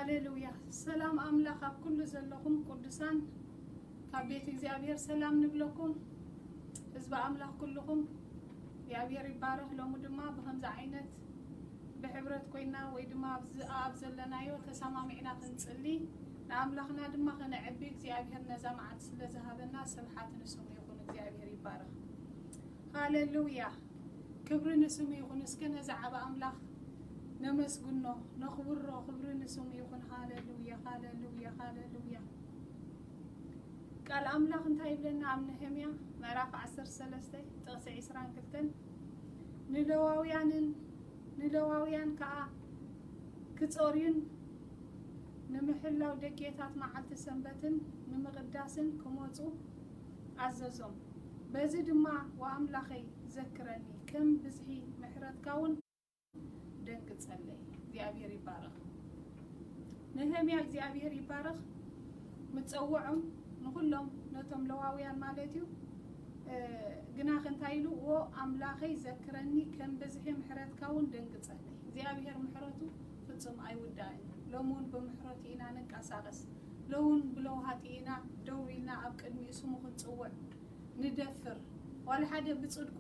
ሃሌሉያ። ሰላም ኣምላኽ ኣብ ኩሉ ዘለኹም ቅዱሳን ካብ ቤት እግዚኣብሔር ሰላም ንብለኩም። ህዝቢ ኣምላኽ ኩልኹም እግዚኣብሔር ይባረኽ። ሎሚ ድማ ብኸምዚ ዓይነት ብሕብረት ኮይና ወይ ድማ ኣብዚ ኣብ ዘለናዮ ተሰማሚዕና ክንጽሊ ንኣምላኽና ድማ ከነዕቢ እግዚኣብሔር ነዛ መዓልቲ ስለ ዝሃበና ስብሓት ንስሙ ይኹን። እግዚኣብሔር ይባረኽ። ሃሌሉያ። ክብሪ ንስሙ ይኹን። እስከ ነዚ ዓቢ ኣምላኽ ነመስግኖ፣ ነኽብሮ። ክብሪ ንስሙ ይኹን። ሃሌሉያ፣ ሃሌሉያ፣ ሃሌሉያ። ቃል ኣምላኽ እንታይ ይብለና? ኣብ ነህምያ ምዕራፍ ዓሰርተ ሰለስተ ጥቕሲ ዕስራን ክልተን፣ ንለዋውያንን ንለዋውያን ከኣ ክጸርዩን ንምሕላው ደጌታት መዓልቲ ሰንበትን ንምቕዳስን ክመጹ ኣዘዞም። በዚ ድማ፣ ወኣምላኸይ ዘክረኒ፣ ከም ብዝሒ ምሕረትካ እውን ደንግጸለይ። እግዚኣብሔር ይባረኽ። ነህምያ እግዚኣብሔር ይባረኽ። ምጸውዖም ንኹሎም ነቶም ለዋውያን ማለት እዩ። እ፣ ግናኸ እንታይ ኢሉ? "ዎ ኣምላኸይ ዘክረኒ፣ ከም ብዝሒ ምሕረትካ እውን ደንግጸለይ።" እግዚኣብሔር ምሕረቱ ፍጹም ኣይውዳእን። ሎሚ እውን ብምሕረቱ ኢና ንንቀሳቐስ። ሎሚ እውን ብለውሃት ኢና ደው ኢልና ኣብ ቅድሚኡ ስሙ ክንጽውዕ ንደፍር። ዋላ ሓደ ብጽድቁ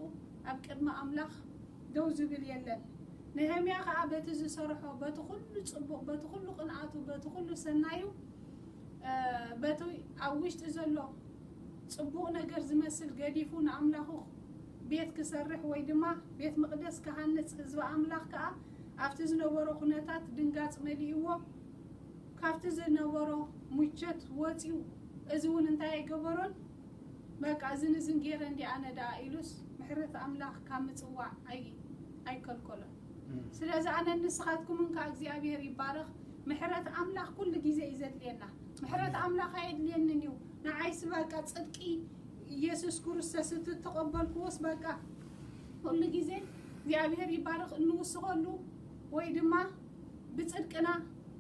ኣብ ቅድሚ ኣምላኽ ደው ዝብል የለን። ነህምያ ኸኣ በቲ ዝሰርሖ፣ በቲ ኩሉ ጽቡቕ፣ በቲ ኩሉ ቅንኣቱ፣ በቲ ኩሉ ሰናዩ፣ እ፣ በቲ ኣብ ውሽጢ ዘሎ ጽቡቕ ነገር ዝመስል ገዲፉ ንኣምላኹ ቤት ክሰርሕ ወይ ድማ ቤት መቕደስ ክሃንጽ፣ ህዝቢ ኣምላኽ ከኣ ኣብቲ ዝነበሮ ኩነታት ድንጋጽ መሊእዎ፣ ካብቲ ዝነበሮ ሙቸት ወጺኡ። እዚ እውን እንታይ ኣይገበሮን? በቃ፣ እዝን እዝን ገይረ እንዲ ኣነ ደኣ ኢሉስ ምሕረት ኣምላኽ ካብ ምጽዋዕ ኣይ-፣ ኣይከልከሎን። እም። ስለዚ ኣነን ንስኻትኩምን ከኣ እግዚኣብሔር ይባረኽ። ምሕረት ኣምላኽ ኩሉ ግዜ እዩ ዘድልየና። ምሕረት ኣሜን። ኣምላኽ ኣየድልየንን እዩ። ንዓይስ በቃ ጽድቂ ኢየሱስ ክርስቶስ እቲ እተቐበልክዎስ በቃ ኩሉ ግዜ እግዚኣብሔር ይባረኽ እንውስኸሉ ወይ ድማ ብጽድቅና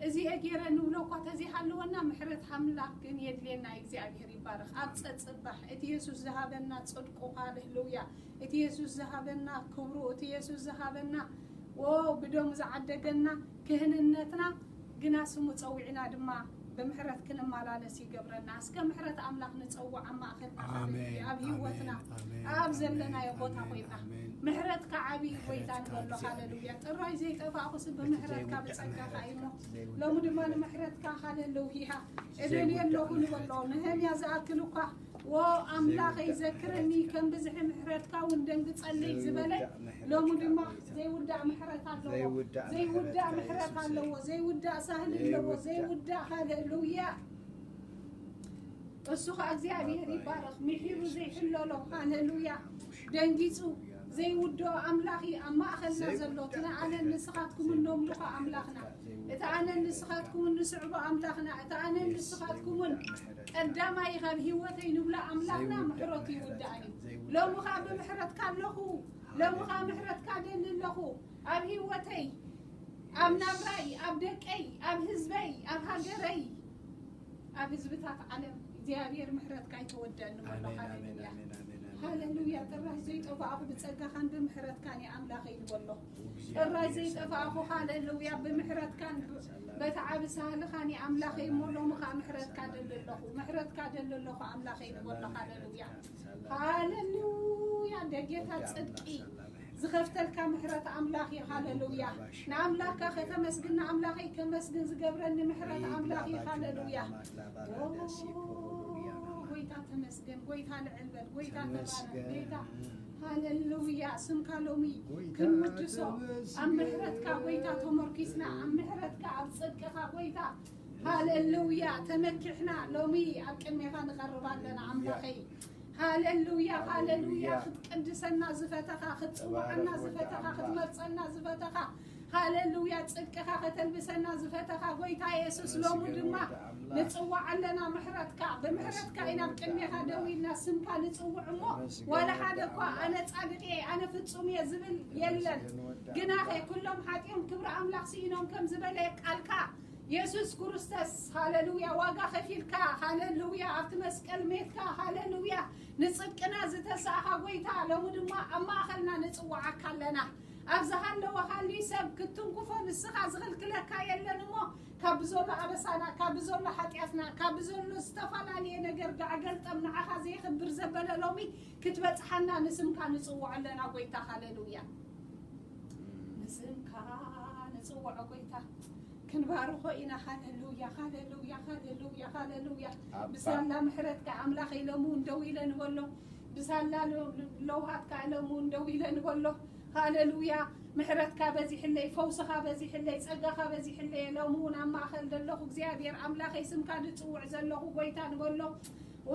እዚ እየ ገይረ ንብሎ እኳ ተዘይሃለወና፣ ምሕረት ኣምላኽ ግን የድልየና። እግዚኣብሔር ይባረኽ። ኣብ ጸጽባሕ እቲ የሱስ ዝሃበና ጽድቁ፣ ሃሌሉያ፣ እቲ የሱስ ዝሃበና ክብሩ፣ እቲ የሱስ ዝሃበና፣ ዎ፣ ብደሙ ዝዓደገና ክህንነትና፣ ግና ስሙ ጸዊዕና ድማ ብምሕረት ክንመላለስ ይገብረና። እስከ ምሕረት ኣምላኽ ንጸውዕ ኣብ ማእኸልና፣ ኣሜን፣ ሃሌሉያ፣ ኣብ ህይወትና፣ ኣሜን፣ ኣብ ዘለናዮ ኣሜን፣ ቦታ ኮይና። ኣሜን። ምሕረትካ ዓብዪ ጎይታ ንበሎ። ሃሌሉያ። ጥራይ ዘይጠፋእኩስ ብምሕረትካ ብጸጋኻ እዩ እሞ፣ ሎሚ ድማ ንምሕረትካ፣ ሃሌሉያ፣ እደልየ ኣለኹ ንበሎ። ነህምያ ዝኣክል እኳ፣ ዎ ኣምላኸይ ዘክረኒ፣ ከም ብዝሒ ምሕረትካ እውን ደንግጸለይ ዝበለ፣ ሎሚ ድማ ዘይውዳእ ምሕረት ኣለዎ። ዘይውዳእ ምሕረት ኣለዎ። ዘይውዳእ ሳህል ኣለዎ። ዘይውዳእ፣ ሃሌሉያ። እሱ ኸኣ እግዚኣብሔር ይባረኽ። ምሒሩ ዘይሕለሎ፣ ሃሌሉያ። ደንጊጹ ዘይውድኦ ኣምላኽ እዩ ኣብ ማእኸልና ዘሎ። እቲ ኣነን ንስኻትኩምን ነምልኾ ኣምላኽና፣ እቲ ኣነን ንስኻትኩምን ንስዕቦ ኣምላኽና፣ እቲ ኣነን ንስኻትኩምን ቀዳማይ ካብ ህይወተይ ንብሎ ኣምላኽና ምሕረቱ ይውዳእ እዩ። ሎሚ ኸኣ ብምሕረትካ ኣለኹ። ሎሚ ኸኣ ምሕረትካ ደሊ ኣለኹ። ኣብ ህይወተይ፣ ኣብ ናብራይ፣ ኣብ ደቀይ፣ ኣብ ህዝበይ፣ ኣብ ሃገረይ፣ ኣብ ህዝብታት ዓለም እግዚኣብሔር ምሕረትካ ኣይተወደአኒ በሎ። ኣሜን፣ ኣሜን፣ ሃሌሉያ። ኣሜን፣ ኣሜን፣ ኣሜን፣ ኣሜን። ሃሌሉያ። ጥራይ ዘይጠፋእኹ ብጸጋኻን ብምሕረትካን እየ ኣምላኸይ ንበሎ። ጥራይ ዘይጠፋእኹ፣ ሃሌሉያ፣ ብምሕረትካን ብ-፣ በቲ ዓቢ ሳህልኻን እየ ኣምላኸይ እሞ፣ ሎሚ ኸኣ ምሕረትካ ደሊ ኣለኹ፣ ምሕረትካ ደሊ ኣለኹ ኣምላኸይ ንበሎ። ሃሌሉያ። ሃሌሉያ። ደጌታት ጽድቂ ዝኸፍተልካ ምሕረት ኣምላኽ እዩ። ሃሌሉያ። ንኣምላኽካ ከተመስግን፣ ንኣምላኸይ ከመስግን ዝገብረኒ ምሕረት ኣምላኽ እዩ። ሃሌሉያ። ኦ፣ ጎይታ ተመስገን፣ ጎይታ ልዕል በል፣ ጎይታ ተባረኽ፣ ተመስገን። ጎይታ። ሃሌሉያ። ስምካ ሎሚ ጎይታ ክንውድሶ፣ ኣብ ተመስገን። ምሕረትካ ጎይታ ተመርኪስና፣ ኣብ ምሕረትካ፣ ኣብ ጽድቅኻ ጎይታ። ሃሌሉያ። ተመኪሕና ሎሚ ኣብ ቅድሜኻ ንቐርብ ኣለና ኣምላኸይ። ሃሌሉያ፣ ሃሌሉያ። ሃሌሉያ። ክትቅድሰና ዝፈተኻ፣ ክትጽውዓና ተባረኽ ወዲ ዝፈተኻ፣ ኣምላኽ። ክትመርጸና ዝፈተኻ፣ ሃሌሉያ፣ ጽድቅኻ ከተልብሰና ዝፈተኻ ጎይታ የሱስ፣ ሎሚ ተመስገን ድማ ወዲ ኣምላኽ። ንጽውዕ ኣለና ምሕረትካ። ብምሕረትካ ኢና ኣብ ቅድሜኻ ደው ኢልና ስምካ ንጽውዕ እሞ፣ ተመስገን ዋላ ሓደ ወዲ እኳ ኣምላኽ። ኣነ ጻድቕ እየ፣ ኣነ ፍጹም እየ ዝብል የለን። ተመስገን ወዲ ግናኸ ኣምላኽ። ኩሎም ሓጢኦም ክብሪ ኣምላኽ ስኢኖም ከም ዝበለ ቃልካ የሱስ ክርስቶስ፣ ሃሌሉያ፣ ዋጋ ከፊልካ፣ ሃሌሉያ፣ ኣብቲ መስቀል ሜትካ፣ ሃሌሉያ፣ ንጽድቅና ዝተሳእኻ ጎይታ፣ ሎሚ ድማ ኣብ ማእኸልና ንጽውዓካ ኣለና። ኣብ ዝሃለወ ሃልዩ ሰብ ክትትንክፎ ንስኻ ዝኽልክለካ የለን እሞ፣ ካብ ዘሎ ኣበሳና፣ ካብ ዘሎ ሓጢኣትና፣ ካብ ዘሎ ዝተፈላለየ ነገር ዳዕገልጠም ንዓኻ ዘየኽብር ዘበለ ሎሚ ክትበጽሓና ንስምካ ንጽውዖ ኣለና ጎይታ። ሃሌሉያ። ንስምካ ንጽውዖ ጎይታ። ክንባርኾ ኢና። ሃሌሉያ፣ ሃሌሉያ፣ ሃሌሉያ፣ ሃሌሉያ። ኣባ። ብሳላ ምሕረትካ ኣምላኸይ ሎሚ እውን ደው ኢለ ንበሎ። ብሳላ ለ-፣ ለውሃትካ ሎሚ እውን ደው ኢለ ንበሎ። ሃሌሉያ። ምሕረትካ በዚሕለይ፣ ፈውስኻ በዚሕለይ፣ ጸጋኻ በዚሕለይ። ሎሚ እውን ኣብ ማእከል ዘለኹ እግዚኣብሔር ኣምላኸይ ስምካ ዝጽውዕ ዘለኹ ጎይታ ንበሎ። ኦ፣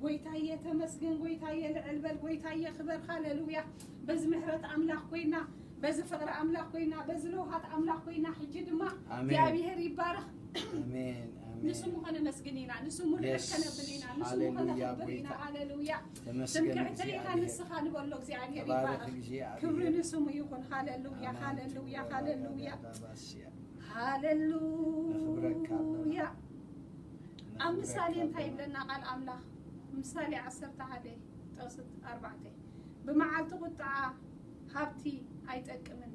ጎይታየ ተመስገን፣ ጎይታየ ልዕል በል፣ ጎይታየ ክበር። ሃሌሉያ። በዚ ምሕረት ኣምላኽ ኮይና፣ በዚ ፍቕሪ ኣምላኽ ኮይና፣ በዚ ለውሃት ኣምላኽ ኮይና፣ ሕጂ ድማ ኣሜን። እግዚኣብሔር ይባረኽ። ኣሜን፣ ኣሜን። ንስሙ ከነመስግን ኢና፣ ንስሙ ልዕል የስ፣ ከነብል ኢና፣ ንስሙ ሃሌሉያ፣ ከነኽብር ኢና። ጎይታ። ሃሌሉያ። ተመስገን ትምክሕተይ ኢኻ እግዚኣብሔር። ንስኻ ንበሎ፣ እግዚኣብሔር ተባረኽ ይባረኽ። እግዚኣብሔር። ክብሪ ንስሙ ይኹን። ሃሌሉያ፣ ኣማን ሃሌሉያ፣ ትብሎ ሃሌሉያ። ባባስያ። ነኽብረካ ኣለና። ሃሌሉያ። ኣብ ምሳሌ ነኽብረካ እንታይ ኣለና። ይብለና ቃል ኣምላኽ? ምሳሌ ዓሰርተ ሓደ ጥቕሲ ኣርባዕተ፣ ብመዓልቲ ቁጥዓ ሃብቲ ኣይጠቅምን፣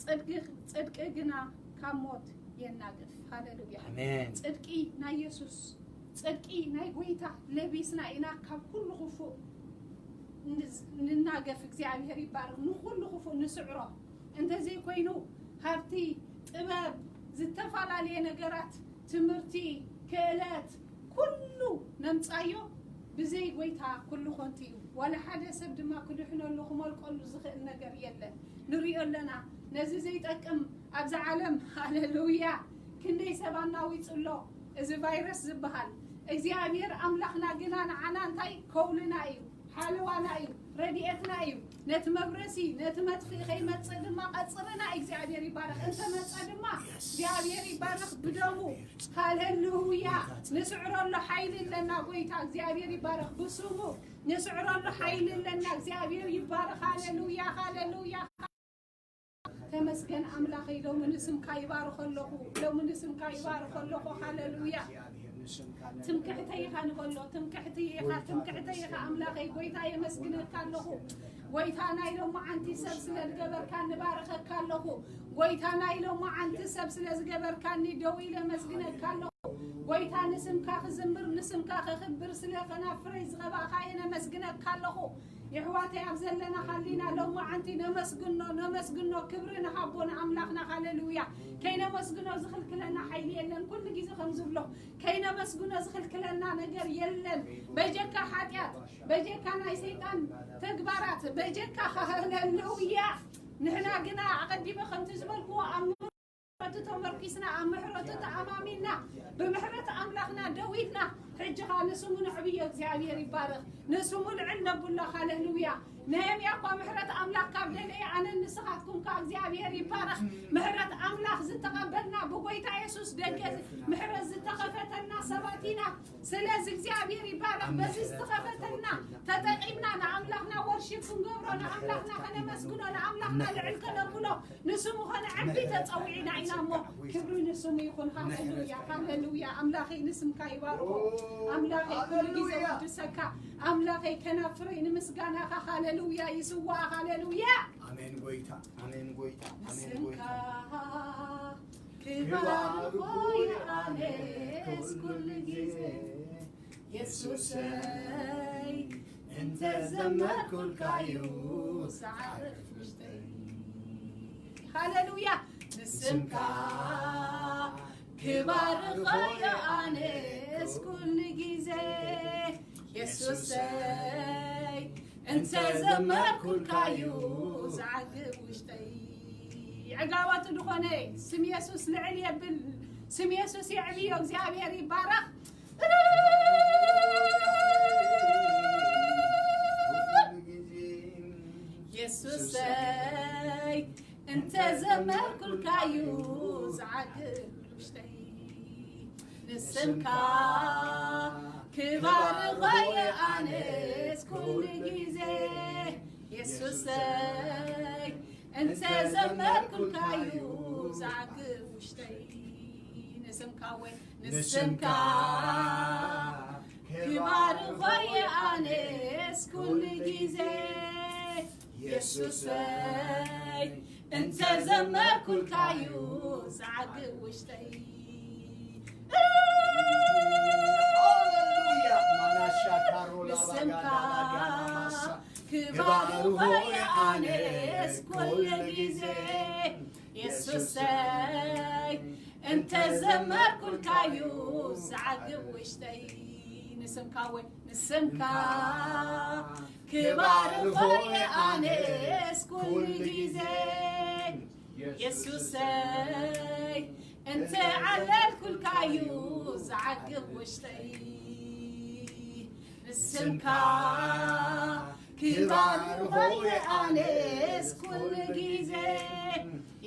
ጽድቂ፣ ጽድቂ ግና ካብ ሞት የናግፍ። ሃሌሉያ። ኣሜን። ጽድቂ ናይ የሱስ፣ ጽድቂ ናይ ጎይታ ለቢስና ኢና ካብ ኩሉ ክፉእ ንዝ-፣ ንናገፍ። እግዚኣብሔር ይባረኽ። ንኹሉ ክፉእ ንስዕሮ። እንተዘይኮይኑ ሃብቲ፣ ጥበብ፣ ዝተፈላለየ ነገራት፣ ትምህርቲ፣ ክእለት፣ ኩሉ ነምጻዮ ብዘይ ጎይታ ኩሉ ኮንቱ እዩ። ዋላ ሓደ ሰብ ድማ ክድሕነሉ ክመልቀሉ ዝኽእል ነገር የለን። ንሪኦ ኣለና። ነዚ ዘይጠቅም ኣብዛ ዓለም፣ ሃሌሉያ፣ ክንደይ ሰብ ኣናዊጹ ኣሎ እዚ ቫይረስ ዝበሃል። እግዚኣብሔር ኣምላኽና ግና ንዓና እንታይ ከውልና እዩ፣ ሓለዋና እዩ፣ ረድኤትና እዩ። ነቲ መብረሲ፣ ነቲ መጥፍኢ ከይመጽእ ድማ ቀጽርና እዩ። እግዚኣብሔር ይባረኽ። እንተመጸ ድማ እግዚኣብሔር ይባረኽ ብደሙ። ሃሌሉያ። ንስዕረሉ ሓይሊ ኣለና ጎይታ። እግዚኣብሔር ይባረኽ ብስሙ። ንስዕረሉ ሓይሊ ኣለና። እግዚኣብሔር ይባረኽ። ሃሌሉያ፣ ሃሌሉያ። ተመስገን ኣምላኸይ፣ ሎሚ ንስምካ ይባርኸ ኣለኹ፣ ሎሚ ንስምካ ይባርኸ ኣለኹ። ሃሌሉያ። ትምክሕተይ ኢኻ ንበሎ፣ ትምክሕተይ ኢኻ፣ ትምክሕተይ ኢኻ ኣምላኸይ። ጎይታ የመስግነካ ኣለኹ። ጎይታ ናይ ሎማዓንቲ ሰብ ስለ ዝገበርካኒ ባርኸካ ኣለኹ። ጎይታ ናይ ሎማዓንቲ ሰብ ስለ ዝገበርካኒ ደው ኢለ መስግነካ ኣለኹ። ጎይታ ንስምካ ክዝምር፣ ንስምካ ከኽብር ስለ ከናፍረይ ዝቐባእካየ ነመስግነካ ኣለኹ። የሕዋተይ ኣብ ዘለና ሃሊና ሎማዓንቲ ነመስግኖ፣ ነመስግኖ፣ ክብሪ ንሃቦ ንኣምላኽና። ሃሌሉያ። ከይነመስግኖ ዝኽልክለና ሓይሊ የለን። ኩሉ ግዜ ከም ዝብሎ ከይነመስግኖ ዝኽልክለና ነገር የለን። በጀካ ሓጢኣት፣ በጀካ ናይ ሰይጣን ተግባራት፣ በጀካ፣ ሃሌሉያ። ንሕና ግና ኣቐዲመ ከምቲ ዝበልክዎ ኣብ ምሕረቱ ተመርኪስና፣ ኣብ ምሕረቱ ተኣማሚንና፣ ብምሕረት ኣምላኽና ደው ኢልና፣ ሕጂ ኸኣ ንስሙ ነዕብዮ። እግዚኣብሔር ይባረኽ፣ ንስሙ ልዕል ነብሎ። ሃሌሉያ። ነህምያ እኳ ምሕረት ኣምላኽ ካብ ደለየ፣ ኣነን ንስኻትኩም ከኣ እግዚኣብሔር ይባረኽ። ምሕረት ኣምላኽ ዝተቐበልና ብጎይታ የሱስ ደገ ምሕረት ዝተኸፈተልና ሰባት ኢና። ስለዚ እግዚኣብሔር ይባረኽ። በዚ ዝተኸፈተልና ተጠቂምና ንኣምላኽና ወርሺፕ ክንገብሮ፣ ንኣምላኽና ከነመስግኖ፣ ንኣምላኽና ልዕል ከነብሎ፣ ንስሙ ከነዕቢ ተጸዊዕና ኢና እሞ፣ ክብሪ ንስሙ ይኹን። ሃሌሉያ፣ ሃሌሉያ። ኣምላኸይ ንስምካ ይባርኮ። ኣምላኸይ ኩሉ ግዜ ሃሌሉያ። ወድሰካ። ኣምላኸይ ከናፍረይ ንምስጋናኻ። ሃሌሉያ፣ ይስዋእ። ሃሌሉያ። ኣሜን ጎይታ፣ ኣሜን ጎይታ፣ ኣሜን ንስምካ ጎይታ። ክባርኮ ይኣነስ ኩሉ ግዜ። የሱሰይ እንተዘመርኩልካዩ ዝዓርፍ ውሽጠይ። ሃሌሉያ። ንስምካ ክባርኸዮ ኣነስ ኩሉ ግዜ። የሱሰይ እንተዘመርኩልካዩ ዝዓግብ ውሽጠይ። ዕጋባቱ ዝኾነ ስም የሱስ ልዕል የብል። ስም የሱስ የዕብዮ። እግዚኣብሔር ይባረኽ። የሱሰይ እንተዘመርኩልካዩ ዝዓግብ ውሽጠይ። ንስምካ ክባርኸዮ ኣነስ ኩሉ ግዜ። የሱሰይ እንተዘመርኩልካዩ ዝዓግብ ውሽጠይ። ንስምካ ወይ ንስምካ ክባርኾ እየ ኣነስ ኩሉ ግዜ የሱሰይ፣ እንተ ዘመርኩልካዩ ዝዓግብ ውሽጠይ። ሃሌሉያ። ማናሻ ካሮላ ንስምካ ባጋዳ ባጋዳ ማሳ። ክባርኾ እየ ኣነስ ኩሉ ግዜ የሱሰይ፣ እንተ ዘመርኩልካዩ ዝዓግብ ውሽጠይ። ንስምካ ወይ ንስምካ ክባርኾ እየ ኣነስ ኩሉ ግዜ የሱሰይ፣ እንተ ዓለልኩልካዩ ዝዓግብ ውሽጠይ። ንስምካ ክባርኾ እየ ኣነስ ኩሉ ግዜ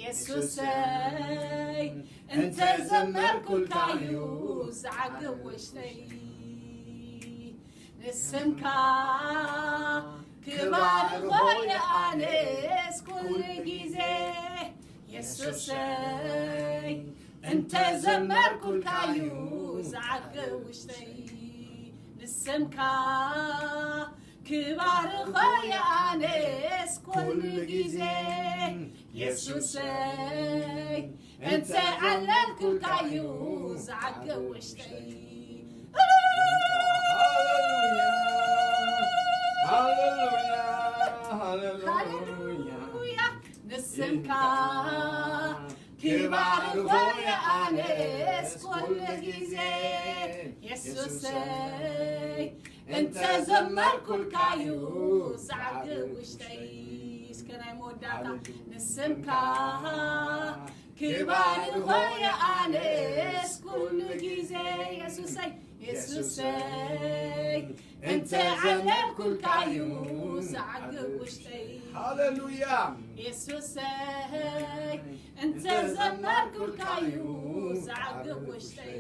የሱሰይ፣ እንተ ዘመርኩልካዩ ዝዓግብ ውሽጠይ። ንስምካ ክባርኾ እየ ኣነስ ኩሉ ግዜ የሱሰይ፣ እንተ ዘመርኩልካዩ ዝዓግብ ውሽጠይ። ንስምካ ክባርኾ እየ ኣነስ ኩሉ ግዜ የሱሰይ፣ እንተ ዓለልኩልካዩ ዝዓግብ ውሽጠይ። ሃሌሉያ፣ ሃሌሉያ፣ ሃሌሉያ። ሃሌሉያ። ንስምካ ክባርኾ እየ ኣነስ ኩሉ ግዜ የሱሰይ፣ እንተ ዘመርኩልካዩ ዝዓግብ ውሽጠይ። እስከ ናይ መወዳእታ። ንስምካ ክባርኾ እየ ኣነስ ኩሉ ግዜ የሱሰይ፣ የሱሰይ፣ እንተ ዓለልኩልካዩ ዝዓግብ ውሽጠይ። ሃሌሉያ። የሱሰይ፣ እንተ ዘመርኩልካዩ ዝዓግብ ውሽጠይ።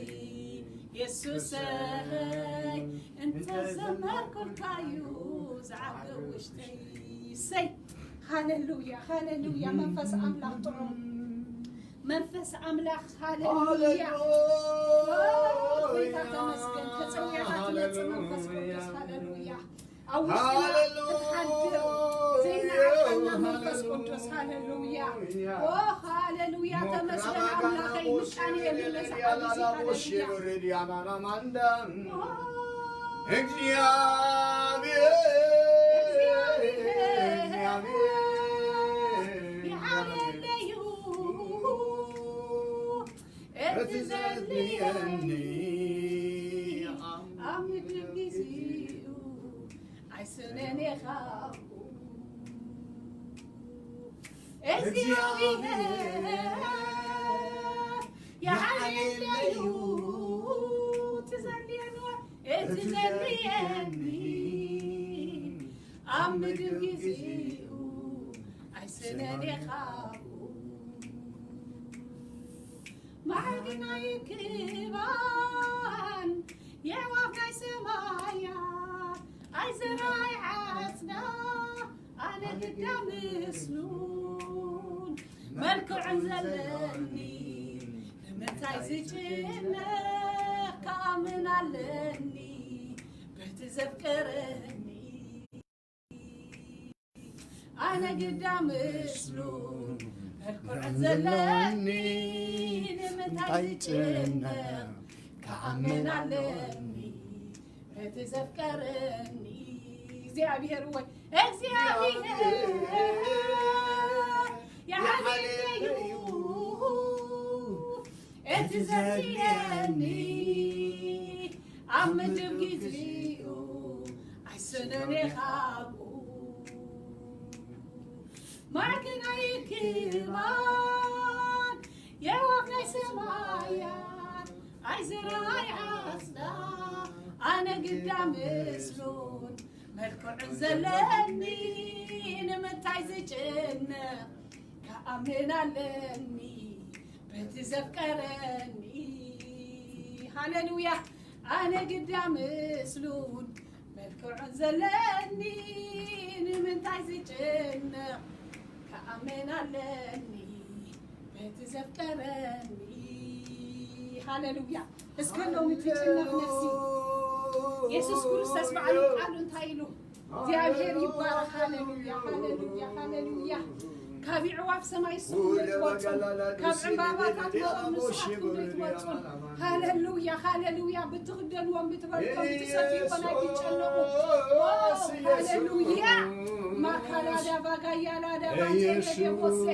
የሱሰይ፣ እንተ ዘመርኩልካዩ ዝዓግብ ውሽጠይ። ሰይ። ሃሌሉያ፣ ሃሌሉያ። መንፈስ ኣምላኽ ጥዑም፣ መንፈስ ኣምላኽ። ሃሌሉያ። ጎይታ ተመስገን። ተጸውያኻ ትመጽእ መንፈስ ቅዱስ። ሃሌሉያ። ኣብ ውሽጥና ክትሓድር ዘይነዓቐና መንፈስ ቅዱስ። ሃሌሉያ። ኦ፣ ሃሌሉያ። ተመስገን ኣምላኸይ። ምጣኔ የምለስ። ሃሌሉያ። እግዚአብሔር፣ እግዚአብሔር፣ ይዓብየለዩ እቲ ዘድልየኒ ኣብ ምድሪ ግዜኡ ኣይስእነን እየ ካብኡ። እግዚኣብሔር ይዓብየለዩ እቲ ዘድልየኒ እቲ ዘድልየኒ ኣብ ምድሪ ግዜኡ ኣይስእነን እየ ካብኡ። ማዕድናይ ክባን የዕዋፍ ናይ ሰማያ ኣይዘራይ ዓጽዳ ኣነ ግዳ ምስሉን መልክዑን ዘለኒ ንምንታይ ዝጭነቕ ክኣምን ኣለኒ በቲ ዘፍቀረኒ። ኣነ ግዳ ምስሉ መልክዑ ዘለኒ ንምንታይ ዝጭነቕ ክኣምን ኣለኒ በቲ ዘፍቀረኒ። እግዚኣብሔር ወይ እግዚኣብሔር ይዓብየለዩ እቲ ዘድልየኒ ኣብ ምድሪ ግዜኡ ኣይስእነን እየ ካብኡ። ማዕድናይ ክባን የዕዋፍ ናይ ሰማያት ኣይዘራይ ዓጽዳ ኣነ ግዳ ምስሉን መልክዑን ዘለኒ ንምንታይ ዝጭነቕ ክኣምን ኣለኒ በቲ ዘፍቀረኒ። ሃሌሉያ። ኣነ ግዳ ምስሉን መልክዑን ዘለኒ ንምንታይ ዝጭነቕ ክኣምን ኣለኒ በቲ ዘፍቀረኒ። ሃሌሉያ። እስከ ሎሚ ትጭነቕ ነፍሲ የሱስ ክርስቶስ ባዕሉ ቃሉ እንታይ ኢሉ? እግዚኣብሔር ይባረኽ። ሃሌሉያ፣ ሃሌሉያ፣ ሃሌሉያ። ካብ ይዕዋፍ ሰማይ ስሙ ትወጹ፣ ካብ ዕምባባታት መሮም ንስኻትኩም ዶ ይትወጹን? ሃሌሉያ፣ ሃሌሉያ። ብትኽደንዎም፣ ብትበልዖም፣ ብትሰትዩ ኮን ኣይትጨነቑ። ኦ፣ ሃሌሉያ። ማካላዳ ባጋያላዳ ባንቴ ደቦሴ።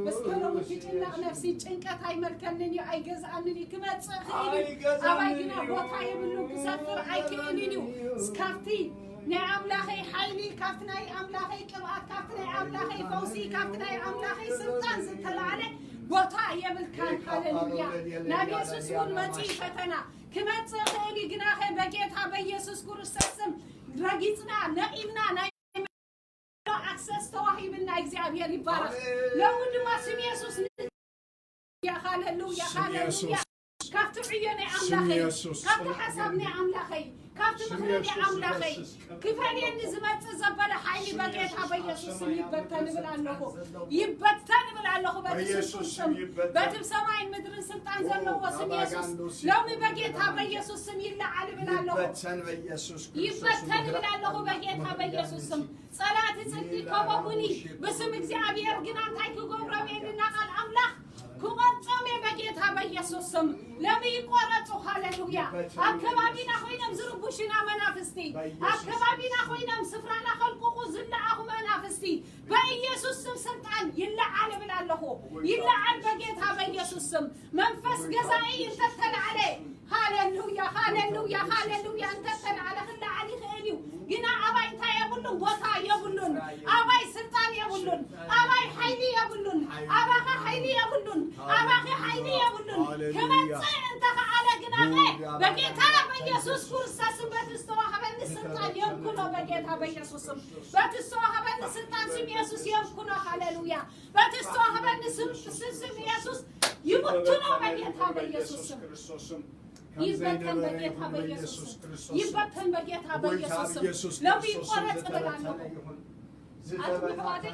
እስከ ሎሚ ትጭነቕ ነፍሲ፣ ጭንቀት ኣይመልከንን እዩ፣ ኣይገዝኣንን እዩ። ክመጽእ ክእል እዩ። ኣባይ ግና ቦታ የብሉን፣ ክሰፍር ኣይክእልን እዩ። እስካብቲ ናይ ኣምላኸይ ሓይሊ፣ ካብቲ ናይ ኣምላኸይ ቅብኣት፣ ካብቲ ናይ ኣምላኸይ ፈውሲ፣ ካብቲ ናይ ኣምላኸይ ስልጣን ዝተላዕለ ቦታ የብልካን። ሃሌሉያ። ናብ የሱስ እውን መጺኡ ፈተና ክመጽእ ክእል እዩ። ግናኸ በጌታ በየሱስ ክርስቶስ ስም ረጊጽና፣ ነቒልና፣ ናይ ኣክሰስ ተዋሂብና። እግዚኣብሔር ይባረኽ። ኣሜን። ሎሚ ድማ ስም የሱስ ን-፣ ሃሌሉያ፣ ስም ሃሌሉያ። የሱስ። ካብቲ ዕዮ ናይ ስም ኣምላኸይ፣ የሱስ። ካብቲ ሓሳብ ናይ ኣምላኸይ፣ ካብቲ ስም ምኽሪ ናይ የሱስ ኣምላኸይ ይገስጽ። ክፈልየኒ ዝመጽእ ዘበለ ሓይሊ ስም በጌታ የሱስ በኢየሱስ ስም ካብ ሰማይ ይበተን እብል ኣምላኽ ኣለኹ። ዝመጽእ ይበተን እብል ኣለኹ በቲ በኢየሱስ ስልጡን ስም ስም። ይበተን። በቲ ሰማይን ምድርን ስልጣን ኦ፣ ዘለዎ ስም የሱስ ካባጋንዶ ሎሚ በጌታ ሲኩራባንዶ። በኢየሱስ ስም ይለዓል እብል ኣለኹ። ይበተን በኢየሱስ ክርስቶስ ይበተን ስም። እብል ኣለኹ በጌታ በኢየሱስ ስም። ጸላእቲ ጽድቂ ከበቡኒ፣ ብስም እግዚኣብሔር ግና እንታይ ክገብሮም እየ ኢልና ቃል ኣምላኽ ክቖርጾም እየ በጌታ በኢየሱስ ስም። ሎሚ ይቆረጹ። ሃሌሉያ። ኣብ ከባቢና ኮይኖም ዝርቡሹና መናፍስቲ፣ ኣብ ከባቢና ኮይኖም ስፍራና ከልቅቑ ዝለኣኹ መናፍስቲ በኢየሱስ ስም ስልጣን ይለዓል እብል ኣለኹ። ይለዓል በጌታ በኢየሱስ ስም። መንፈስ ገዛኢ እንተተላዕለ፣ ሃሌሉያ፣ ሃሌሉያ፣ ሃሌሉያ፣ እንተተላዕለ ክለዓል ይኽእል እዩ። ግና ኣባይ እንታይ የብሉን? ቦታ የብሉን። ኣባይ ስልጣን የብሉን። ኣባይ ሓይሊ የብሉን። ኣባኻ ሓይሊ የብሉን። ኣባኺ ሓይሊ የብሉን። ሃሌሉያ። ክመጽእ እንተኸኣለ ግናኸ በጌታ በኢየሱስ ክርስቶስን በቲ ዝተዋህበኒ ስልጣን የምክኖ በጌታ በኢየሱስም። በቲ ዝተዋህበኒ ስልጣን ስም ኢየሱስ የምክኖ። ሃሌሉያ። በቲ ዝተዋህበኒ ስም፣ ስም፣ ስም ኢየሱስ ይብትኖ በጌታ በኢየሱስ ስም። ይበተን በጌታ በኢየሱስ ስም። ይበተን በጌታ በኢየሱስ ስም። ሎሚ ይቆረጽ እብል ኣለኹ። ኣቱም ኣሕዋተይ፣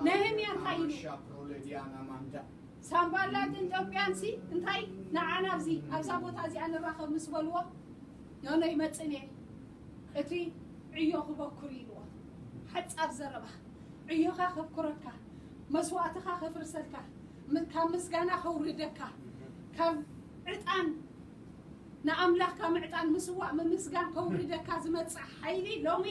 ነህምያ እንታይ ኢሉ? ሳምባላትን ጦብያንሲ እንታይ ንዓና ኣብዚ፣ ኣብዛ ቦታ እዚኣ ንራኸብ ምስ በልዎ፣ ኖኖ ይመጽእ እየ፣ እቲ ዕዮ ክበኩር ኢልዎ። ሓጻር ዘረባ። ዕዮኻ ከብኩረካ፣ መስዋእትኻ ከፍርሰልካ፣ ም-፣ ካብ ምስጋና ከውርደካ፣ ካብ ዕጣን ንኣምላኽካ ምዕጣን ምስዋእ ምምስጋን ከውርደካ ዝመጽእ ሓይሊ ሎሚ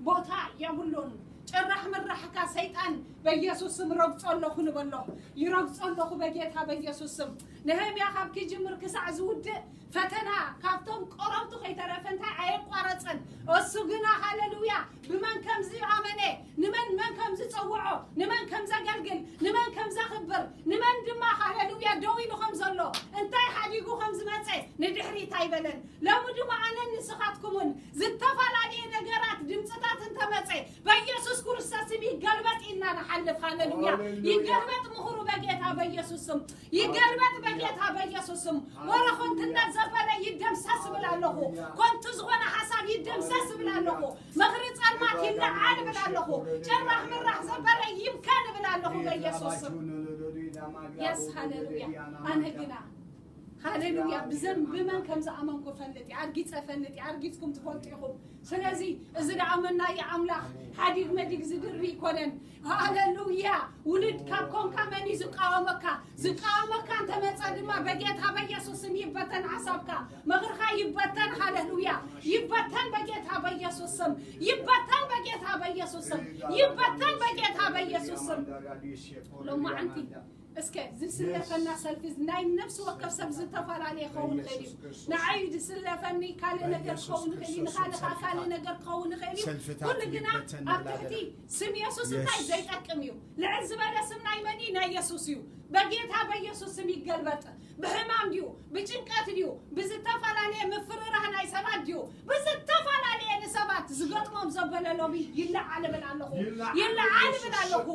ቦታ የብሉን። ጭራሕ ምራሕካ ሰይጣን በኢየሱስ ስም ረግጾ ኣለኹ ንበሎ። ይረግጾ ኣለኹ በጌታ በኢየሱስ ስም። ነህምያ ካብ ክጅምር ክሳዕ ዝውድእ ፈተና ካብቶም ቆረብቱ ከይተረፈ እንታይ ኣየቋረጸን። እሱ ግና ሃሌሉያ ብመን ከም ዝኣመነ፣ ንመን መን ከም ዝጸውዖ፣ ንመን ከም ዘገልግል፣ ንመን ከም ዘኽብር፣ ንመን ድማ ሃሌሉያ ደው ኢሉ ከም ዘሎ፣ እንታይ ሓዲጉ ከም ዝመጸ ንድሕሪት ኣይበለን። ሎሚ ድማ ኣነን ንስኻትኩምን ዝተፈላለየ ነገራት ድምፅታት እንተመጸ በኢየሱስ ክርስቶስ ስም ይገልበጥ ኢልና ንሓልፍ። ሃሌሉያ። ሃሌሉያ። ይገልበጥ ምኽሩ በጌታ በኢየሱስ ስም። ይገልበጥ በጌታ በኢየሱስ ስም። ወረ ኮንትነት ዘበለ ይደምሰስ እብል ኣለኹ። ኮንቱ ዝኾነ ሓሳብ ይደምሰስ እብል ኣለኹ። ምኽሪ ጸልማት ይለዓል እብል ኣለኹ። ጭራሕ ምራሕ ዘበለ ይምከን እብል ኣለኹ በኢየሱስ ስም። የስ ሃሌሉያ። ኣነ ግና ሃሌሉያ ብዘን ብመን ከም ዝኣመንኩ ፈልጥ እየ። ኣርጊጸ ፈልጥ እየ። ኣርጊጽኩም ትፈልጡ ኢኹም። ስለዚ እዚ ደኣ መናይ ኣምላኽ ሓዲግ መዲግ ዝድርቢ ኣይኮነን። ሃሌሉያ። ውሉድ ካብ ኮንካ መን እዩ ዝቃወመካ? ዝቃወመካ እንተመጸ ድማ በጌታ በኢየሱስ ስም ይበተን ሓሳብካ። ምኽርኻ ይበተን። ሃሌሉያ። ይበተን በጌታ በኢየሱስ ስም። ይበተን በጌታ በኢየሱስ ስም። ይበተን በጌታ በኢየሱስ ስም። ሎማዓንቲ እስከ ዝስለፈና ሰልፊ ናይ ነፍሲ ወከፍ ሰብ ዝተፈላለየ ክኸውን ይኽእል እዩ። ንዓይ ዝስለፈኒ ካልእ ነገር ክኸውን ይኽእል እዩ፣ ንኻልእ ከዓ ካልእ ነገር ክኸውን ይኽእል እዩ። ኩሉ ግና ኣብ ትሕቲ ስም የሱስ እንታይ ዘይጠቅም እዩ። ልዕል ዝበለ ስም ናይ መን እዩ? ናይ የሱስ እዩ። በጌታ በኢየሱስ ስም ይገልበጥ። ብሕማም ድዩ? ብጭንቀት ድዩ? ብዝተፈላለየ ምፍርራህ ናይ ሰባት ድዩ? ብዝተፈላለየ ንሰባት ዝገጥሞም ዘበለ ሎሚ ይለዓል እብል ኣለኹ። ይለዓል እብል ኣለኹ።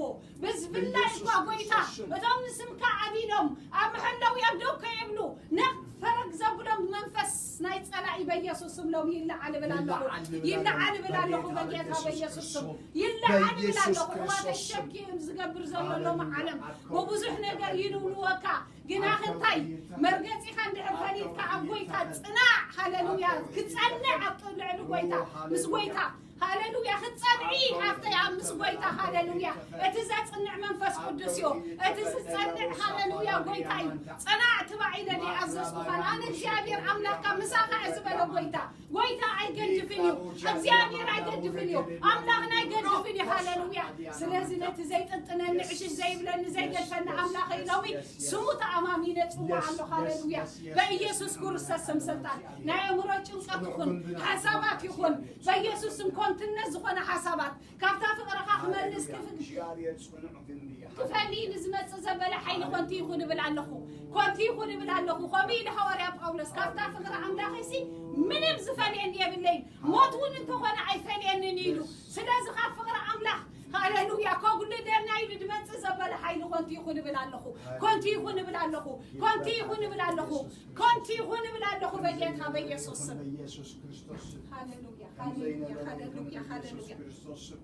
ብዝብላይ እኳ ጎይታ፣ እቶም ንስምካ ኣሚኖም ኣብ መሐለዊ ኣብ ደው ከየብሉ ነፍ ፈረግ ዘብሎም መንፈስ ናይ ጸላኢ በኢየሱስ ስም ሎም ይለዓል እብል ኣለኹ። ይለዓል እብል ይለዓል እብል ኣለኹ በጌታ በኢየሱስ ስም። ይለዓል እብል በኢየሱስ ኣለኹ። እዋን ክርስቶስ ስም። ሸኪ ዝገብር ዘሎ ሎም ዓለም ሃሌሉያ። ብብዙሕ ነገር ይንውንወካ። ግና ክንታይ መርገጺኻ እንድሕር ፈሊጥካ ኣብ ጎይታ ጽናዕ። ሃሌሉያ። ክጸንዕ ኣብ ልዕሊ ጎይታ ምስ ጎይታ ሃሌሉያ። ክትጸንዒ ሓፍተይ ኣብ ምስ ጎይታ። ሃሌሉያ። እቲ ዘጽንዕ መንፈስ ቅዱስ እዩ። እቲ ዝጸንዕ ሃሌሉያ ጎይታ እዩ። ጽናዕ ትባዕ ኢለ ኣዘዝኩኻን ኣነ እግዚኣብሔር ኣምላኽካ ምሳኻ እየ ዝበለ ጎይታ። ጎይታ ኣይገድፍን እዩ። እግዚኣብሔር ኣይገድፍን እዩ። ኣምላኽና ኣይገድፍን እዩ። ሃሌሉያ። ስለዚ ነቲ ዘይጥንጥነኒ ዕሽሽ ዘይብለኒ ዘይገድፈኒ ኣምላኸይ ሎሚ ስሙ ተኣማሚነ ጽዋዕ ኣሎ። ሃሌሉያ። በኢየሱስ ክርስቶስ ስም ስልጣን ናይ ኣእምሮ ጭንቀት ይኹን ሓሳባት ይኹን በኢየሱስ ስም ኮንትነት ዝኾነ ሓሳባት ካብታ ፍቕርኻ ክመልስ ክፍ- እግዚኣብሔር ጽኑዕ ግንቢ እዩ። ክፈሊ ንዝመጽእ ዘበለ ሓይሊ ኮንቲ ይኹን እብል ኣለኹ። ኮንቲ ይኹን እብል ኣለኹ። ከምኡ ኢሉ ሃዋርያ ጳውሎስ ካብታ ፍቕሪ ኣምላኸይሲ ምንም ዝፈልየኒ የብለይን፣ ሞት እውን እንተኾነ ኣይፈልየንን ኢሉ። ስለዚ ካብ ፍቕሪ ኣምላኽ ሃሌሉያ ከጉልደና ኢሉ ዝመጽእ ዘበለ ሓይሊ ኮንቲ ይኹን እብል ኣለኹ። ኮንቲ ይኹን እብል ኣለኹ። ኮንቲ ይኹን እብል ኣለኹ። ኮንቲ ይኹን እብል ኣለኹ በጌታ በኢየሱስ ስም። በኢየሱስ ክርስቶስ ስም። ሃሌሉያ፣ ከም ሃሌሉያ፣ ዘይነበረ ይኹን ሃሌሉያ፣ በኢየሱስ ሃሌሉያ። ክርስቶስ ስም።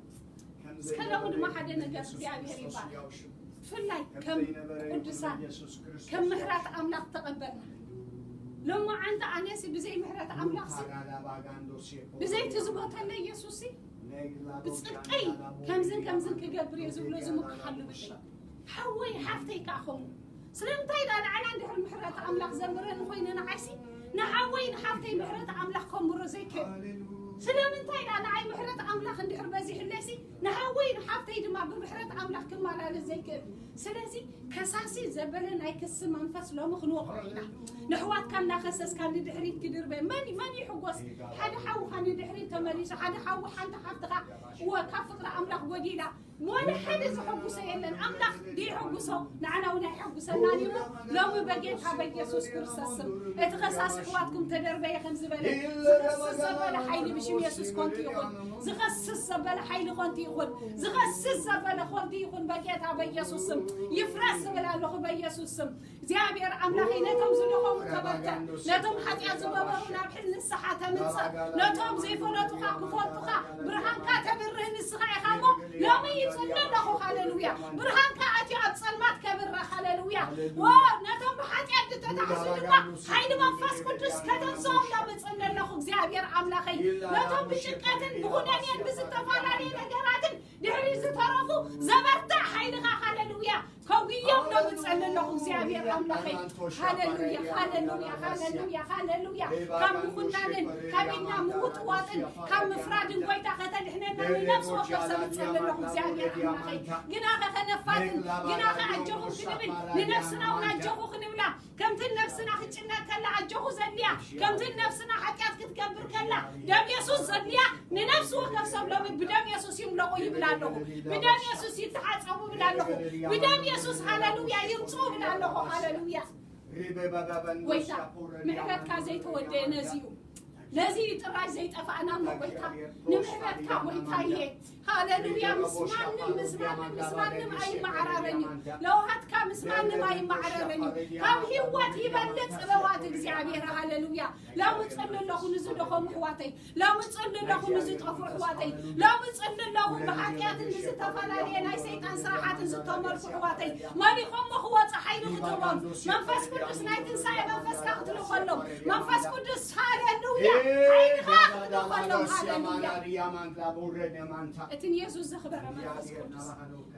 ከም እስከ ሎሚ ዘይነበረ ድማ ይኹን ሓደ ነገር በኢየሱስ እግዚኣብሔር ክርስቶስ ይባል። ሕያው ሽም። ብፍላይ ከም ከም ዘይነበረ ይኹን ቅዱሳን በኢየሱስ ክርስቶስ ከም ምሕረት ኣምላኽ ተቐበልና። ሎማዓንቲ ኣነሲ ብዘይ ምሕረት ኣምላኽሲ፣ ብዘይ እቲ ዝሞተለ ኢየሱስሲ፣ ብጽድቀይ ከምዝን ከምዝን ክገብር እየ ዝብሎ ዝምክሓሉ ብዘይ። ሓወይ ሓፍተይ ከኣ ከምኡ። ስለምንታይ ደኣ ንዓና እንድሕር ምሕረት ኣምላኽ ዘንብረኒ ኮይነ ንዓይሲ፣ ንሓወይ ንሓፍተይ ምሕረት ኣምላኽ ከንብሮ ዘይክእል? ስለምንታይ ደኣ ንዓይ ምሕረት ኣምላኽ እንድሕር በዚሕለይሲ፣ ንሓወይ ንሓፍተይ ድማ ብምሕረት ኣምላኽ ክመላለስ ዘይክእል? ስለዚ ከሳሲ ዘበለ ናይ ክሲ መንፈስ ሎሚ ክንወቕዖ ኢና። ንኣሕዋትካ እናኸሰስካ ንድሕሪት ክድርበ መን መን ይሕጎስ? ሓደ ሓውኻ ንድሕሪት ተመሊሱ፣ ሓደ ሓው ሓንቲ ሓፍትኻ ወ-፣ ካብ ፍቕሪ ኣምላኽ ጎዲላ። ወላ ሓደ ዝሕጉሶ የለን። ኣምላኽ ድይሕጉሶ ንዓና እውን ኣይሕጉሰናን እዩ። ሎሚ በጌታ በኢየሱስ ክርስቶስ ስም እቲ ከሳሲ ኣሕዋትኩም ተደርበየ ከም ዝበለ ዝኸስስ ዘበለ ሓይሊ ብሽም የሱስ ኮንቲ ይኹን። ዝኸስስ ዘበለ ሓይሊ ኮንቲ ይኹን። ዝኸስስ ዘበለ ኮንቲ ይኹን በጌታ በኢየሱስ ስም። ይፍረስ ዝብል ኣለኹ በኢየሱስ ስም። እግዚኣብሔር ኣምላኸይ ነቶም ዝደኸሙ ተበርትዕ፣ ነቶም ሓጢኣት ዝገበሩ ናብ ሕል ንስሓ ተምጽእ፣ ነቶም ዘይፈለጡኻ ክፈልጡኻ ብርሃንካ ተብርህ ንስኻ ኢኻ እሞ ሎሚ ይጽሊ ኣለኹ። ሃሌሉያ። ብርሃንካ ኣትዩ ኣብ ጸልማት ከብርህ። ሃሌሉያ። ዎ ነቶም ብሓጢኣት ዝተታሕዙ ድማ ሓይሊ መንፈስ ቅዱስ ከተንስኦም ሎሚ እጽሊ ኣለኹ። እግዚኣብሔር ኣምላኸይ ነቶም ብጭንቀትን ብኹነኔን ብዝተፈላለየ ነገራትን ድሕሪ ዝተረፉ ዘበርትዕ ሓይልኻ። ሃሌሉያ። ከጉዮም ሎሚ እጸሊ ኣለኹ እግዚኣብሔር ኣምላኸይ። ሃሌሉያ፣ ሃሌሉያ፣ ሃሌሉያ፣ ሃሌሉያ። ካብ ምኹናንን ካብ ኢድና ምውጥዋጥን ካብ ምፍራድን ጎይታ ከተድሕነና ንነፍሲ ወከፍ ሰብ እጸሊ ኣለኹ እግዚኣብሔር ኣምላኸይ። ግናኸ ከነፋትን ግናኸ ኣጆኹም ክንብል ንነፍስና እውን ኣጆኹ ክንብላ ከምቲ ነፍስና ክትጭነቅ ከላ ኣጆኹ ዘድልያ ከምቲ ነፍስና ሓጢኣት ክትገብር ከላ ደም የሱስ ዘድልያ ንነፍሲ ወከፍ ሰብ ሎሚ ብደም የሱስ ይምለቑ ይብል ኣለኹ። ብደም የሱስ ይተሓጸቡ ይብል ኣለኹ። ብደም የሱስ ሃሌሉያ ይምጹ ይብል ኣለኹ። ሃሌሉያ። ጎይታ ምሕረትካ ዘይተወደአ ነዚ እዩ። ነዚ እዩ ጥራይ ዘይጠፋእና እሞ ጎይታ ንምሕረትካ ጎይታዬ። ሃሌሉያ። ምስ ማንም ምስ ማንም ምስ ማንም ኣይመዓራረን እዩ። ለውሃትካ ምስ ማንም ኣይመዓራረን እዩ። ካብ ህይወት ይበልጽ ለውሃት እግዚኣብሔር። ሃሌሉያ። ሎሚ እጽሊ ኣለኹ ንዝደኸሙ ኣሕዋተይ፣ ሎሚ እጽሊ ኣለኹ ንዝጠፍኡ ኣሕዋተይ፣ ሎሚ እጽሊ ኣለኹ ብሓጢኣትን ብዝተፈላለየ ናይ ሰይጣን ስራሓትን ዝተመልኩ ኣሕዋተይ፣ መሊኾሞ ክወጹ ሓይሊ ክትህቦም፣ መንፈስ ቅዱስ ናይ ትንሳኤ መንፈስካ ክትልኸሎም፣ መንፈስ ቅዱስ ሃሌሉያ፣ ሓይልኻ ክትልኸሎም፣ ሃሌሉያ። እቲ ንየሱስ ዘኽበረ መንፈስ ቅዱስ፣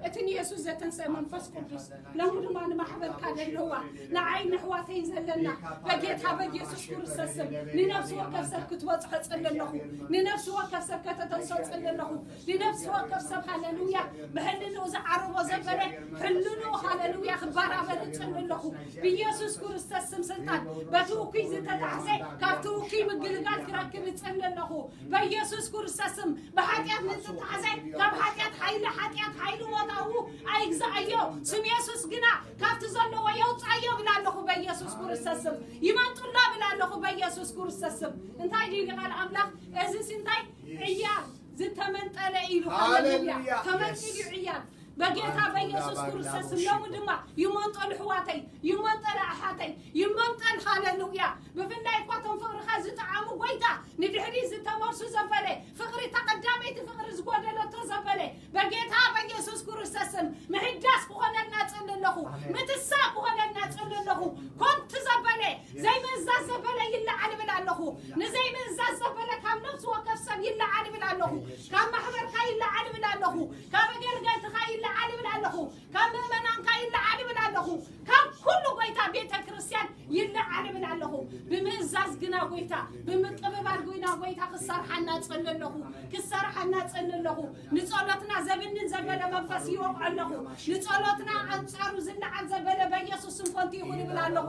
እቲ ንየሱስ ዘተንሰአ መንፈስ ቅዱስ፣ ሎሚ ድማ ንማሕበርካ ዘለዋ ንዓይ ንኣሕዋተይ ዘለና በጌታ በኢየሱስ ክርስቶስ ስም ንነፍሲ ወከፍ ሰብ ክትበጽሖ እጽሊ ኣለኹ። ንነፍሲ ወከፍ ሰብ ከተተንሶ እጽሊ ኣለኹ። ንነፍሲ ወከፍ ሰብ ሃሌሉያ ብሕልንኡ ዝዓረቦ ዘበለ ሕልንኡ ሃሌሉያ ክበራበር እጽሊ ኣለኹ። ብኢየሱስ ክርስቶስ ስም ስልጣን በቲ ውኩይ ዝተታሕዘ ካብቲ ውኩይ ምግልጋል ክረክብ እጽሊ ኣለኹ። በኢየሱስ ክርስቶስ ስም ብሓጢኣት ንዝተታሕዘ ካብ ሓጢኣት ሓይሊ ሓጢኣት ሓይሊ ሞት ኣብኡ ኣይግዛኣዮ። ስም የሱስ ግና ካብቲ ዘለዎ የውፃዮ ብል ኣለኹ በኢየሱስ ክርስቶስ ስም። ይመንጡላ ብል ኣለኹ በኢየሱስ ክርስቶስ ስም። እንታይ ድዩ ቃል ኣምላኽ? እዚስ እንታይ ዕያል ዝተመንጠለ ኢሉ። ሃሌሉያ። ሃሌሉያ። ተመንጢሉ የስ። ዕያል በጌታ በኢየሱስ ክርስቶስ ሎሚ ድማ ይመንጠሉ ኣሕዋተይ፣ ይመንጠሉ ኣሓተይ፣ ይመንጠል። ሃሌሉያ። ብፍላይ እኳ እቶም ፍቕርኻ ዝጠዓሙ ጎይታ፣ ንድሕሪ ዝተመልሱ ዘበለ፣ ፍቕሪ እታ ቀዳመይቲ ፍቕሪ ዝጎደለቶ ዘበለ፣ በጌታ በኢየሱስ ክርስቶስ ስም ምሕዳስ ክኾነልና ጽሊ ኣለኹ። ምትሳእ ክኾነልና ጽሊ ኣለኹ። ኮንቲ ዘበለ፣ ዘይምእዛዝ ዘበለ ይለዓል እብል ኣለኹ። ንዘይምእዛዝ ዘበለ ካብ ነፍሲ ወከፍ ሰብ ይለዓል እብል ኣለኹ። ካብ ማሕበርካ ይለዓል እብል ኣለኹ። ካብ ኣገልገልትኻ ይለዓል እብል ኣለኹ። ካብ ምእመናንካ ይለዓል እብል ኣለኹ። ካብ ኩሉ ጎይታ ቤተ ክርስቲያን ይለዓል እብል ኣለኹ። ብምእዛዝ ግና ጎይታ፣ ብምቅብባል ግና ጎይታ ክሰርሓና ጽሊ ኣለኹ። ክሰርሓና ጽሊ ኣለኹ። ንጸሎትና ዘብንን ዘበለ መንፈስ ይወቕዖ ኣለኹ። ንጸሎትና ኣንጻሩ ዝለዓል ዘበለ በኢየሱስ ስም ኮንቲ ይኹን እብል ኣለኹ።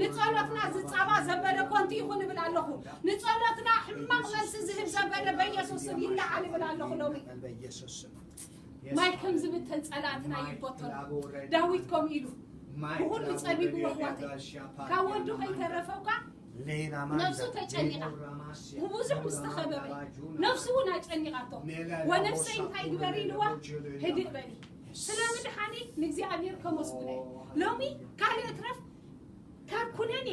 ንጸሎትና ዝጻባ ዘበለ ኮንቲ ይኹን እብል ኣለኹ። ንጸሎትና ሕማቕ መልሲ ዝህብ ዘበለ በኢየሱስ ስም ይለዓል እብል ኣለኹ። ሎሚ ማይ ከም ዝብተን ጸላእትና ይበተኑ። ዳዊት ከምኡ ኢሉ ብኹሉ ጸቢቡ ኣሕዋተይ ካብ ወዱ ከይተረፈ እኳ ነብሱ ተጨኒቓ ብብዙሕ ምስ ተኸበበ ነፍሱ እውን ኣጨኒቓቶ። ወነፍሰይ እንታይ ግበሪ ኢልዋ? ህድእ በሊ። ስለ ምድሓኒ ንእግዚኣብሔር ከመስግኖ እየ። ሎሚ ካልእ እትረፍ ካብ ኩነኔ፣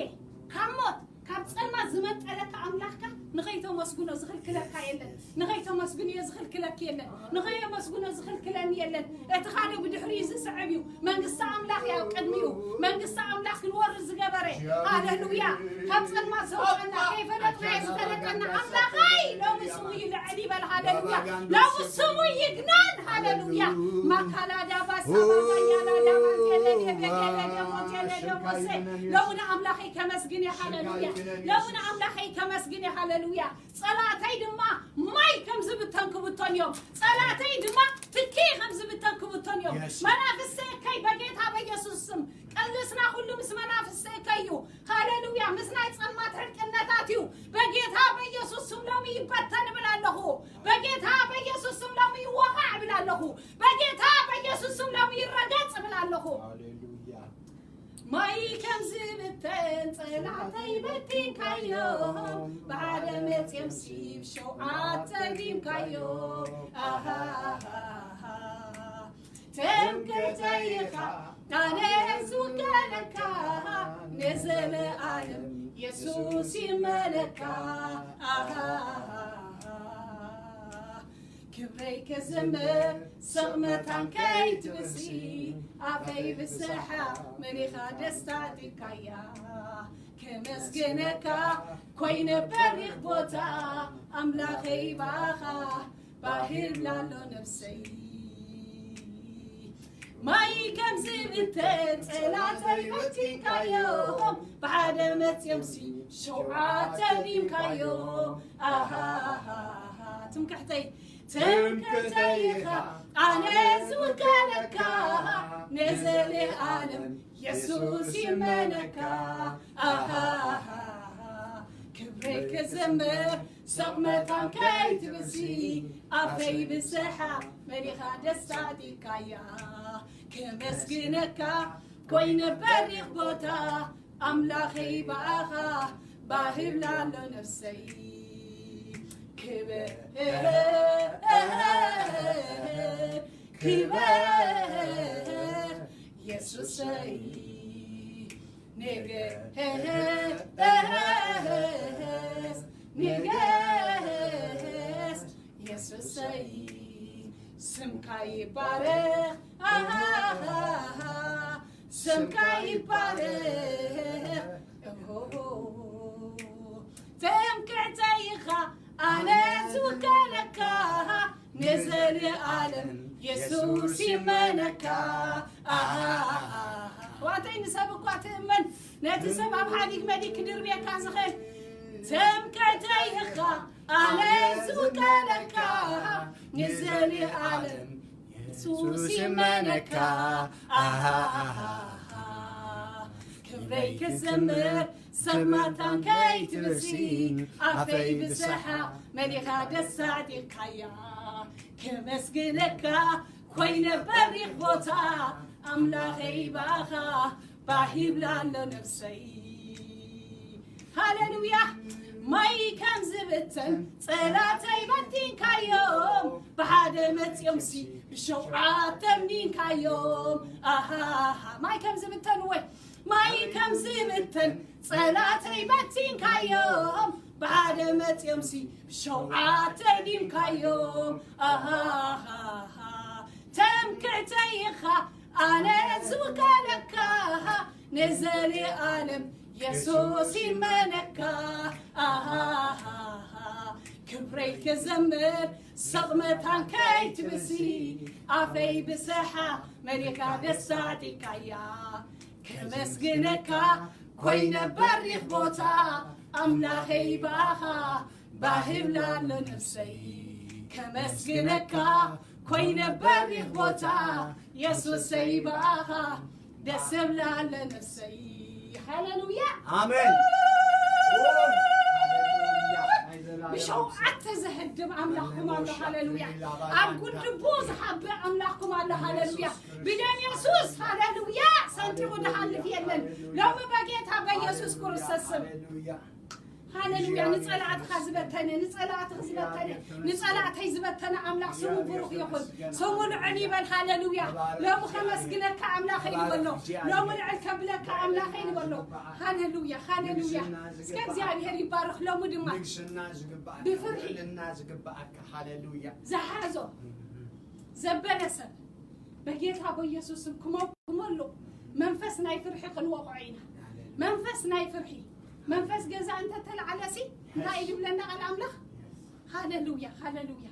ካብ ሞት፣ ካብ ጸልማት ዝመንጠለካ ኣምላኽካ ንኸይተመስግኖ ዝኽልክለካ የለን። ንኸይተመስግንዮ ዝኽልክለኪ የለን። ንኸየመስግኖ ዝኽልክለኒ የለን። እቲ ካልእ ብድሕሪኡ ዝስዕብ እዩ። መንግስቲ ኣምላኽ እዩ ኣብ ቅድሚኡ። መንግስቲ ኣምላኽ ክንወርስ ዝገበረ። ሃሌሉያ። ካብ ጸልማት ዘውፀና፣ ከይፈለጥናዮ ዝፈለጠና ኣምላኸይ ሎሚ ስሙ ይልዕል ይበል። ሃሌሉያ። ሎሚ ስሙ ይግነን። ሃሌሉያ። ማካላዳ ባሳ ባባያላ ዳባቴለ ደበቴለ ደሞቴለ ደሞሴ። ሎሚ ንኣምላኸይ ከመስግን እየ። ሃሌሉያ። ሎሚ ንኣምላኸይ ከመስግን እየ። ሃሌሉያ። ጸላእተይ ድማ ማይ ከም ዝብተን ክብተኑ እዮም። ጸላእተይ ድማ ትኪ ከም ዝብተን ክብተኑ እዮም። Yes. መናፍስቲ እከይ በጌታ በኢየሱስ ስም። ቅልስና ኩሉ ምስ መናፍስቲ እከይ እዩ። ሃሌሉያ። ምስ ናይ ጸልማት ሕርቅነታት እዩ። በጌታ በኢየሱስ ስም ሎሚ ይበተን እብል ኣለኹ። በጌታ በኢየሱስ ስም ሎሚ ይወቓዕ እብል ኣለኹ። በጌታ በኢየሱስ ስም ሎሚ ይረገጽ እብል ኣለኹ። ሃሌሉያ። ማይ ከም ዝብተን ጸላእተይ በቲንካዮ፣ ብሓደ መጽዮም ሲ ሸውዓተ ዲምካዮ። ኣሃሃሃ። ትምክሕተይ ኢኻ ኣነ ዝውከለካ፣ ንዘለኣለም የሱስ ይመለካ። ኣሃሃሃ። ክብረይ ክዝምር ስቕ መታን ከይትብሲ፣ ኣፈይ ብስሓቕ መሊኻ ደስታ ኣጥቢብካያ። ከመስግነካ ኮይነ በሪኽ ቦታ፣ ኣምላኸይ ብኣኻ ባህ ይብላ ኣሎ ነፍሰይ። ማይ ከም ዝብተን ጸላእተይ በቲንካዮ፣ ብሓደ መጽዮምሲ ሸውዓተ ዲምካዮ። ኣሃሃሃ። ትምክሕተይ ትምክሕተይ ኢኻ ኣነ ዝውከለካ፣ ንዘለኣለም የሱስ ይመነካ። ኣሃሃሃ። ክብረይ ክዝምር ስቕ መታን ከይትብሲ፣ ኣፈይ ብስሓቕ መሊኻ ደስታ ኣጥቢብካያ። ከመስግነካ ኮይነ በሪኽ ቦታ፣ ኣምላኸይ ብኣኻ ባህ ይብላ ኣሎ ነፍሰይ። ክብር ክብር የሱሰይ። ንገስ ንገስ የሱሰይ። ስምካ ይባረኽ። ኣሃሃሃ። ስምካ ይባረኽ። ኦሆሆ። ትምክሕተይ ኢኻ ኣነ ዝውከለካ፣ ንዘለኣለም የሱስ ይመነካ። ኣሃሃሃ። ኣሕዋተይ፣ ንሰብ እኳ ትእመን፣ ነቲ ሰብ ኣብ ሓዲግ መዲግ ክድርብየካ ዝኽእል። ትምክሕተይ ኢኻ ኣነ ዝውከለካ፣ ንዘለኣለም የሱስ ይመነካ። ኣሃሃሃ። ክብረይ ክዘምር ስቕ መታን ከይትብሲ፣ ኣፈይ ብስሓቕ መሊኻ ደስታ ኣጥቢብካያ። ከመስግነካ ኮይነ በሪኽ ቦታ፣ ኣምላኸይ ብኣኻ ባህ ይብላ ኣሎ ነፍሰይ። ሃሌሉያ። ማይ ከም ዝብተን ጸላተይ በቲንካዮም፣ ብሓደ መጺኦምሲ ብሸውዓተ ኣምኒንካዮም። ኣሃሃ፣ ማይ ከም ዝብተን ወይ ማይ ከም ዝብተን ጸላተይ በቲንካዮም፣ ብሓደ መጺኦምሲ ብሸውዓተ ዲምካዮም። ኣሃሃሃ፣ ትምክሕተይ ኢኻ ኣነ ዝውከለካ፣ ንዘለኣለም የሱስ ይመነካ። ኣሃሃሃ፣ ክብረይ ክዘምር ሰቕመታን ከይትብሲ፣ ኣፈይ ብሰሓ መሊኻ ደስ ኣዕጢካያ። ከመስግነካ ኮይነ በሪኽ ቦታ፣ ኣምላኸይ ብኣኻ ባህብላ ኣሎ ነፍሰይ። ከመስግነካ ኮይነ በሪኽ ቦታ፣ የሱሰይ ብኣኻ ደስ ብላ ኣሎ ነፍሰይ። ሃሌሉያ። ኣሜን። ብሸውዓተ ዘህድም ኣምላኽኩም ኣሎ። ሃሌሉያ። ኣብ ጉድቡ ዝሓብእ ኣምላኽኩም ኣሎ። ሃሌሉያ። ብደም የሱስ፣ ሃሌሉያ፣ ሰንጢቑ ዝሓልፍ የለን። ሎሚ በጌታ በኢየሱስ ክርስቶስ ስም፣ ሃሌሉያ፣ ንጸላእትኻ ዝበተነ፣ ንጸላእትኻ ዝበተነ፣ ንጸላእተይ ዝበተነ ኣምላኽ ስሙ ብሩኽ ይኹን። ስሙ ልዕል ይበል። ሃሌሉያ። ሎሚ ከመስግነካ ኣምላኸይ ንበሎ። ሎሚ ልዕል ከብለካ ኣምላኸይ ንበሎ። ሃሌሉያ፣ ሃሌሉያ። እስከ እግዚኣብሔር ይባረኽ። ሎሚ ድማ ንግስና ዝግባኣካ ብፍርሒ ልዕልና ዝግባኣካ። ሃሌሉያ። ዝሓዞ ዘበለ ሰብ በጌታ በኢየሱስ ስም ክመ-፣ ክመልቕ መንፈስ ናይ ፍርሒ ክንወቕዖ ኢና። መንፈስ ናይ ፍርሒ መንፈስ ገዛ እንተተላዕለሲ እንታይ እዩ ዝብለና ቃል ኣምላኽ? ሃሌሉያ፣ ሃሌሉያ፣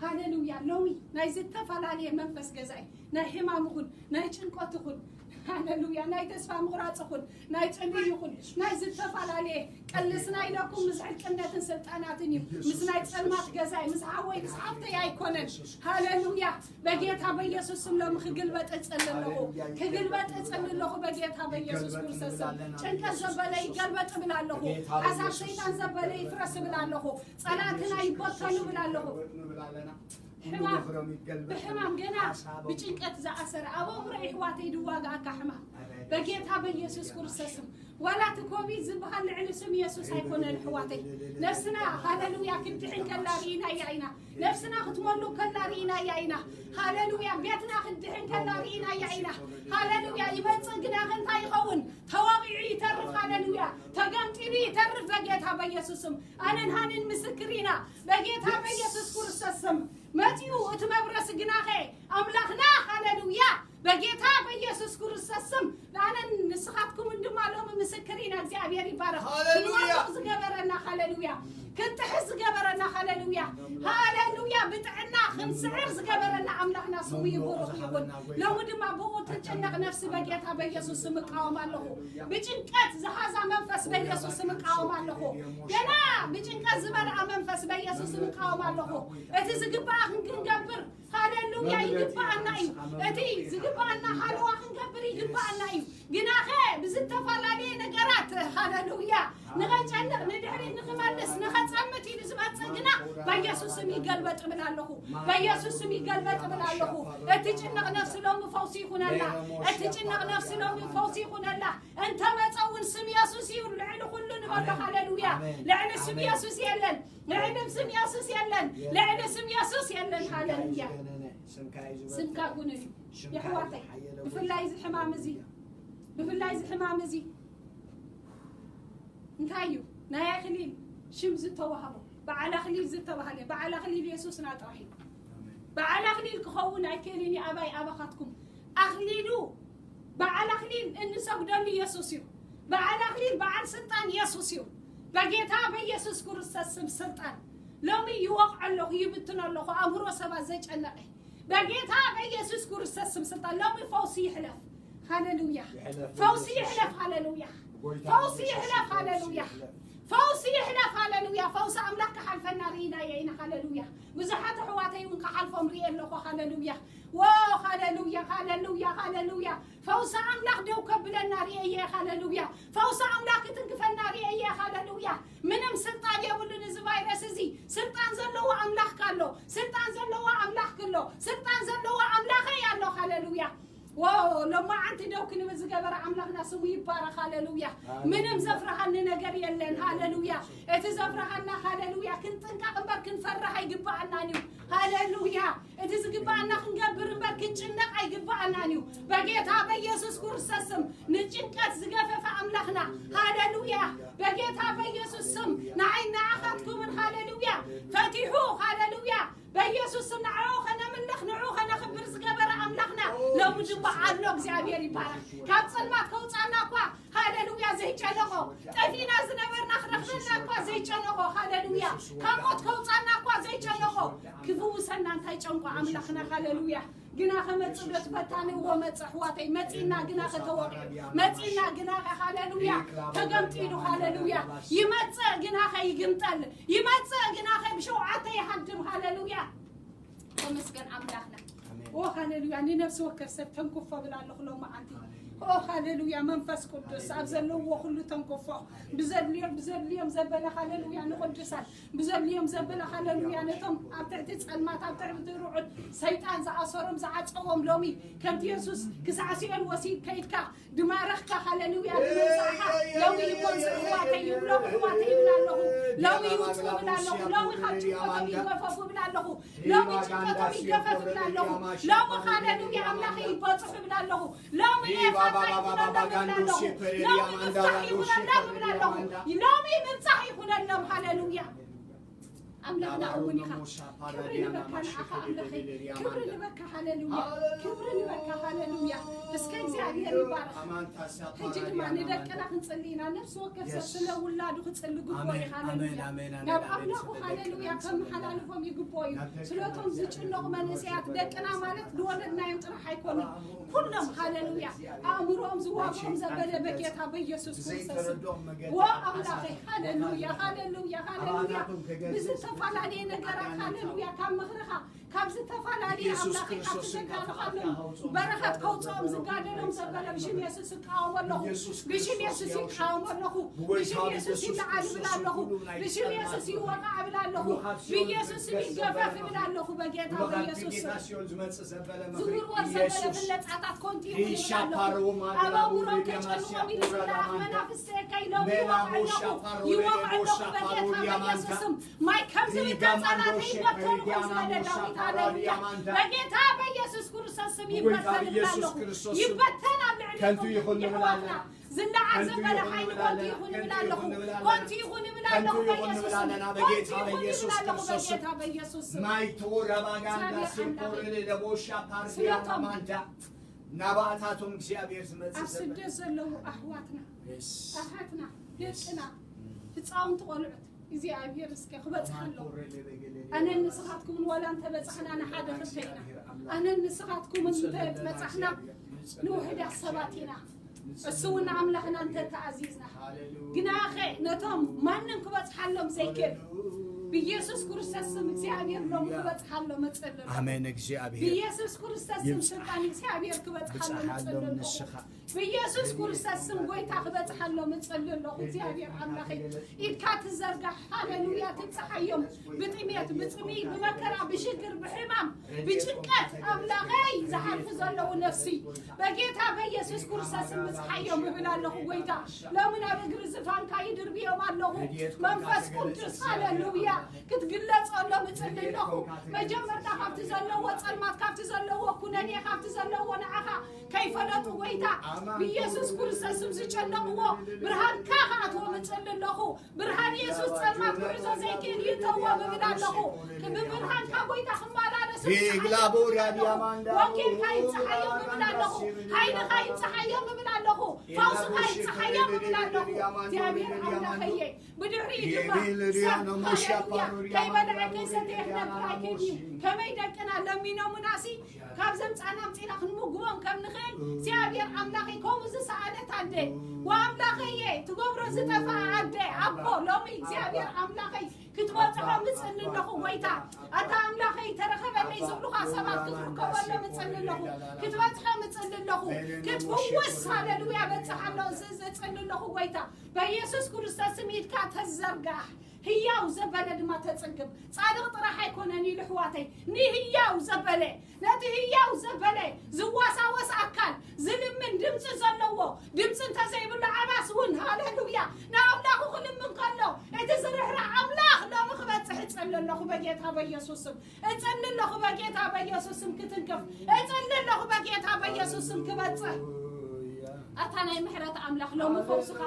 ሃሌሉያ። ሎሚ ናይ ዝተፈላለየ መንፈስ ገዛ እዩ። ናይ ሕማም ይኹን፣ ናይ ጭንቀት ይኹን፣ ሃሌሉያ፣ ናይ ተስፋ ምቑራጽ ይኹን፣ ናይ ጽልኢ ይኹን፣ ናይ ዝተፈላለየ ቅልስና ኢለኩም ምስ ዕልቅነትን ስልጣናትን እዩ። ምስ ናይ ጸልማት ገዛ እዩ። ምስ ሓወይ ምስ ሓፍተይ ኣይኮነን። ሃሌሉያ። በጌታ በኢየሱስ ስም ሎሚ ክግልበጥ እጽሊ ኣለኹ። ክግልበጥ እጽሊ ኣለኹ በጌታ በኢየሱስ ክርስቶስ ስም። ጭንቀት ዘበለ ይገልበጥ እብል ኣለኹ። ሓሳብ ሰይጣን ዘበለ ይፍረስ እብል ኣለኹ። ጸላእትና ይበተኑ እብል ኣለኹ። ሕማም፣ ብሕማም ገና ብጭንቀት ዝኣሰረ ኣብ ኣእምሮ ይሕዋተይ ድዋጋኣካ ሕማም በጌታ በኢየሱስ ክርስቶስ ስም። ዋላ እቲ ኮቪድ ዝበሃል ልዕሊ ስም የሱስ ኣይኮነን ኣሕዋተይ። ነፍስና ሃሌሉያ ክትድሕን ከላ ርኢናያ ኢና። ነፍስና ክትመሉ ከላ ርኢናያ ኢና። ሃሌሉያ ቤትና ክትድሕን ከላ ርኢናያ ኢና። ሃሌሉያ ይመጽእ ግናኸ እንታይ ይኸውን? ተወቒዑ ይተርፍ። ሃሌሉያ ተገምጢሉ ይተርፍ በጌታ በኢየሱስ ስም። ኣነን ሃንን ምስክር ኢና በጌታ በኢየሱስ ክርስቶስ ስም። መጺኡ እቲ መብረሲ ግናኸ ኣምላኽና። ሃሌሉያ በጌታ በኢየሱስ ክርስቶስ ስም ኣነን ንስኻትኩምን ድማ ሎሚ ምስክር ኢና። እግዚኣብሔር ይባረኽ። ሃሌሉያ። ክንወድቕ ዝገበረና ሃሌሉያ ክንጥሕስ ዝገበረና ሃሌሉያ ሃሌሉያ ብጥዕና ክንስዕር ዝገበረና ኣምላኽና ስሙ ይቡሩኽ ይኹን። ሎሚ ድማ ብኡ ትጨነቕ ነፍሲ በጌታ በኢየሱስ ስም እቃወም ኣለኹ። ብጭንቀት ዝሓዛ መንፈስ በኢየሱስ ስም እቃወም ኣለኹ። ገና ብጭንቀት ዝበልዓ መንፈስ በኢየሱስ ስም እቃወም ኣለኹ። እቲ ዝግባኣ ክንገብር ሃሌሉያ ይግባኣና እዩ። እቲ ዝግባኣና ሃለዋ ክንገብር ይግባኣና እዩ። ግናኸ ብዝተፈላለየ ነገራት ሃሌሉያ ንኸጨንቕ ንድሕሪት ንኽመልስ ንኸጸምት ኢሉ ዝመጽእ ግና በኢየሱስ ስም ይገልበጥ እብል ኣለኹ። በኢየሱስ ስም ይገልበጥ እብል ኣለኹ። እትጭነቕ ነፍሲ ሎሚ ፈውሲ ይኹነላ። እትጭነቕ ነፍሲ ሎሚ ፈውሲ ይኹነላ። እንተመጸ እውን ስም የሱስ እዩ ልዕሊ ኩሉ ንበሎ። ሃሌሉያ ልዕሊ ስም የሱስ የለን። ልዕሊ ስም የሱስ የለን። ልዕሊ ስም የሱስ የለን። ሃሌሉያ ስምካ ጉን እዩ የሕዋተይ። ብፍላይ እዚ ሕማም እዚ ብፍላይ እዚ ሕማም እዚ እንታይ እዩ ናይ ኣኽሊል ሽም ዝተዋህቦ? በዓል ኣኽሊል ዝተባህለ በዓል ኣኽሊል የሱስና ጥራሕ እዩ። በዓል ኣኽሊል ክኸውን ኣይክእልን እዩ። ኣባይ ኣባኻትኩም ኣኽሊሉ በዓል ኣኽሊል እንሰግደሉ የሱስ እዩ። በዓል ኣኽሊል በዓል ስልጣን የሱስ እዩ። በጌታ በኢየሱስ ክርስቶስ ስም ስልጣን ሎሚ ይወቕዖ ኣለኹ ይብትን ኣለኹ ኣእምሮ ሰባት ዘጨነቐ በጌታ በኢየሱስ ክርስቶስ ስም ስልጣን ሎሚ ፈውሲ ይሕለፍ። ሃሌሉያ ፈውሲ ይሕለፍ። ሃሌሉያ ፈውሲ ይሕለፍ። ሃሌሉያ ፈውሲ ይሕለፍ። ሃሌሉያ ፈውሲ ኣምላኽ ክሓልፈና ርኢናዮ ኢና። ሃሌሉያ ብዙሓት ኣሕዋተይ እውን ክሓልፎም ርኢ ኣለኹ። ሃሌሉያ ዎ ሃሌሉያ ሃሌሉያ ሃሌሉያ ፈውሲ ኣምላኽ ደው ከብለና ርኤየ። ሃሌሉያ ፈውሲ ኣምላኽ ክትንክፈና ርኤየ። ሃሌሉያ ምንም ስልጣን የብሉን እዚ ቫይረስ እዚ። ስልጣን ዘለዎ ኣምላኽ ካሎ ስልጣን ዘለዎ ኣምላኽ ክሎ ስልጣን ዘለዎ ኣምላኸይ ኣሎ። ሃሌሉያ ዎ ሎማዓንቲ ደው ክንብል ዝገበረ ኣምላኽና ስሙ ይባረኽ። ሃሌሉያ። ምንም ዘፍርሃኒ ነገር የለን። ሃሌሉያ። እቲ ዘፍርሃና፣ ሃሌሉያ፣ ክንጥንቀቕ እምበር ክንፈርህ ኣይግባኣናን እዩ። ሃሌሉያ። እቲ ዝግባኣና ክንገብር እምበር ክንጭነቕ ኣይግባኣናን እዩ። በጌታ በኢየሱስ ክርስቶስ ስም ንጭንቀት ዝገፈፈ ኣምላኽና፣ ሃሌሉያ፣ በጌታ በኢየሱስ ስም ንዓይ ንዓኻትኩምን፣ ሃሌሉያ፣ ፈቲሑ፣ ሃሌሉያ፣ በኢየሱስ ስም ንዕኡ ከነምልኽ ንዕኡ ከነኽብር ዝገበረ ኣምላኽና ሎሚ ድማ ኣሎ። እግዚኣብሔር ይባረኽ። ካብ ጸልማት ከውጻና እኳ፣ ሃሌሉያ፣ ዘይጨነቖ፣ ጠፊና ዝነበርና ክረኽበና እኳ ዘይጨነቖ፣ ሃሌሉያ፣ ካብ ሞት ከውጻና እኳ ዘይጨነቖ፣ ክፍውሰና እንታይ ጨንቆ ኣምላኽና? ሃሌሉያ። ግና ከመጽእ ዶ ትፈታኒ? እዎ መጽእ ኣሕዋተይ፣ መጺና ግና ከተወቅዕ፣ መጺና ግና፣ ሃሌሉያ፣ ተገምጢሉ፣ ሃሌሉያ፣ ይመጽእ ግና ከይግምጠል፣ ይመጽእ ግና ከይ ብሸውዓተ ይሃድም፣ ሃሌሉያ። ተመስገን ኣምላኽና። ኦ ሃሌሉያ። ንነፍሲ ወከፍ ሰብ ተንኩፎ ብላ ኣለኹ ሎማዓንቲ። ኦ ሃሌሉያ። መንፈስ ቅዱስ ኣብ ዘለዎ ኩሉ ተንኩፎ። ብዘድልዮም ብዘድልዮም ዘበለ፣ ሃሌሉያ፣ ንቅዱሳን ብዘድልዮም ዘበለ፣ ሃሌሉያ፣ ነቶም ኣብ ትሕቲ ጸልማት ኣብ ትሕቲ ርዑድ ሰይጣን ዝኣሰሮም ዝዓጸዎም ሎሚ ከምቲ የሱስ ክሳዕ ሲኦል ወሲድ ከይድካ ድማረኽካ፣ ሃሌሉያ፣ ንመንጻእካ ሎሚ ይመንጽእ ኣሕዋተይ ይብሎም ኣሕዋተይ ይብል ኣለኹ። ሎሚ ይውጽኡ ይብል ኣለኹ። ሎሚ ካብ ጭንቀቶም ይገፈፉ ይብል ኣለኹ። ሎሚ ጭንቀቶም ይገፈፍ ይብል ኣለኹ። ሎሚ ሃሌሉያ ኣምላኸይ ይበጽሑ ይብል ኣለኹ። ሎሚ ኤፋታ ይኹነሎም ይብል ኣለኹ። ሎሚ ምፍታሕ ይኹነሎም ይብል ኣለኹ። ሎሚ ምብጻሕ ይኹነሎም። ሃሌሉያ ኣምላኽና እውን ኢኻ። ክብሪ ንበካ ንዓኻ ኣምላኸይ። ክብሪ ንበካ ሃሌሉያ። ክብሪ ንበካ ሃሌሉያ። እስከ እግዚኣብሔር ይባረኽ። ሕጂ ድማ ንደቅና ክንጽሊ ኢና። ነፍሲ ወከፍ ሰብ ስለ ውላዱ ክጽሊ ግቦ እዩ። ሃሌሉያ። ናብ ኣምላኹ ሃሌሉያ ከመሓላልፎም ይግቦ እዩ። ስለቶም ዝጭነቑ መንእሰያት ደቅና ማለት ዝወለድናዮም ጥራሕ ኣይኮኑን። ኩሎም ሃሌሉያ ኣእምሮኦም ዝዋግኦም ዘበለ በጌታ በኢየሱስ ክርስቶስ። ዎ ኣምላኸይ ሃሌሉያ ሃሌሉያ ሃሌሉያ። ብዝተፈላለየ ነገራት ሃሌሉያ ካብ ምኽርኻ ካብ ዝተፈላለየ ኣምላኸይ ካብ ትዘጋርኻሎም በረኸት ከውፅኦም ዝጋደሎም ዘበለ ብሽም የሱስ እቃወሞ ኣለኹ። ብሽም የሱስ ይቃወሞ ኣለኹ። ብሽም የሱስ ይለዓል እብል ኣለኹ። ብሽም የሱስ ይወቃዕ እብል ኣለኹ። ብኢየሱስ ስም ይገፈፍ እብል ኣለኹ። በጌታ በኢየሱስ ስም ዝውርወር ዘበለ ፍለጻታት ኮንቲ ይኹን እብል ኣለኹ። ኣብ ኣእምሮም ከጨንቖም ኢሉ ዝለኣኽ መናፍስቲ ከይሎም ይወቕዑ ኣለኹ። ይወቕዑ ኣለኹ በጌታ በኢየሱስ ስም። ማይ ከም ዝብካ ጸላተይ ይበተኑ ከም ዝበለ ዳዊት። ሃሌሉያ። በጌታ በኢየሱስ ክርስቶስ ስም ይበተን እብል ኣለኹ። ይበተን ኣብ ልዕሊ ይኹን ይኹን እብል ኣለና። ዝለዓል ዘበለ ሓይሊ ኮንቲ ይኹን እብል ኣለኹ። ኮንቲ ይኹን እብል ኣለኹ በኢየሱስ ስም። ኮንቲ ይኹን እብል ኣለኹ በጌታ በኢየሱስ ስም። ማይ ቶራ ባጋንዳ ሲኮሬ ለቦሻ ፓርዲያ ማንዳ ናባታቶም እግዚኣብሔር ዝመጽእ ኣብ ስደት ዘለዉ ኣሕዋትና ኣሓትና ደቅና ህፃውንቲ ቆልዑት እግዚኣብሔር እስከ ክበፅሓሎም ኣነን ንስኻትኩምን ዋላ እንተበፃሕና ንሓደ ክልተ ኢና። ኣነን ንስኻትኩምን እንተበፃሕና ንውሕዳት ሰባት ኢና። እሱ እውን ኣምላኽና እንተተኣዚዝና ግናኸ ነቶም ማንም ክበፅሓሎም ዘይክእል ብኢየሱስ ክርስቶስ ስም እግዚኣብሔር ሎም ክበፅሓሎም እፅልሎ። ኣሜን። እግዚኣብሔር ብኢየሱስ ክርስቶስ ስም ስልጣን እግዚኣብሔር ክበፅሓሎም እፅልሎ። ብኢየሱስ ክርስቶስ ስም ጎይታ ክበፅሓሎም እፅልሎ። እግዚኣብሔር ኣምላኸይ ኢድካ ትዘርጋሕ። ሃሌሉያ። ትብፅሓዮም ብጥሜት ብፅሚ ብመከራ ብሽግር ብሕማም ብጭንቀት ኣምላኸይ ዝሓልፉ ዘለዉ ነፍሲ በጌታ በኢየሱስ ክርስቶስ ምጽሓዮም እብል ኣለኹ። ጎይታ ሎሚ ናብ እግሪ ዝፋንካ ይድርብዮም ኣለኹ። መንፈስ ቅዱስ ሃሌሉያ ክትግለጸሎም እጽሊ ኣለኹ። መጀመርታ ካብቲ ዘለዎ ጸልማት ካብቲ ዘለዎ ኩነኔ ካብቲ ዘለዎ ንዓኻ ከይፈለጡ ጎይታ ብኢየሱስ ክርስቶስ ስም ዝጨነቕዎ ብርሃንካ ክኣትዎም እጽሊ ኣለኹ። ብርሃን የሱስ ጸልማት ጉዕዞ ዘይክእል ይእተዎም እብል ኣለኹ። ብብርሃንካ ጎይታ ክመላለሱ ይግላቦ ራዲያ ማንዳ ወንጌልካ ይብጽሓዮም እብል ኣለኹ። ሓይልኻ ይብጽሓዮም እብል ኣለኹ። ፈውስኻ ይብጽሓዮም እብል ኣለኹ። እግዚኣብሔር ኣምላኸየ ብድሕሪኡ ድማ ሰብ ሃሌሉያ ከይበልዐ ከይሰተየ ክነብር ኣይክእል እዩ። ከመይ ደቅና ለሚኖሙናሲ ካብ ዘምጻና ኣምጺና ክንምግቦም ከም ንኽእል እግዚኣብሔር ኣምላኸይ ከምኡ ዝሰኣነት ኣደ ወኣምላኸየ ትገብሮ ዝጠፍኣ ኣደ ኣቦ ሎሚ እግዚኣብሔር ኣምላኸይ ክትበጽሖ ምጽሊ ኣለኹ። ጎይታ ኣታ ኣምላኸይ ተረኸበለይ ዝብሉኻ ሰባት ክትርከበሎ ምጽሊ ኣለኹ። ክትበጽሖ ምጽሊ ኣለኹ። ክትፍወስ ሃሌሉያ በጽሕ ኣሎ ዝጽሊ ኣለኹ። ጎይታ በኢየሱስ ክርስቶስ ስም ኢድካ ተዘርጋሕ። ህያው ዘበለ ድማ ተጽግብ። ጻድቕ ጥራሕ ኣይኮነን ኢሉ ኣሕዋተይ፣ ንህያው ዘበለ፣ ነቲ ህያው ዘበለ ዝዋሳወስ ኣካል፣ በኢየሱስ ስም ክትንከፍ እጽሊ ኣለኹ። በጌታ በኢየሱስ ስም ክበጽሕ ኣታ ናይ ምሕረት ኣምላኽ ሎሚ ፈውስኻ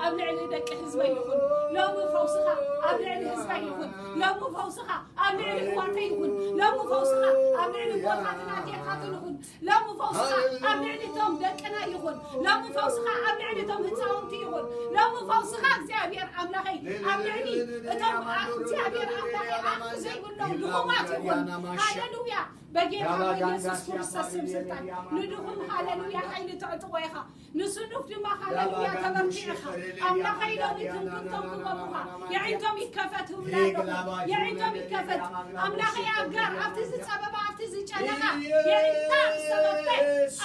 ኣብ ልዕሊ ደቂ ህዝበይ ይኹን። ሎሚ ፈውስኻ ኣብ ልዕሊ ህዝበይ ይኹን። ሎሚ ፈውስኻ ኣብ ልዕሊ ህዋተይ ይኹን። ሎሚ ፈውስኻ ኣብ ልዕሊ ጎታትን ኣዴታትን ይኹን። ሎሚ ፈውስኻ ኣብ ልዕሊ እቶም ደቅና ይኹን። ሎሚ ፈውስኻ ኣብ ልዕሊ እቶም ህፃውንቲ ይኹን። ሎሚ ፈውስኻ እግዚኣብሔር ኣምላኸይ ኣብ ልዕሊ እቶም ኣ- እግዚኣብሔር ኣምላኸይ ኣፍ ዘይብሎም ድኹማት ይኹን። ሃሌሉያ። በጌታ በኢየሱስ ክርስቶስ ስም ስልጣን ንድኹም ሃሌሉያ ሓይሊ ተዕጥቆ ኢኻ። ንስኑፍ ድማ ሃሌሉያ ተበርቲዕኻ። ኣምላኸይ ሎሚ ትምክንቶም ክበሙኻ። የዒንቶም ይከፈት እብላ ኣለኹ። የዒንቶም ይከፈት። ኣምላኸይ ኣጋር ኣብቲ ዝጸበባ ኣብቲ ዝጨነቓ የዒንታ ዝተኸፍተ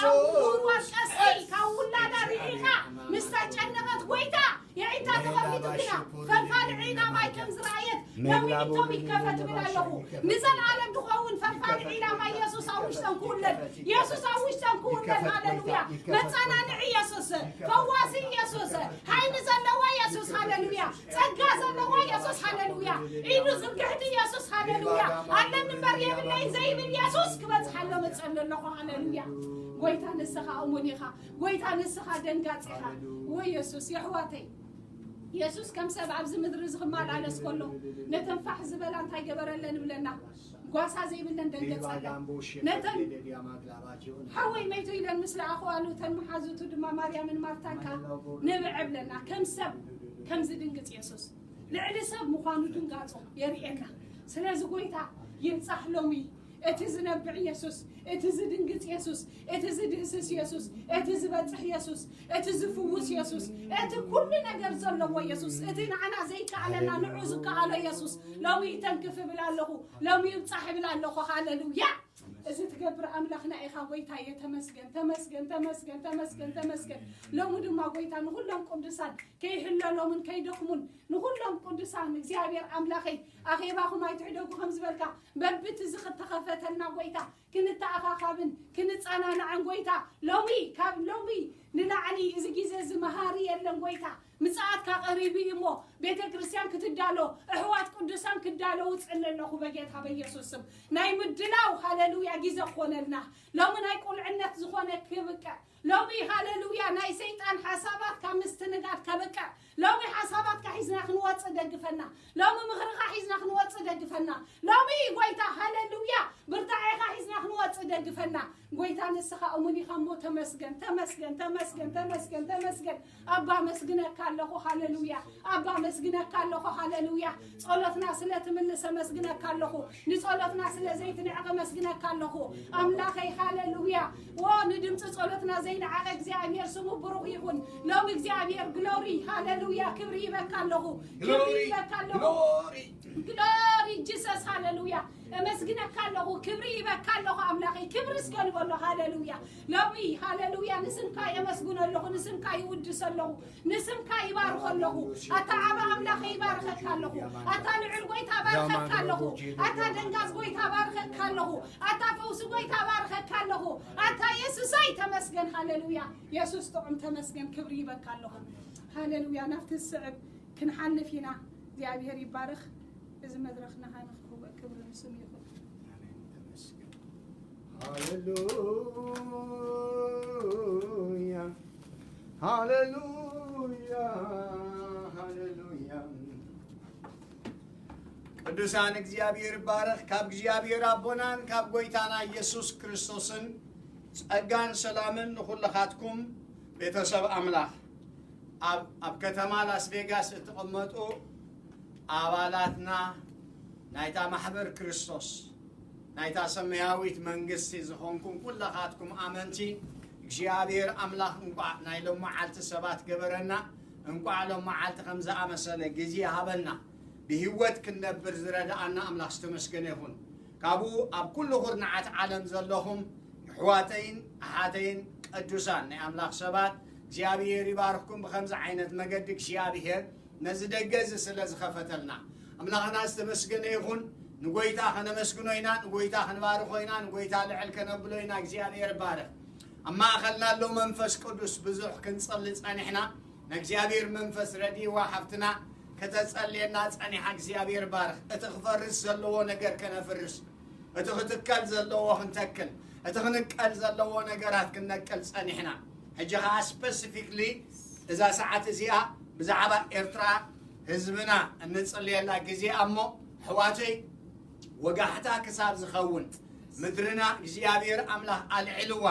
ኣብ ቁርዋ ቀስቲ ካብ ውላዳ ርሒቓ ምስ ተጨነቐት ጎይታ የዒንታ ተኸፊቱ ግና ፈልፋሊ ዒላ ማይ ከም ዝረኣየት ሎሚ ዒንቶም ይከፈት እብል ኣለኹ። ንዘለኣለም ዝኸውን ፈልፋሊ ዒላ ማይ የሱስ ኣብ ውሽጠን ክውለድ፣ የሱስ ኣብ ውሽጠን ክውለድ። ሃሌሉያ። መጸናንዒ የሱስ፣ ፈዋሲ የሱስ፣ ሓይሊ ዘለዎ የሱስ። ሃሌሉያ። ጸጋ ዘለዎ የሱስ። ሃሌሉያ። ኢዱ ዝርግሕቲ የሱስ። ሃሌሉያ። ኣለኒ እምበር የብለይን ዘይብል የሱስ ክበጽሓሎም እጸሊ ኣለኹ። ሃሌሉያ። ጎይታ ንስኻ እሙን ኢኻ። ጎይታ ንስኻ ደንጋጽ ኢኻ። ወይ የሱስ የሕዋተይ፣ የሱስ ከም ሰብ ኣብዚ ምድሪ እዚ ክመላለስ ከሎ ነተን ፋሕ ዝበላ እንታይ ገበረለን እብለና? ጓሳ ዘይብለን ደንገጸለን። ነተን ሓወይ መይቱ ኢለን ምስ ለኣኽዋሉ እተን መሓዙቱ ድማ ማርያምን ማርታን ከኣ ንብዐ እብለና። ከም ሰብ ከም ዝድንግጽ የሱስ ልዕሊ ሰብ ምዃኑ ድንጋጾ የርእየና። ስለዚ ጎይታ ይብጻሕ ሎሚ እቲ ዝነብዕ የሱስ፣ እቲ ዝድንግጽ የሱስ፣ እቲ ዝድህስስ የሱስ፣ እቲ ዝበጽሕ የሱስ፣ እቲ ዝፍውስ የሱስ፣ እቲ ኩሉ ነገር ዘለዎ የሱስ፣ እቲ ንዓና ዘይከኣለና ንዑ ዝከኣሎ የሱስ ሎሚ ይተንክፍ እብል ኣለኹ። ሎሚ ይብጻሕ እብል ኣለኹ። ሃሌሉያ። እዚ ትገብር ኣምላኽና ኢኻ ጎይታየ። ተመስገን፣ ተመስገን፣ ተመስገን፣ ተመስገን፣ ተመስገን። ሎሚ ድማ ጎይታ ንኹሎም ቅዱሳን ከይሕለሎምን ከይደኽሙን ንኹሎም ቅዱሳን እግዚኣብሔር ኣምላኸይ ኣኼባኹም ኣይትሕደጉ ከም ዝበልካ በብቲ ዝኽተኸፈተልና ጎይታ ክንተኣኻኻብን ክንጸናናዕን ጎይታ ሎሚ ካብ ሎሚ ንላዕሊ እዚ ግዜ እዚ መሃሪ የለን ጎይታ። ምጽኣትካ ቀሪቡ እዩ እሞ ቤተ ክርስቲያን ክትዳሎ፣ ኣሕዋት ቅዱሳን ክዳለዉ ጽሊ ኣለኹ በጌታ በኢየሱስ ስም። ናይ ምድላው ሃሌሉያ ግዜ ክኾነልና። ሎሚ ናይ ቁልዕነት ዝኾነ ክብቅዕ። ሎሚ ሃሌሉያ ናይ ሰይጣን ሓሳባት ካብ ምስትንጋድ ከብቅዕ። ሎሚ ሓሳባትካ ሒዝና ክንወጽእ ደግፈና። ሎሚ ምኽርኻ ሒዝና ክንወጽእ ደግፈና። ሎሚ ጎይታ ሃሌሉያ ብርታዔኻ ሒዝና ክንወጽእ ደግፈና። ጎይታ ንስኻ እሙን ኢኻ እሞ ተመስገን፣ ተመስገን፣ ተመስገን፣ ተመስገን፣ ተመስገን። ኣባ መስግነካ ኣለኹ ሃሌሉያ። ኣባ መስግነካ ኣለኹ ሃሌሉያ። ጸሎትና ስለ ትምልስ ኣመስግነካ ኣለኹ። ንጸሎትና ስለ ዘይትንዕቕ ኣመስግነካ ኣለኹ ኣምላኸይ ሃሌሉያ። ዎ ንድምፂ ጸሎትና ዘይንዓቐ እግዚኣብሔር ስሙ ብሩኽ ይኹን። ሎም እግዚኣብሔር ግሎሪ ሃሌሉያ ክብሪ ይበካ ኣለኹ። ክብሪ ይበካ ኣለኹ። ግሎሪ ጂሰስ ሃሌሉያ። እመስግነካ ኣለኹ ክብሪ ይበካ ኣለኹ ኣምላኸይ ክብሪ እስከ ንበሎ ሃሌሉያ። ሎሚ ሃሌሉያ ንስምካ የመስግኖ ኣለኹ ንስምካ ይውድስ ኣለኹ። ንስምካ ይባርኽ ኣለኹ። ኣታ ዓባ ኣምላኸ ይባርኸካ ኣለኹ። ኣታ ልዑል ጎይታ ባርኸካ ኣለኹ። ኣታ ደንጋዝ ጎይታ ባርኸካ ኣለኹ። ኣታ ፈውሲ ጎይታ ባርኸካ ኣለኹ። ኣታ የሱሰይ ተመስገን ሃሌሉያ። የሱስ ጥዑም ተመስገን ክብሪ ይበካ ኣለኹ። ሃሌሉያ ናብቲ ዝስዕብ ክንሓልፍ ኢና። እግዚኣብሔር ይባርኽ። እዚ መድረኽ ናኻ ንኽህወ ክብሪ ንስም ይኹን። ሃሌሉያ ሃሌሉያ ሃሌሉያ። ቅዱሳን እግዚኣብሔር ይባረኽ። ካብ እግዚኣብሔር ኣቦናን ካብ ጎይታና ኢየሱስ ክርስቶስን ጸጋን ሰላምን ንኹልኻትኩም ቤተሰብ ኣምላኽ ኣብ ኣብ ከተማ ላስ ቬጋስ እትቕመጡ ኣባላትና ናይታ ማሕበር ክርስቶስ ናይታ ሰማያዊት መንግስቲ ዝኾንኩም ኩላኻትኩም ኣመንቲ እግዚኣብሔር ኣምላኽ እንቋዕ ናይ ሎም መዓልቲ ሰባት ገበረና። እንቋዕ ሎም መዓልቲ ከም ዝኣመሰለ ግዜ ሃበና። ብህይወት ክንነብር ዝረድኣና ኣምላኽ ዝተመስገነ ይኹን። ካብኡ ኣብ ኩሉ ኩርናዓት ዓለም ዘለኹም ኣሕዋተይን ኣሓተይን ቅዱሳን ናይ ኣምላኽ ሰባት እግዚኣብሔር ይባርኽኩም። ብኸምዚ ዓይነት መገዲ እግዚኣብሔር ነዚ ደገ እዚ ስለ ዝኸፈተልና ኣምላኽና ዝተመስገነ ይኹን። ንጎይታ ከነመስግኖ ኢና፣ ንጎይታ ክንባርኾ ኢና፣ ንጎይታ ልዕል ከነብሎ ኢና። እግዚኣብሔር ይባርኽ። ኣብ ማእኸልና ኣሎ መንፈስ ቅዱስ ብዙሕ ክንጸሊ ጸኒሕና፣ ንእግዚኣብሔር መንፈስ ረድይዋ ሓፍትና ከተጸልየና ጸኒሓ። እግዚኣብሔር ባርኽ። እቲ ክፈርስ ዘለዎ ነገር ከነፍርስ፣ እቲ ክትከል ዘለዎ ክንተክል፣ እቲ ክንቀል ዘለዎ ነገራት ክንነቅል ጸኒሕና። ሕጂ ኸዓ ስፐሲፊክሊ እዛ ሰዓት እዚኣ ብዛዕባ ኤርትራ ህዝብና እንጽልየላ ግዜ እሞ፣ ኣሕዋተይ፣ ወጋሕታ ክሳብ ዝኸውን ምድርና እግዚኣብሔር ኣምላኽ ኣልዒልዋ፣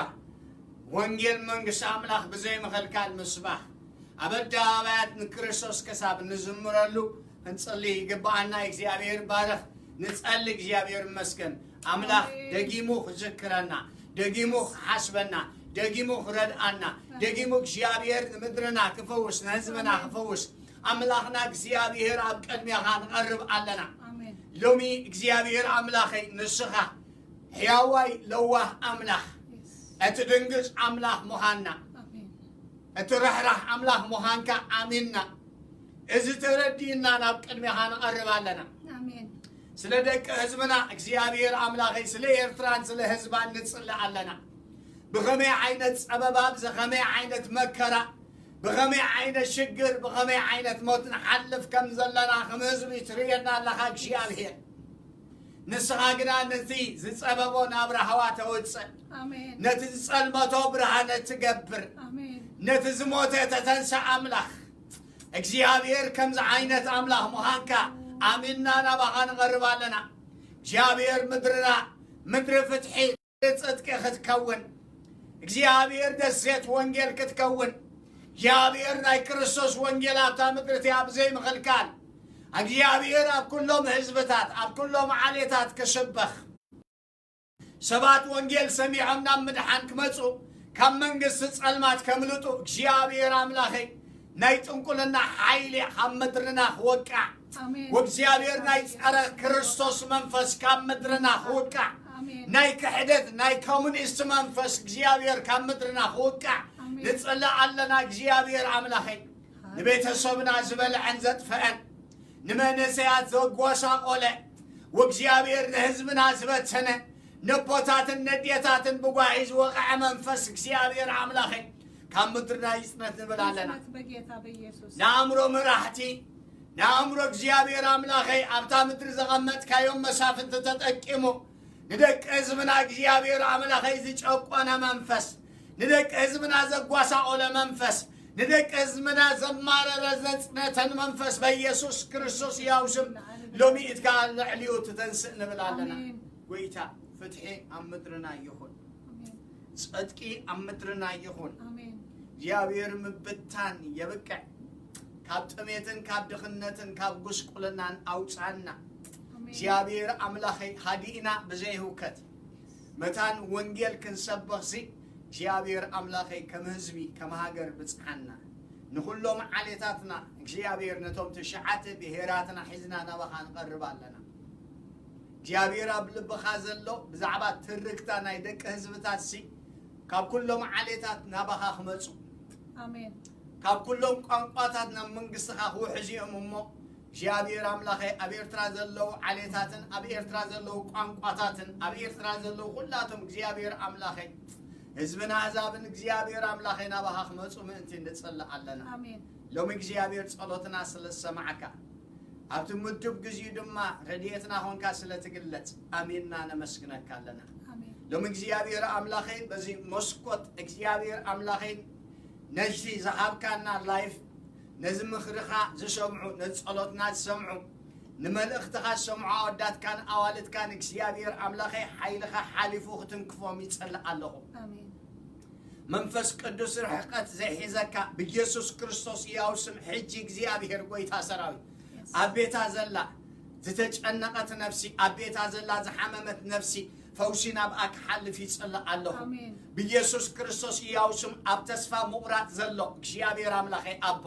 ወንጌል መንግስቲ ኣምላኽ ብዘይ ምኽልካል ምስባኽ፣ ኣብ ኣደባባያት ንክርስቶስ ክሳብ ንዝምረሉ ክንጽሊ ይግብኣና። እግዚኣብሔር ባረኽ። ንጸሊ። እግዚኣብሔር ይመስገን። ኣምላኽ ኣሜን። ደጊሙ ክዝክረና፣ ደጊሙ ክሓስበና፣ ደጊሙ ክረድኣና፣ ደጊሙ እግዚኣብሔር ንምድርና ክፈውስ፣ ንህዝብና ክፈውስ፣ ኣምላኽና እግዚኣብሔር ኣብ ቅድሜኻ ንቐርብ ኣለና። ኣሜን። ሎሚ እግዚኣብሔር ኣምላኸይ ንስኻ ሕያዋይ ለዋህ ኣምላኽ፣ የስ። እቲ ድንግጽ ኣምላኽ ምዃንና፣ ኣሜን። እቲ ርሕራሕ ኣምላኽ ምዃንካ ኣሚንና፣ እዚ ተረዲእና ናብ ቅድሜኻ ንቐርብ ኣለና። ኣሜን። ስለ ደቂ ህዝብና እግዚኣብሔር ኣምላኸይ፣ ስለ ኤርትራን ስለ ህዝባን ንጽሊ ኣለና። ብኸመይ ዓይነት ጸበባ፣ ብኸመይ ዓይነት መከራ፣ ብኸመይ ዓይነት ሽግር፣ ብኸመይ ዓይነት ሞት ንሓልፍ ከም ዘለና ከም ህዝቢ ትርእየና ኣለኻ እግዚኣብሔር። ንስኻ ግና ነቲ ዝጸበቦ ናብ ራህዋ ተውጽእ፣ ኣሜን። ነቲ ዝጸልመቶ ብርሃነ ትገብር፣ ኣሜን። ነቲ ዝሞተ ተተንሳ ኣምላኽ እግዚኣብሔር ከምዚ ዓይነት ኣምላኽ ምዃንካ ኣሚንና ናባኻ ንቐርብ ኣለና። እግዚኣብሔር ምድርና ምድሪ ፍትሒ ጽድቂ ክትከውን፣ እግዚኣብሔር ደሴት ወንጌል ክትከውን፣ እግዚኣብሔር ናይ ክርስቶስ ወንጌል ኣብታ ምድሪ እቲኣ ብዘይ ምኽልካል፣ እግዚኣብሔር ኣብ ኩሎም ህዝብታት፣ ኣብ ኩሎም ዓሌታት ክስበኽ፣ ሰባት ወንጌል ሰሚዖም ናብ ምድሓን ክመጹ፣ ካብ መንግስቲ ጸልማት ከምልጡ፣ እግዚኣብሔር ኣምላኸይ ናይ ጥንቁልና ሓይሊ ካብ ምድርና ክወቃዕ፣ ኣሜን። ወእግዚኣብሔር ናይ ጸረ ክርስቶስ መንፈስ ካብ ምድርና ክውቃዕ፣ ኣሜን። ናይ ክሕደት ናይ ኮሙኒስት መንፈስ እግዚኣብሔር ካብ ምድርና ክውቃዕ ኣሜን። ንጽልእ ኣለና። እግዚኣብሔር ኣምላኸይ፣ ንቤተሰብና ዝበልዐን ዘጥፈአን፣ ንመንእሰያት ዘጓሳቆለ፣ ወእግዚኣብሔር ንህዝብና ዝበተነ፣ ነቦታትን ነዴታትን ብጓሂ ዝወቕዐ መንፈስ እግዚኣብሔር ኣምላኸይ፣ ካብ ምድርና ይጽነት ንብል ኣለና። ይጽነት በጌታ በኢየሱስ። ንኣእምሮ መራሕቲ፣ ንኣእምሮ እግዚኣብሔር ኣምላኸይ፣ ኣብታ ምድሪ ዘቐመጥካዮም መሳፍንቲ ተጠቂሙ፣ ንደቂ ህዝብና እግዚኣብሔር ኣምላኸይ ዝጨቆነ መንፈስ፣ ንደቂ ህዝብና ዘጓሳቆለ መንፈስ፣ ንደቂ ህዝብና ዘማረረ ዘጽነተን መንፈስ በኢየሱስ ክርስቶስ ሕያው ስም ሎሚ ኢድካ ልዕሊኡ ትተንስእ ንብል ኣለና። ኣሜን። ጎይታ፣ ፍትሒ ኣብ ምድርና ይኹን። ኣሜን። ጽድቂ ኣብ ምድርና ይኹን። ኣሜን። እግዚኣብሔር ምብታን የብቅዕ። ካብ ጥሜትን ካብ ድኽነትን ካብ ጉስቁልናን ኣውጻና። ኣሜን። እግዚኣብሔር ኣምላኸይ፣ ሃዲእና ብዘይ ህውከት መታን ወንጌል ክንሰብኽሲ እግዚኣብሔር ኣምላኸይ፣ ከም ህዝቢ ከም ሃገር ብጽሓና። ንኹሎም ዓሌታትና እግዚኣብሔር፣ ነቶም ትሽዓተ ብሄራትና ሒዝና ናባኻ ንቐርብ ኣለና። እግዚኣብሔር፣ ኣብ ልብኻ ዘሎ ብዛዕባ ትርክታ ናይ ደቂ ህዝብታትሲ፣ ካብ ኩሎም ዓሌታት ናባኻ ክመጹ፣ ኣሜን። ካብ ኩሎም ቋንቋታት ናብ መንግስትኻ ክውሕዙ እዮም እሞ፣ እግዚኣብሔር ኣምላኸይ፣ ኣብ ኤርትራ ዘለዉ ዓሌታትን ኣብ ኤርትራ ዘለዉ ቋንቋታትን ኣብ ኤርትራ ዘለዉ ኩላቶም እግዚኣብሔር ኣምላኸይ፣ ህዝብን ኣህዛብን እግዚኣብሔር ኣምላኸይ ናባኻ ክመጹ ምእንቲ ንጽልእ ኣለና። ኣሜን። ሎሚ እግዚኣብሔር ጸሎትና ስለ ዝሰማዕካ፣ ኣብቲ ምዱብ ግዜኡ ድማ ረድኤትና ኾንካ ስለ ትግለጽ ኣሜንና ነመስግነካ ኣለና። ኣሜን። ሎሚ እግዚኣብሔር ኣምላኸይ፣ በዚ መስኮት እግዚኣብሔር ኣምላኸይ፣ ነዚ ዝሃብካና ላይፍ፣ ነዚ ምኽርኻ ዝሰምዑ፣ ነዚ ጸሎትና ዝሰምዑ፣ ንመልእኽትኻ ዝሰምዑ ኣወዳትካን ኣዋልድካን እግዚኣብሔር ኣምላኸይ፣ ሓይልኻ ሓሊፉ ክትንክፎም ይጸልእ ኣለኹ። ኣሜን። መንፈስ ቅዱስ ርሕቀት ዘይሒዘካ ብኢየሱስ ክርስቶስ ሕያው ስም፣ ሕጂ እግዚኣብሔር ጎይታ ሰራዊት፣ የስ። ኣብ ቤታ ዘላ ዝተጨነቐት ነፍሲ፣ ኣብ ቤታ ዘላ ዝሓመመት ነፍሲ፣ ፈውሲ ናብኣ ክሓልፍ ይጽልእ ኣለኹ። ኣሜን። ብኢየሱስ ክርስቶስ ሕያው ስም፣ ኣብ ተስፋ ምቑራጽ ዘሎ እግዚኣብሔር ኣምላኸይ ኣቦ፣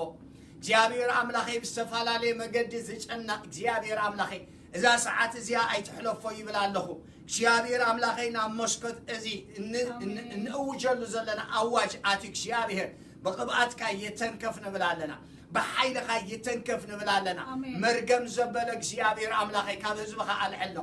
እግዚኣብሔር ኣምላኸይ፣ ብዝተፈላለየ መገዲ ዝጨነቕ እግዚኣብሔር ኣምላኸይ፣ እዛ ሰዓት እዚኣ ኣይትሕለፎ ይብል ኣለኹ። እግዚኣብሔር ኣምላኸይ፣ ናብ መስኮት እዚ እን-፣ እን-፣ ኣሜን። እንእውጀሉ ዘለና ኣዋጅ ኣቲ እግዚኣብሔር፣ ብቕብኣትካ ይተንከፍ ንብል ኣለና፣ ብሓይልኻ ይተንከፍ ንብል ኣለና። ኣሜን። መርገም ዘበለ እግዚኣብሔር ኣምላኸይ፣ ካብ ህዝብኻ ኣልዕሎ።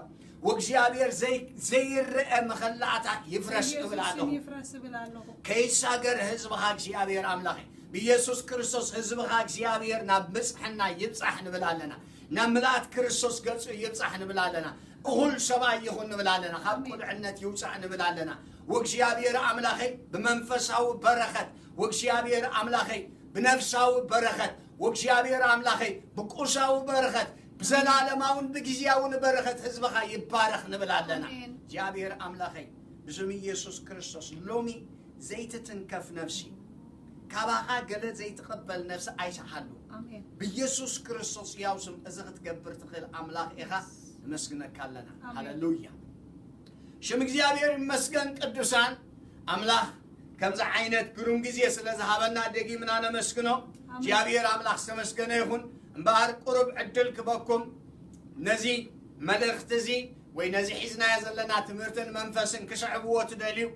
ወእግዚኣብሔር ዘይ-፣ ዘይረአ መኸላእታ ይፍረስ እብል በኢየሱስ ስም ኣለኹ። ይፍረስ እብል ኣለኹ። ከይሳገር ህዝብኻ እግዚኣብሔር ኣምላኸይ፣ ብኢየሱስ ክርስቶስ ህዝብኻ እግዚኣብሔር ናብ ምጽሕና ይብጻሕ ንብል ኣለና። ናብ ምልኣት ክርስቶስ ገጹ ይብጻሕ ንብል ኣለና። እኹል ሰብኣይ ይኹን ንብል ኣለና። ካብ ቁልዕነት ይውፃእ ንብል ኣለና። ወእግዚኣብሔር ኣምላኸይ ብመንፈሳዊ በረኸት፣ ወእግዚኣብሔር ኣምላኸይ ብነፍሳዊ በረኸት፣ ወእግዚኣብሔር ኣምላኸይ ብቁሳዊ በረኸት፣ ብዘላለማውን ብግዜያውን በረኸት ህዝብኻ ይባረኽ ንብል ኣለና። እግዚኣብሔር ኣምላኸይ ብስም ኢየሱስ ክርስቶስ ሎሚ ዘይትትንከፍ ነፍሲ፣ ካባኻ ገለ ዘይትቐበል ነፍሲ ኣይሰሓሉ። ብኢየሱስ ክርስቶስ ያው ስም እዚ ክትገብር ትኽእል ኣምላኽ ኢኻ። ነመስግነካ ኣለና። ሃሌሉያ። ሽም እግዚኣብሔር ይመስገን። ቅዱሳን ኣምላኽ ከምዚ ዓይነት ግሩም ግዜ ስለ ዝሃበና ደጊምና ነመስግኖ። እግዚኣብሔር ኣምላኽ ዝተመስገነ ይኹን። እምበኣር ቁሩብ ዕድል ክበኩም ነዚ መልእኽቲ እዚ ወይ ነዚ ሒዝናዮ ዘለና ትምህርትን መንፈስን ክስዕብዎ ትደልዩ፣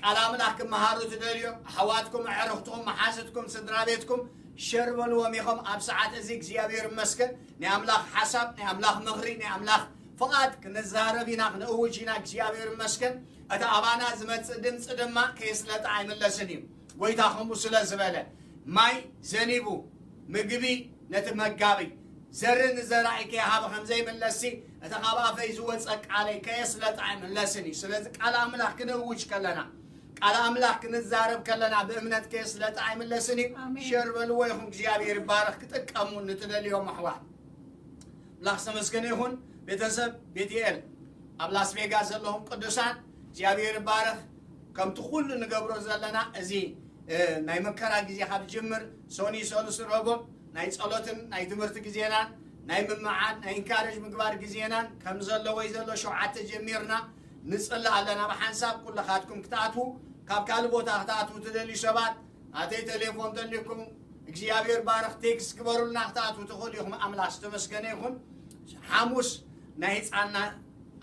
ቃል ኣምላኽ ክመሃሩ ትደልዩ፣ ኣሕዋትኩም፣ ኣዕርኽትኩም፣ መሓዝትኩም፣ ስድራ ቤትኩም ሸር በልዎም ኢኹም። ኣብ ሰዓት እዚ እግዚኣብሔር ይመስገን ናይ ኣምላኽ ሓሳብ፣ ናይ ኣምላኽ ምኽሪ፣ ናይ ኣምላኽ ፍቓድ ክንዛረብ ኢና፣ ክንእውጅ ኢና። እግዚኣብሔር ይመስገን። እቲ ኣባና ዝመጽእ ድምፂ ድማ ከየስለጠ ኣይምለስን እዩ። ጎይታ ከምኡ ስለ ዝበለ ማይ ዘኒቡ ምግቢ ነቲ መጋቢ ዘርኢ ንዘራኢ ከይሃበ ከም ዘይምለስሲ እቲ ካብ ኣፈይ ዝወፀ ቃለይ ከየስለጠ ኣይምለስን እዩ። ስለዚ ቃል ኣምላኽ ክነውጅ ከለና ቃል ኣምላኽ ክንዛረብ ከለና ብእምነት ከየስለጠ ኣይምለስን እዩ። ሸር በልዎ ይኹን እግዚኣብሔር ይባረኽ። ክጥቀሙ ንትደልዮም ኣሕዋት ኣምላኽ ዝተመስገነ ይኹን። ቤተሰብ ቤትኤል ኣብ ላስ ቬጋስ ዘለኹም ቅዱሳን እግዚኣብሔር ይባረኽ። ከምቲ ኩሉ ንገብሮ ዘለና እዚ ናይ መከራ ግዜ ካብ ዝጅምር ሶኒ ሰሉስ ረቡዕ ናይ ጸሎትን ናይ ትምህርቲ ግዜናን ናይ ምምዓድ ናይ ኢንካሬጅ ምግባር ግዜናን ከም ዘሎ ወይ ዘሎ ሸውዓተ ጀሚርና ንጽሊ ኣለና። ብሓንሳብ ኩልኻትኩም ክትኣትዉ ካብ ካልእ ቦታ ክትኣትዉ ትደልዩ ሰባት ኣተይ ቴሌፎን ተልኩም እግዚኣብሔር ባርኽ ቴክስት ግበሩልና ክትኣትዉ ትኽእሉ ኢኹም። ኣምላኽ ዝተመስገነ ይኹን። ሓሙስ ናይ ህፃና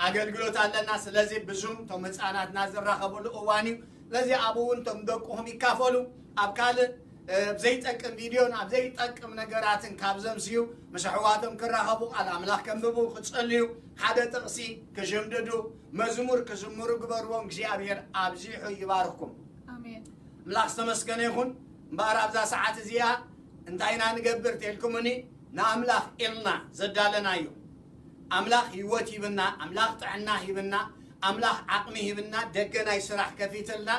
ኣገልግሎት ኣለና። ስለዚ ብዙም ቶም ህፃናትና ዝራኸብሉ እዋን እዩ። ስለዚ ኣብኡ እውን ቶም ደቅኹም ይካፈሉ። ኣብ ካልእ ዘይጠቅም ቪድዮን ኣብ ዘይጠቅም ነገራትን ካብ ዘምስዩ ምስ ኣሕዋቶም ክራኸቡ ቃል ኣምላኽ ከንብቡ ክጸልዩ ሓደ ጥቕሲ ክሽምድዱ መዝሙር ክዝምሩ ግበርዎም። እግዚኣብሔር ኣብዚሑ ይባርኽኩም። ኣምላኽ ዝተመስገነ ይኹን። እምበኣር ኣብዛ ሰዓት እዚኣ እንታይ ኢና ንገብር ተልኩምኒ ንኣምላኽ ኢልና ዘዳለናዮ ኣምላኽ ህይወት ሂብና ኣምላኽ ጥዕና ሂብና ኣምላኽ ዓቕሚ ሂብና ደገ ናይ ስራሕ ከፊትልና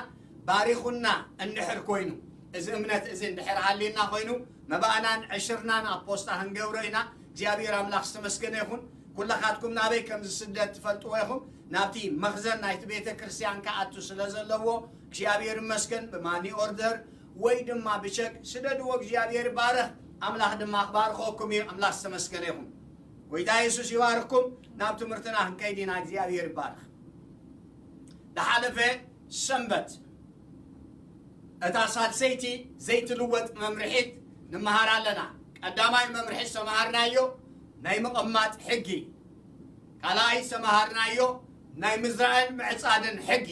ባሪኹና እንድሕር ኮይኑ እዚ እምነት እዚ እንድሕር ሃልዩና ኮይኑ መባእናን ዕሽርናን ኣብ ፖስታ ክንገብሮ ኢና። እግዚኣብሔር ኣምላኽ ዝተመስገነ ይኹን። ኩለኻትኩም ናበይ ከም ዝስደድ ትፈልጥዎ ኢኹም። ናብቲ መኽዘን ናይቲ ቤተ ክርስቲያን ክኣቱ ስለ ዘለዎ እግዚኣብሔር ይመስገን። ብማኒ ኦርደር ወይ ድማ ብቸክ ስደድዎ። እግዚኣብሔር ይባረኽ። ኣምላኽ ድማ ክባርኸኩም እዩ። ኣምላኽ ዝተመስገነ ይኹን። ጎይታ የሱስ ይባርኽኩም። ናብ ትምህርትና ክንከይድ ኢና። እግዚኣብሔር ይባረኽ። ዝሓለፈ ሰንበት እታ ሳልሰይቲ ዘይትልወጥ መምርሒት ንመሃር ኣለና። ቀዳማይ መምርሒ ዝተመሃርናዮ ናይ ምቕማጥ ሕጊ፣ ካልኣይ ዝተመሃርናዮ ናይ ምዝራእን ምዕፃድን ሕጊ፣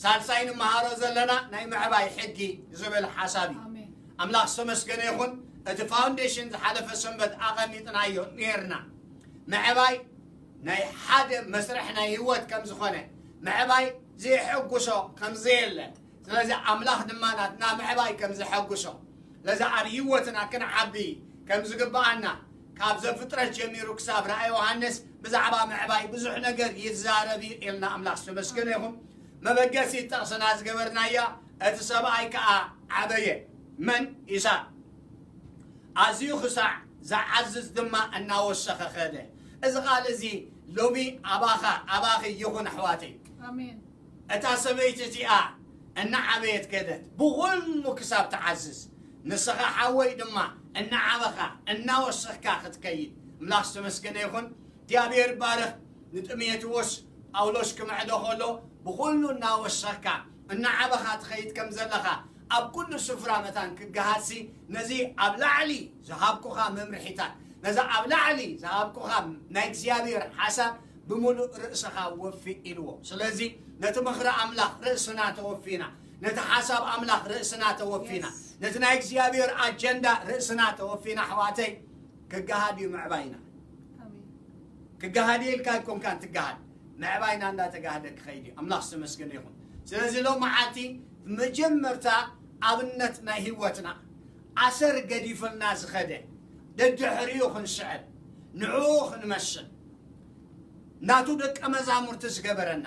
ሳልሳይ ንመሃሮ ዘለና ናይ ምዕባይ ሕጊ ዝብል ሓሳብ እዩ። ኣምላኽ ዝተመስገነ ይኹን። እቲ ፋውንዴሽን ዝሓለፈ ሰንበት ኣቐሚጥናዮ ነርና። ምዕባይ ናይ ሓደ መስርሕ ናይ ህይወት ከም ዝኾነ ምዕባይ ዘይሐጉሶ ከም ዘየለ ስለዚ ኣምላኽ ድማ ናትና ምዕባይ ከም ዘሐጉሶ ስለዚ ኣብ ህይወትና ክንዓቢ ከም ዝግብኣና ካብ ዘፍጥረት ጀሚሩ ክሳብ ራእይ ዮሃንስ ብዛዕባ ምዕባይ ብዙሕ ነገር ይዛረብ እዩ ኢልና ኣምላኽ ዝተመስገነ ይኹን። መበገሲ ጠቕስና ዝገበርናያ እቲ ሰብኣይ ከዓ ዓበየ። መን? ኢሳቅ። ኣዝዩ ክሳዕ ዝዓዝዝ ድማ እናወሰኸ ኸደ። እዚ ቃል እዚ ሎሚ ኣባኻ ኣባኺ ይኹን ኣሕዋተይ። ኣሜን። እታ ሰበይቲ እቲኣ እናዓበየት ከደት ብኹሉ ክሳብ ትዓዝዝ ንስኻ ሓወይ ድማ እናዓበኻ እናወሰኽካ ክትከይድ ኣምላኽ ዝተመስገነ ይኹን። እግዚኣብሔር ይባረኽ። ንጢሞቴዎስ ጳውሎስ ክምዕዶ ከሎ ብኹሉ እናወሰኽካ እናዓበኻ ትኸይድ ከም ዘለኻ ኣብ ኩሉ ስፍራ መታን ክገሃድሲ ነዚ ኣብ ላዕሊ ዝሃብኩኻ መምርሒታት ነዚ ኣብ ላዕሊ ዝሃብኩኻ ናይ እግዚኣብሔር ሓሳብ ብምሉእ ርእስኻ ወፊ ኢልዎ። ስለዚ ነቲ ምኽሪ ኣምላኽ ርእስና ተወፊና፣ ነቲ ሓሳብ ኣምላኽ ርእስና ተወፊና፣ ነቲ ናይ እግዚኣብሔር ኣጀንዳ ርእስና ተወፊና ኣሕዋተይ ክገሃድ እዩ ምዕባይና። ክገሃድ ኢልካ ኣይኮንካን ትገሃድ ምዕባይና እንዳተጋህደ ክኸይድ እዩ። ኣምላኽ ዝተመስገነ ይኹን። ስለዚ ሎም መዓልቲ መጀመርታ ኣብነት ናይ ህይወትና ኣሰር ገዲፍልና ዝኸደ ደድሕሪኡ ክንስዕብ ንዕኡ ክንመስል ናቱ ደቀ መዛሙርቲ ዝገበረና፣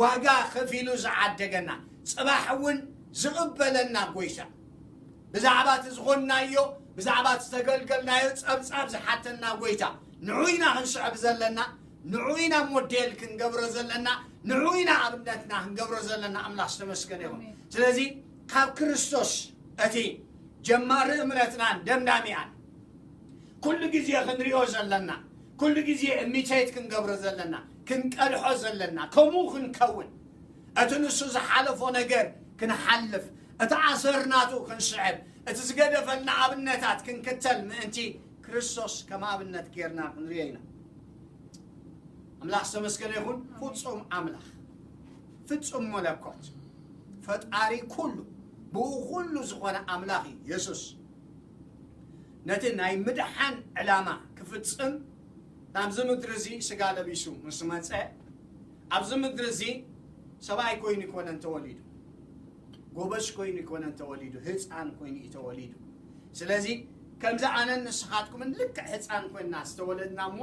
ዋጋ ከፊሉ ዝዓደገና፣ ጽባሕ እውን ዝቕበለና ጎይታ፣ ብዛዕባ እቲ ዝኾንናዮ፣ ብዛዕባ እቲ ዝተገልገልናዮ ጸብጻብ ዝሓተና ጎይታ፣ ንዑ ኢና ክንስዕብ ዘለና፣ ንዑ ኢና ሞዴል ክንገብሮ ዘለና፣ ንዑ ኢና ኣብነትና ክንገብሮ ዘለና። ኣምላኽ ዝተመስገነ ይኹን። ስለዚ ካብ ክርስቶስ እቲ ጀማሪ እምነትናን ደምዳሚኣን ኩሉ ግዜ ክንሪኦ ዘለና፣ ኩሉ ግዜ እሚቴት ክንገብሮ ዘለና፣ ክንቀድሖ ዘለና፣ ከምኡ ክንከውን፣ እቲ ንሱ ዝሓለፎ ነገር ክንሓልፍ፣ እቲ ኣሰር ናቱ ክንስዕብ፣ እቲ ዝገደፈልና ኣብነታት ክንክተል ምእንቲ ክርስቶስ ከም ኣብነት ጌርና ክንሪኦ ኢና። ኣምላኽ ዝተመስገነ ይኹን። ፍጹም ኣምላኽ፣ ፍጹም መለኮት፣ ፈጣሪ ኩሉ፣ ብኡ ኩሉ ዝኾነ ኣምላኽ እዩ የሱስ። ነቲ ናይ ምድሓን ዕላማ ክፍጽም ናብዚ ምድሪ እዚ ስጋ ለቢሱ ምስ መጸ፣ ኣብዚ ምድሪ እዚ ሰብኣይ ኮይኑ ኣይኮነን ተወሊዱ፣ ጎበዝ ኮይኑ ኣይኮነን ተወሊዱ፣ ህፃን ኮይኑ እዩ ተወሊዱ። ስለዚ ከምዚ ኣነን ንስኻትኩምን ልክዕ ህፃን ኮይንና ዝተወለድና እሞ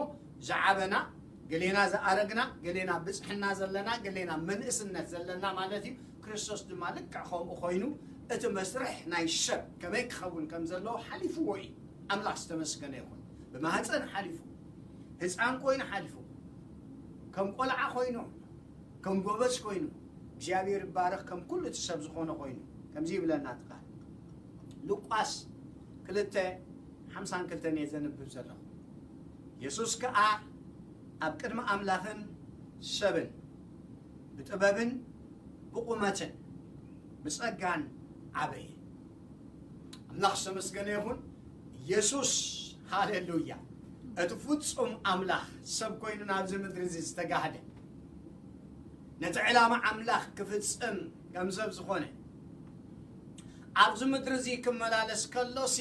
ዝዓበና፣ ገሌና ዝኣረግና፣ ገሌና ብፅሕና ዘለና፣ ገሌና መንእስነት ዘለና ማለት እዩ። ክርስቶስ ድማ ልክዕ ከምኡ ኮይኑ እቲ መስርሕ ናይ ሰብ ከመይ ክኸውን ከም ዘለዎ ሓሊፍዎ እዩ። ኣምላኽ ዝተመስገነ ይኹን። ብማህፀን ሓሊፉ፣ ህፃን ኮይኑ ሓሊፉ፣ ከም ቆልዓ ኮይኑ፣ ከም ጎበዝ ኮይኑ፣ እግዚኣብሔር ይባረኽ፣ ከም ኩሉ እቲ ሰብ ዝኾነ ኮይኑ፣ ከምዚ ይብለና እቲ ቃል። ሉቃስ ክልተ ሓምሳን ክልተን እየ ዘንብብ ዘለኹ። የሱስ ከኣ ኣብ ቅድሚ ኣምላኽን ሰብን ብጥበብን ብቑመትን ብጸጋን ዓበየ። ኣምላኽ ዝተመስገነ ይኹን። የሱስ፣ ሃሌሉያ፣ እቲ ፍጹም ኣምላኽ ሰብ ኮይኑ ናብዚ ምድሪ እዚ ዝተጋህደ፣ ነቲ ዕላማ ኣምላኽ ክፍጽም ከም ሰብ ዝኾነ፣ ኣብዚ ምድሪ እዚ ክመላለስ ከሎሲ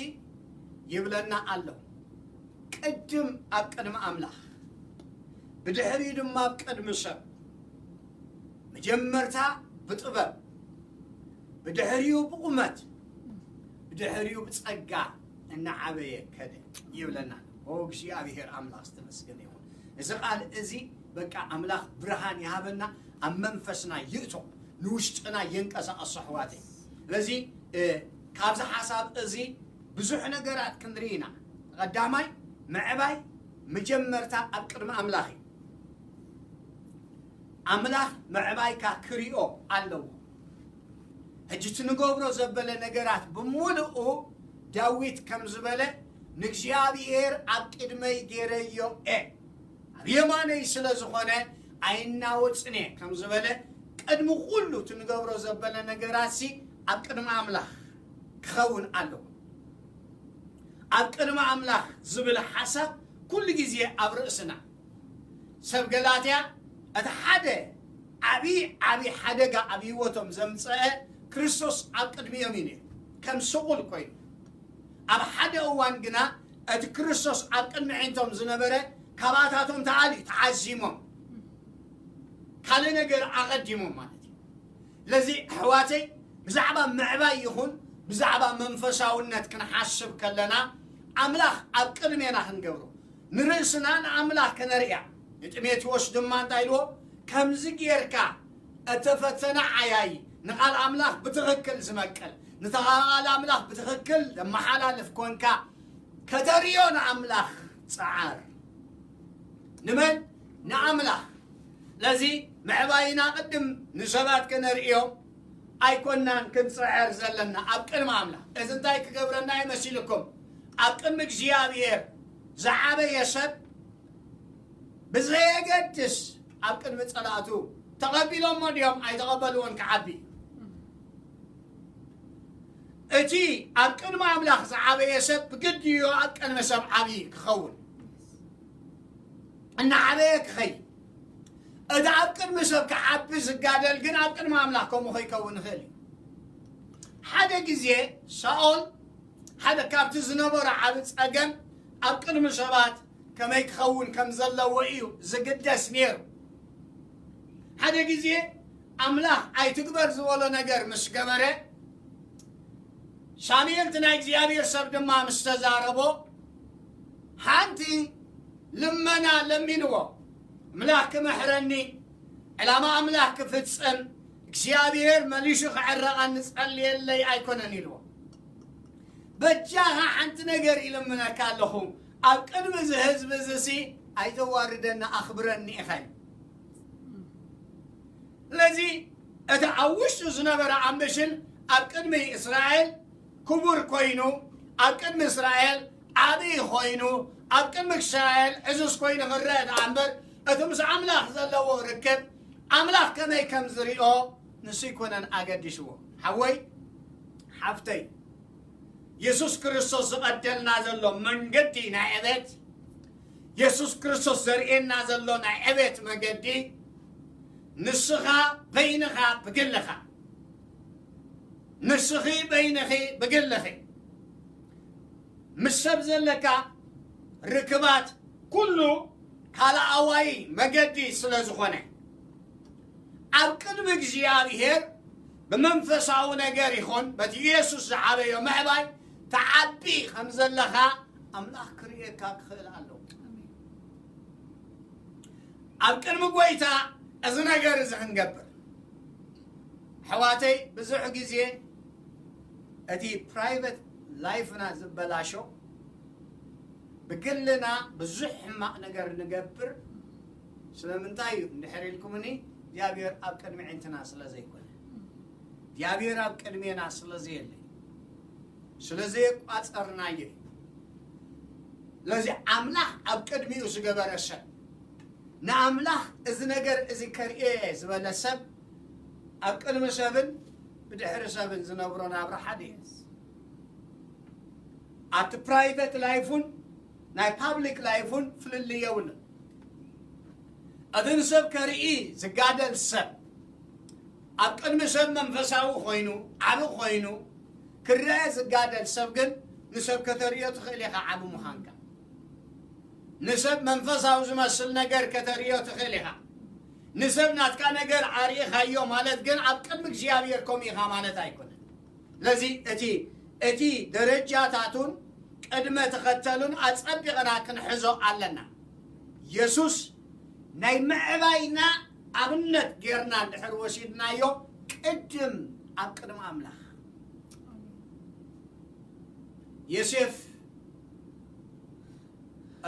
ይብለና ኣሎ። ቅድም ኣብ ቅድሚ ኣምላኽ፣ ብድሕሪኡ ድማ ኣብ ቅድሚ ሰብ። መጀመርታ ብጥበብ፣ ብድሕሪኡ ብቑመት፣ ብድሕሪኡ ብጸጋ እናዓበየ ከደ ይብለና። ኦ እግዚኣብሔር ኣምላኽ ዝተመስገነ ይኹን። እዚ ቃል እዚ በቃ ኣምላኽ ብርሃን ይሃበና፣ ኣብ መንፈስና ይእቶ፣ ንውሽጥና የንቀሳቐሶ ኣሕዋተይ። ስለዚ፣ እ፣ ካብዚ ሓሳብ እዚ ብዙሕ ነገራት ክንርኢ ኢና። ቀዳማይ፣ ምዕባይ መጀመርታ ኣብ ቅድሚ ኣምላኽ እዩ። ኣምላኽ ምዕባይካ ክሪኦ ኣለዎ። ሕጂ እቲ ንገብሮ ዘበለ ነገራት ብምሉኡ ዳዊት ከም ዝበለ፣ "ንእግዚኣብሔር ኣብ ቅድመይ ገይረዮ እየ፣ ኣብ የማነይ ስለ ዝኾነ ኣይናወጽን እየ" ከም ዝበለ፣ ቅድሚ ኩሉ እቲ ንገብሮ ዘበለ ነገራትሲ ኣብ ቅድሚ ኣምላኽ ክኸውን ኣለዎ። ኣብ ቅድሚ ኣምላኽ ዝብል ሓሳብ ኩሉ ግዜ ኣብ ርእስና። ሰብ ገላትያ፣ እቲ ሓደ ዓቢ ዓቢ ሓደጋ ኣብ ህይወቶም ዘምጸአ፣ ክርስቶስ ኣብ ቅድሚኦም እዩ ነይሩ፣ ከም ስቑል ኮይኑ። ኣብ ሓደ እዋን ግና እቲ ክርስቶስ ኣብ ቅድሚ ኣዒንቶም ዝነበረ፣ ካባታቶም ተኣልዩ፣ ተዓዚሞም፣ ካልእ ነገር ኣቐዲሞም ማለት እዩ። ስለዚ ኣሕዋተይ፣ ብዛዕባ ምዕባይ ይኹን ብዛዕባ መንፈሳውነት ክንሓስብ ከለና፣ ኣምላኽ ኣብ ቅድሜና ክንገብሮ፣ ንርእስና ንኣምላኽ ከነርእያ። ንጢሞቴዎስ ድማ እንታይ ኢልዎ? "ከምዚ ጌርካ እተፈተነ ዓያዪ፣ ንቓል ኣምላኽ ብትኽክል ዝመቅል፣ ንተቓል ኣምላኽ ብትኽክል ዘመሓላልፍ ኮንካ ከተርእዮ ንኣምላኽ ጸዓር።" ንመን? ንኣምላኽ። ስለዚ ምዕባይና ቅድም ንሰባት ከነርእዮም ኣይኮናን ክንጽዕር ዘለና ኣብ ቅድሚ ኣምላኽ። እዚ እንታይ ክገብረና እዩ መሲልኩም? ኣብ ቅድሚ እግዚኣብሔር ዝዓበየ ሰብ ብዘየገድስ ኣብ ቅድሚ ጸላእቱ ተቐቢሎሞ ድዮም ኣይተቐበልዎን ክዓቢ። እቲ ኣብ ቅድሚ ኣምላኽ ዝዓበየ ሰብ ብግዲ እዩ ኣብ ቅድሚ ሰብ ዓብዪ ክኸውን። እናዓበየ ክኸይድ። እቲ ኣብ ቅድሚ ሰብ ክዓቢ ዝጋደል ግን ኣብ ቅድሚ ኣምላኽ ከምኡ ከይከውን ይኽእል እዩ። ሓደ ግዜ ሳኦል ሓደ ካብቲ ዝነበሮ ዓቢ ጸገም ኣብ ቅድሚ ሰባት ከመይ ክኸውን ከም ዘለዎ እዩ ዝግደስ ነይሩ። ሓደ ግዜ ኣምላኽ ኣይትግበር ዝበሎ ነገር ምስ ገበረ፣ ሳሙኤል እቲ ናይ እግዚኣብሔር ሰብ ድማ ምስ ተዛረቦ፣ ሓንቲ ልመና ለሚንዎ። ኣምላኽ ክምሕረኒ፣ ዕላማ ኣምላኽ ክፍጽም፣ እግዚኣብሔር መሊሹ ክዕረቐኒ ጸልየለይ ኣይኮነን ኢልዎ። በጃኻ ሓንቲ ነገር ይልምነካ ኣለኹ፣ ኣብ ቅድሚ እዚ ህዝቢ እዚ ሲ ኣይተዋርደኒ፣ ኣኽብረኒ ኢኻ ኢሉ። ስለዚ እቲ ኣብ ውሽጡ ዝነበረ ኣምብሽን ኣብ ቅድሚ እስራኤል ክቡር ኮይኑ፣ ኣብ ቅድሚ እስራኤል ዓብዪ ኮይኑ፣ ኣብ ቅድሚ እስራኤል ዕዙዝ ኮይኑ ክረአ ደኣ እምበር፣ እቲ ምስ ኣምላኽ ዘለዎ ርክብ፣ ኣምላኽ ከመይ ከም ዝሪኦ ንሱ ኣይኮነን ኣገዲሽዎ። ሓወይ፣ ሓፍተይ፣ የሱስ ክርስቶስ ዝቐደልና ዘሎ መንገዲ ናይ ዕቤት፣ የሱስ ክርስቶስ ዘርእየና ዘሎ ናይ ዕቤት መገዲ፣ ንስኻ በይንኻ ብግልኻ፣ ንስኺ በይንኺ ብግልኺ፣ ምስ ሰብ ዘለካ ርክባት ኩሉ ካልኣዋይ መገዲ ስለ ዝኾነ፣ ኣብ ቅድሚ እግዚኣብሔር ብመንፈሳዊ ነገር ይኹን በቲ ኢየሱስ ዝዓበዮ ምዕባይ ትዓቢ ከም ዘለኻ ኣምላኽ ክርእየካ ክኽእል ኣለዎ። ኣብ ቅድሚ ጐይታ እዚ ነገር እዚ ክንገብር፣ ኣሕዋተይ፣ ብዙሕ ግዜ እቲ ፕራይቨት ላይፍና ዝበላሾ፣ ብግልና ብዙሕ ሕማቕ ነገር ንገብር። ስለምንታይ እዩ እንድሕር ኢልኩምኒ፣ እግዚኣብሔር ኣብ ቅድሚ ዕንትና ስለ ዘይኮነ፣ እግዚኣብሔር ኣብ ቅድሜና ስለ ዘየለ፣ ስለ ዘየቋጸርናዮ እዩ። ስለዚ ኣምላኽ ኣብ ቅድሚኡ ዝገበረ ሰብ፣ ንኣምላኽ እዚ ነገር እዚ ከርእየ ዝበለ ሰብ፣ ኣብ ቅድሚ ሰብን ብድሕሪ ሰብን ዝነብሮ ናብራ ሓደ እዩ። ኣብቲ ፕራይቨት ላይፉን ናይ ፓብሊክ ላይፉን ፍልልይ የብሉን። እቲ ንሰብ ከርኢ ዝጋደል ሰብ፣ ኣብ ቅድሚ ሰብ መንፈሳዊ ኮይኑ፣ ዓቢ ኮይኑ ክረአ ዝጋደል ሰብ ግን፣ ንሰብ ከተርእዮ ትኽእል ኢኻ ዓቢ ምዃንካ። ንሰብ መንፈሳዊ ዝመስል ነገር ከተርእዮ ትኽእል ኢኻ። ንሰብ ናትካ ነገር ኣርኢኻዮ ማለት ግን፣ ኣብ ቅድሚ እግዚኣብሔር ከምኡ ኢኻ ማለት ኣይኮነን። ስለዚ እቲ፣ እቲ ደረጃታቱን ቅድመ ተኸተሉን ኣጸቢቕና ክንሕዞ ኣለና። የሱስ ናይ ምዕባይና ኣብነት ጌርና እንድሕር ወሲድናዮ፣ ቅድም ኣብ ቅድሚ ኣምላኽ። ዮሴፍ፣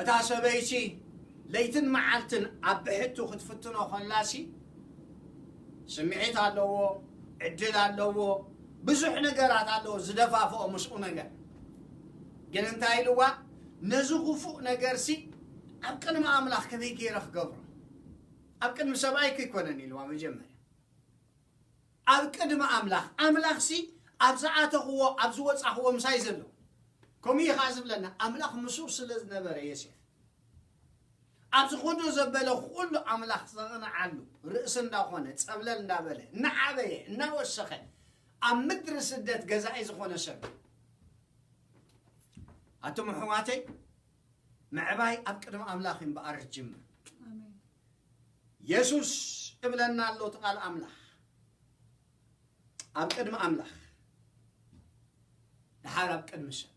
እታ ሰበይቲ ለይትን መዓልትን ኣብ ብሕቱ ክትፍትኖ ከላሲ፣ ስምዒት ኣለዎ፣ ዕድል ኣለዎ፣ ብዙሕ ነገራት ኣለዎ ዝደፋፍኦ ምስኡ ነገር። ግን እንታይ ኢልዋ? ነዚ ክፉእ ነገርሲ ኣብ ቅድሚ ኣምላኽ ከመይ ገይረ ክገብሮ? ኣብ ቅድሚ ሰብኣይ ከይኮነን ኢልዋ መጀመርያ። ኣብ ቅድሚ ኣምላኽ፣ ኣምላኽሲ ኣብ ዝኣተኽዎ፣ ኣብ ዝወጻኽዎ ምሳይ ዘሎ። ከምኡ እዩ ኸዓ ዝብለና፣ ኣምላኽ ምስኡ ስለ ዝነበረ ዮሴፍ፣ ኣብ ዝኸዶ ዘበለ ኩሉ ኣምላኽ ዘቕንዓሉ፣ ርእሲ እንዳኾነ፣ ጸብለል እንዳበለ፣ እናዓበየ፣ እናወሰኸ፣ ኣብ ምድሪ ስደት ገዛኢ ዝኾነ ሰብ። ኣቱም ኣሕዋተይ፣ ምዕባይ ኣብ ቅድሚ ኣምላኽ እዩ እምበኣር ዝጅምር። ኣሜን። የሱስ እብለና ኣሎ እቲ ቃል ኣምላኽ። ኣብ ቅድሚ ኣምላኽ፣ ደሓር ኣብ ቅድሚ ሰብ።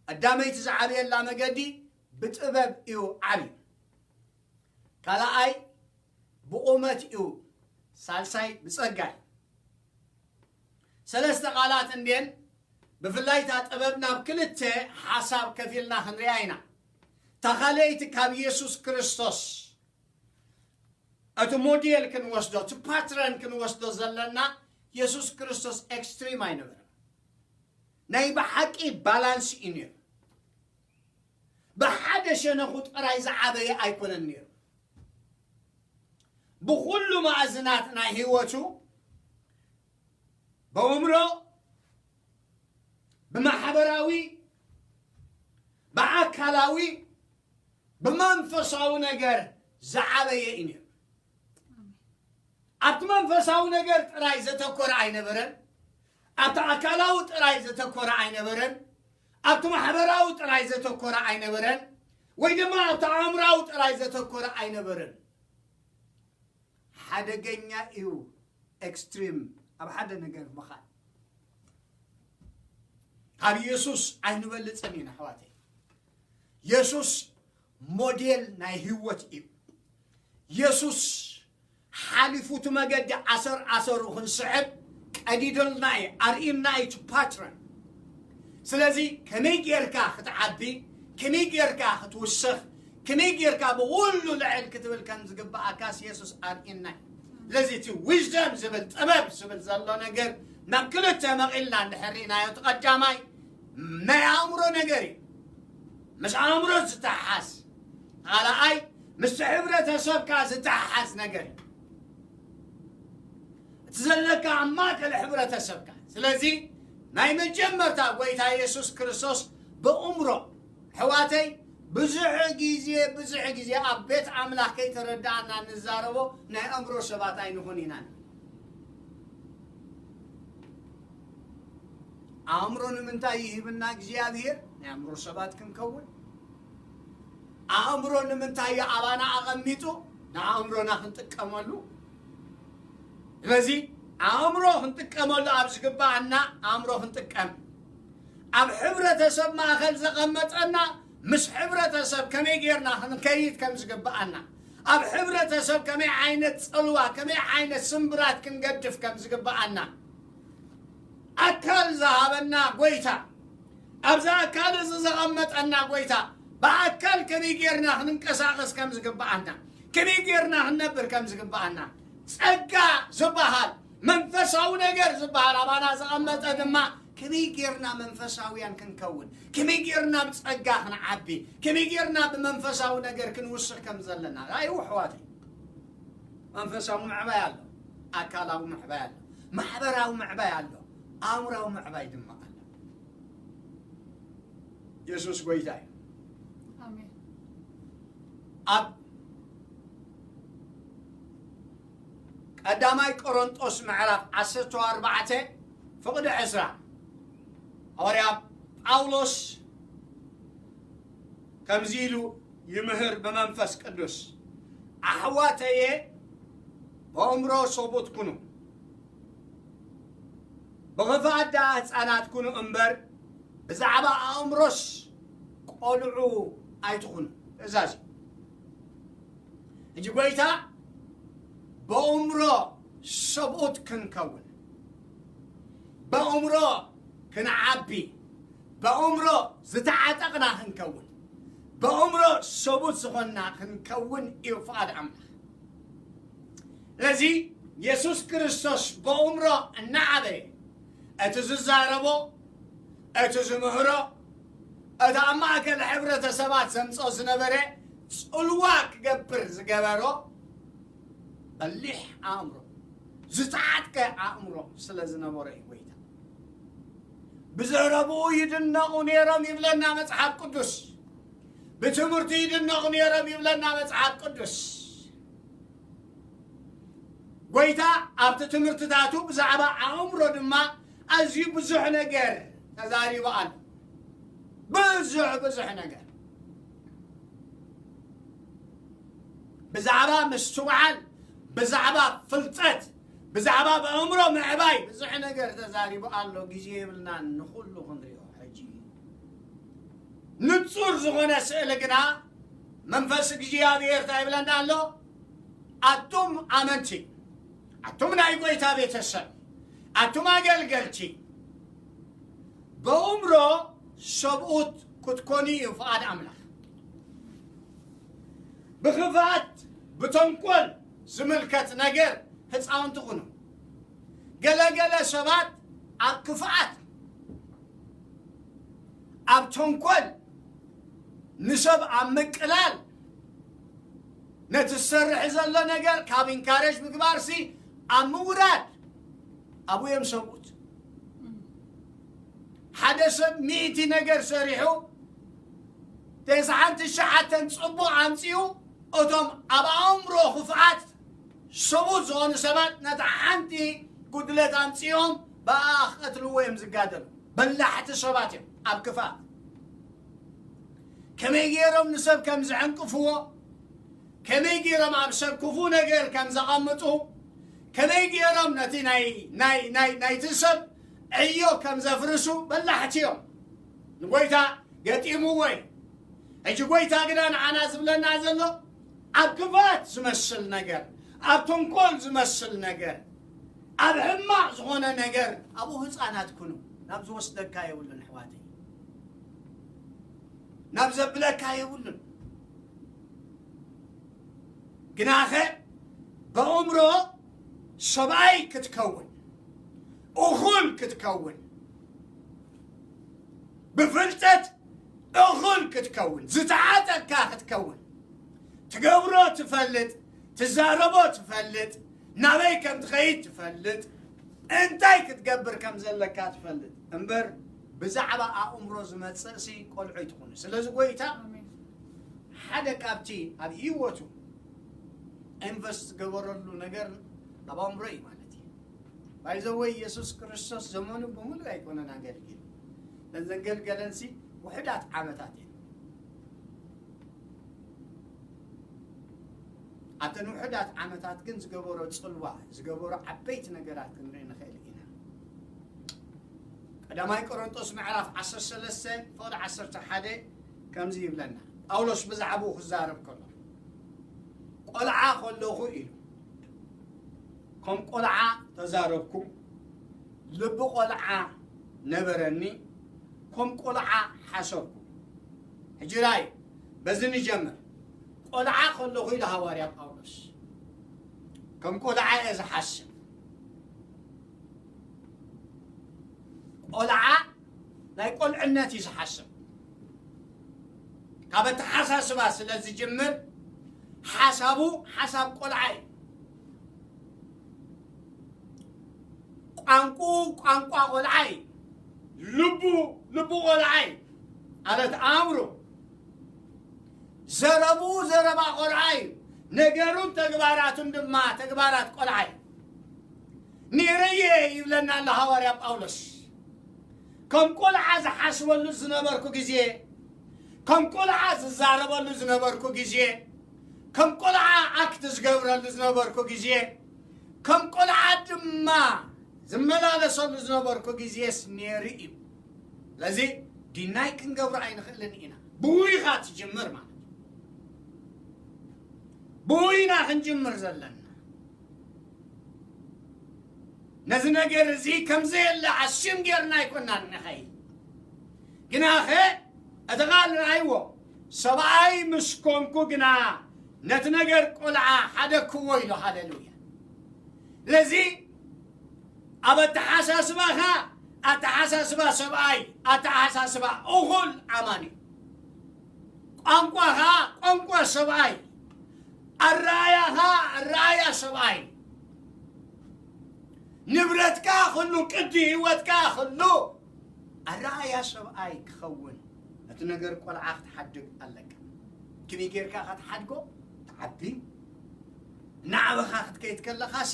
ቀዳመይቲ ዝዓብየላ መገዲ ብጥበብ እዩ ዓብዩ። ካልኣይ ብቑመት እዩ፣ ሳልሳይ ብጸጋ እዩ። ሰለስተ ቃላት እንድየን፣ ብፍላይ እታ ጥበብ ናብ ክልተ ሓሳብ ከፊልና ክንሪኣ ኢና። እታ ካልኣይቲ ካብ የሱስ ክርስቶስ እቲ ሞዴል ክንወስዶ፣ እቲ ፓትረን ክንወስዶ ዘለና፣ የሱስ ክርስቶስ ኤክስትሪም ኣይነበረን። ናይ ብሓቂ ባላንስ እዩ ነይሩ። ብሓደ ሸነኹ ጥራይ ዝዓበየ ኣይኮነን ነይሩ። ብኹሉ ማእዝናት ናይ ህይወቱ፣ ብእምሮ፣ ብማሕበራዊ፣ ብኣካላዊ፣ ብመንፈሳዊ ነገር ዝዓበየ እዩ ነይሩ። ኣብቲ መንፈሳዊ ነገር ጥራይ ዘተኮረ ኣይነበረን። ኣብቲ ኣካላዊ ጥራይ ዘተኮረ ኣይነበረን። ኣብቲ ማሕበራዊ ጥራይ ዘተኮረ ኣይነበረን። ወይ ድማ ኣብቲ ኣእምራዊ ጥራይ ዘተኮረ ኣይነበረን። ሓደገኛ እዩ ኤክስትሪም ኣብ ሓደ ነገር ምኻድ። ካብ የሱስ ኣይንበልጽን ኢና ኣሕዋተይ። የሱስ ሞዴል ናይ ህይወት እዩ። የሱስ ሓሊፉ እቲ መገዲ ኣሰር ኣሰሩ ክንስዕብ ቀዲደልና እዩ፣ ኣርእዩና እዩ እቲ ፓትረን። ስለዚ ከመይ ጌርካ ክትዓቢ፣ ከመይ ጌርካ ክትውስኽ፣ ከመይ ጌርካ ብኹሉ ልዕል ክትብል ከም ዝግብኣካስ የሱስ ኣርእዩና እዩ። ስለዚ እቲ ዊዝደም ዝብል ጥበብ ዝብል ዘሎ ነገር ናብ ክልተ መቒልና እንድሕር ርኢናዮ፣ እቲ ቀዳማይ ናይ ኣእምሮ ነገር እዩ፣ ምስ ኣእምሮ ዝተሓሓዝ፣ ካልኣይ ምስቲ ሕብረተሰብካ ዝተሓሓዝ ነገር እዩ። እቲ ዘለካ ኣብ ማእከል ሕብረተሰብካ። ስለዚ ናይ መጀመርታ ጎይታ የሱስ ክርስቶስ ብእምሮ፣ ኣሕዋተይ፣ ብዙሕ ግዜ ብዙሕ ግዜ ኣብ ቤት ኣምላኽ ከይተረዳእና ንዛረቦ ናይ ኣእምሮ ሰባት ኣይንኹን ኢና። ኣእምሮ ንምንታይ ይህብና እግዚኣብሔር? ናይ ኣእምሮ ሰባት ክንከውን። ኣእምሮ ንምንታይ እዩ ኣባና ኣቐሚጡ? ንኣእምሮና ክንጥቀመሉ። ስለዚ ኣእምሮ ክንጥቀመሉ ኣብ ዝግብኣና ኣእምሮ ክንጥቀም። ኣብ ሕብረተሰብ ማእኸል ዘቐመጠና ምስ ሕብረተሰብ ከመይ ጌርና ክንከይድ ከም ዝግብኣና፣ ኣብ ሕብረተሰብ ከመይ ዓይነት ጽልዋ፣ ከመይ ዓይነት ስምብራት ክንገድፍ ከም ዝግብኣና፣ ኣካል ዝሃበና ጎይታ፣ ኣብዚ ኣካል እዚ ዘቐመጠና ጎይታ፣ ብኣካል ከመይ ጌርና ክንንቀሳቐስ ከም ዝግብኣና፣ ከመይ ጌርና ክንነብር ከም ዝግብኣና፣ ጸጋ ዝበሃል መንፈሳዊ ነገር ዝበሃል ኣባና ዘቐመጠ ድማ ከመይ ጌርና መንፈሳውያን ክንከውን፣ ከመይ ጌርና ብጸጋ ክንዓቢ፣ ከመይ ጌርና ብመንፈሳዊ ነገር ክንውስኽ ከም ዘለና። ራእዩ ኣሕዋተይ፣ መንፈሳዊ ምዕባይ ኣሎ፣ ኣካላዊ ምዕባይ ኣሎ፣ ማሕበራዊ ምዕባይ ኣሎ፣ ኣእምራዊ ምዕባይ ድማ ኣሎ። የሱስ ጎይታ እዩ። ኣሜን። ኣብ ቀዳማይ ቆሮንጦስ ምዕራፍ ዓሰርተ ኣርባዕተ ፍቕዲ ዕስራ ሃዋርያ ጳውሎስ ከምዚ ኢሉ ይምህር ብመንፈስ ቅዱስ፣ ኣሕዋተየ ብኣእምሮ ሰቡት ኩኑ፣ ብኽፍኣት ደኣ ህፃናት ኩኑ እምበር ብዛዕባ ኣእምሮስ ቆልዑ ኣይትኹኑ። ትእዛዝ እዩ። ሕጂ ጎይታ ብእምሮ ሰብኡት ክንከውን፣ ብእምሮ ክንዓቢ፣ ብእምሮ ዝተዓጠቕና ክንከውን፣ ብእምሮ ሰብኡት ዝኾንና ክንከውን እዩ ፍቓድ ኣምላኽ። ስለዚ የሱስ ክርስቶስ ብእምሮ እናዓበየ እቲ ዝዛረቦ፣ እቲ ዝምህሮ፣ እቲ ኣብ ማእከል ሕብረተሰባት ዘምጽኦ ዝነበረ ጽልዋ ክገብር ዝገበሮ በሊሕ ኣእምሮ፣ ዝተዓጥቀ ኣእምሮ ስለ ዝነበሮ እዩ ጎይታ። ብዝረብኡ ይድነቑ ነይሮም ይብለና መጽሓፍ ቅዱስ። ብትምህርቱ ይድነቑ ነይሮም ይብለና መጽሓፍ ቅዱስ። ጎይታ ኣብቲ ትምህርትታቱ ብዛዕባ ኣእምሮ ድማ ኣዝዩ ብዙሕ ነገር ተዛሪቡ ኣሎ። ብዙሕ፣ ብዙሕ ነገር። ብዛዕባ ምስትውዓል፣ ብዛዕባ ፍልጠት፣ ብዛዕባ ብኣእምሮ ምዕባይ ብዙሕ ነገር ተዛሪቡ ኣሎ። ግዜ የብልናን ንኹሉ ክንሪኦ ሕጂ። ንጹር ዝኾነ ስእሊ ግና መንፈስ እግዚኣብሔር እንታይ ይብለና ኣሎ? ኣቱም ኣመንቲ፣ ኣቱም ናይ ጎይታ ቤተሰብ፣ ኣቱም ኣገልገልቲ፣ ብእምሮ ሰብኡት ክትኮኑ እዩ ፍቓድ ኣምላኽ። ብኽፍኣት፣ ብተንኮል ዝምልከት ነገር ህፃውንቲ ኩኑ። ገለገለ ሰባት ኣብ ክፍኣት፣ ኣብ ተንኮል፣ ንሰብ ኣብ ምቅላል፣ ነቲ ዝሰርሕ ዘሎ ነገር ካብ ኢንካሬጅ ምግባርሲ ኣብ ምውራድ ኣብኡ እዮም ሰብኡት። ሓደ ሰብ ሚእቲ ነገር ሰሪሑ፣ ተስዓን ትሽዓተን ጽቡቕ ኣምጺኡ፣ እቶም ኣብ ኣእምሮ ክፍኣት ሰብኡት ዝኾኑ ሰባት ነታ ሓንቲ ጉድለት ኣምጺኦም ብኣኣ ክቐትልዎ እዮም ዝጋደሉ። በላሕቲ ሰባት እዮም ኣብ ክፍኣት። ከመይ ገይሮም ንሰብ ከም ዝዕንቅፍዎ፣ ከመይ ገይሮም ኣብ ሰብ ክፉእ ነገር ከም ዘቐምጡ፣ ከመይ ገይሮም ነቲ ናይ፣ ናይ፣ ናይ፣ ናይቲ ሰብ ዕዮ ከም ዘፍርሱ በላሕቲ እዮም። ንጎይታ ገጢምዎ እዩ። ሕጂ ጎይታ ግና ንዓና ዝብለና ዘሎ፣ ኣብ ክፋት ዝመስል ነገር፣ ኣብ ተንኮል ዝመስል ነገር፣ ኣብ ሕማቕ ዝኾነ ነገር፣ ኣብኡ ህፃናት ኩኑ። ናብ ዝወስደካ የብሉን ኣሕዋተይ፣ ናብ ዘብለካ የብሉን። ግናኸ በእምሮ ሰብኣይ ክትከውን፣ እኹል ክትከውን፣ ብፍልጠት እኹል ክትከውን፣ ዝተዓጠቅካ ክትከውን፣ ትገብሮ ትፈልጥ፣ ትዛረቦ ትፈልጥ፣ ናበይ ከም ትኸይድ ትፈልጥ፣ እንታይ ክትገብር ከም ዘለካ ትፈልጥ እምበር፣ ብዛዕባ ኣእምሮ ዝመጽእሲ ቆልዑ ኣይትኹኑ። ስለዚ ጎይታ ሓደ ካብቲ ኣብ ህይወቱ ኢንቨስት ዝገበረሉ ነገር ኣብ ኣእምሮ እዩ ማለት እዩ። ባይዘወይ የሱስ ክርስቶስ ዘመኑ ብምሉእ ኣይኮነን ኣገልጊሉ። ነዘን ዘገልገለንሲ ውሕዳት ዓመታት እየን። ኣብተን ውሕዳት ዓመታት ግን ዝገበሮ ጽልዋ፣ ዝገበሮ ዓበይቲ ነገራት ክንርኢ ንኽእል ኢና። ቀዳማይ ቆሮንጦስ ምዕራፍ ዓሰርተ ሰለስተ ፍቕዲ ዓሰርተ ሓደ ከምዚ ይብለና። ጳውሎስ ብዛዕባኡ ክዛረብ ከሎ፣ ቆልዓ ከለኹ ኢሉ፣ ከም ቆልዓ ተዛረብኩ፣ ልቢ ቆልዓ ነበረኒ፣ ከም ቆልዓ ሓሰብኩ። ሕጂ ራይ በዚ ንጀምር። ቆልዓ ከለኹ ኢሉ ሃዋርያ ጳውሎስ፣ ከም ቆልዓ እየ ዝሓስብ። ቆልዓ ናይ ቆልዕነት እዩ ዝሓስብ። ካብ ኣተሓሳስባ ስለ ዝጅምር፣ ሓሳቡ ሓሳብ ቆልዓ እዩ። ቋንቁ ቋንቋ ቆልዓ እዩ። ልቡ ልቡ ቆልዓ እዩ። ማለት ኣእምሮ፣ ዘረቡ ዘረባ ቆልዓ እዩ። ነገሩን ተግባራቱን ድማ ተግባራት ቆልዓ እዩ። ነይረየ ይብለና ኣሎ ሃዋርያ ጳውሎስ። ከም ቆልዓ ዝሓስበሉ ዝነበርኩ ግዜ፣ ከም ቆልዓ ዝዛረበሉ ዝነበርኩ ግዜ፣ ከም ቆልዓ ኣክት ዝገብረሉ ዝነበርኩ ግዜ፣ ከም ቆልዓ ድማ ዝመላለሰሉ ዝነበርኩ ግዜስ ነይሩ እዩ። ስለዚ ዲናይ ክንገብሮ ኣይንኽእልን ኢና። ብኡ ኢኻ ትጅምር ማለት እዩ። ብኡ ኢና ክንጅምር ዘለና። ነዚ ነገር እዚ ከም ዘየለ ኣስዩም ጌርና ኣይኮናን ንኸይድ። ግናኸ እቲ ቃል ረኣይዎ፣ ሰብኣይ ምስ ኮንኩ ግና ነቲ ነገር ቆልዓ ሓደግክዎ ኢሉ። ሃሌሉያ። ስለዚ ኣብ ኣተሓሳስባኻ ኣተሓሳስባ ሰብኣይ፣ ኣተሓሳስባ እኹል ኣማኒ፣ ቋንቋኻ ቋንቋ ሰብኣይ፣ ኣረኣያኻ ኣረኣያ ሰብኣይ፣ ንብረትካ ኩሉ፣ ቅዲ ህይወትካ ኩሉ ኣረኣያ ሰብኣይ ክኸውን ነቲ ነገር ቆልዓ ክትሓድግ ኣለካ። ከመይ ጌርካ ክትሓድጎ? ትዓቢ፣ እናዓበኻ ክትከይድ ከለኻሲ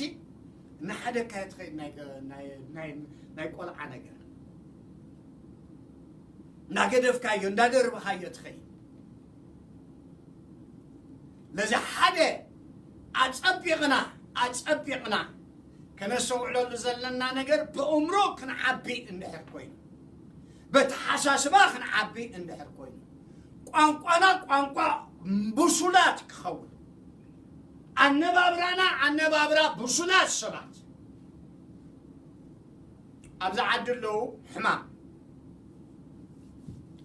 እናሓደግካዮ ትኸይድ። ናይ፣ ናይ፣ ናይ፣ ናይ ቆልዓ ነገር እናገደፍካዮ፣ እንዳደርብኻዮ ትኸይድ። ነዚ ሓደ ኣጸቢቕና፣ ኣጸቢቕና ከነስተውዕለሉ ዘለና ነገር፣ ብእምሮ ክንዓቢ እንድሕር ኮይኑ፣ በተሓሳስባ ክንዓቢ እንድሕር ኮይኑ፣ ቋንቋና ቋንቋ ብሱላት ክኸውን፣ ኣነባብራና ኣነባብራ ብሱላት ሰባት። ኣብዚ ዓዲ ኣለዉ ሕማም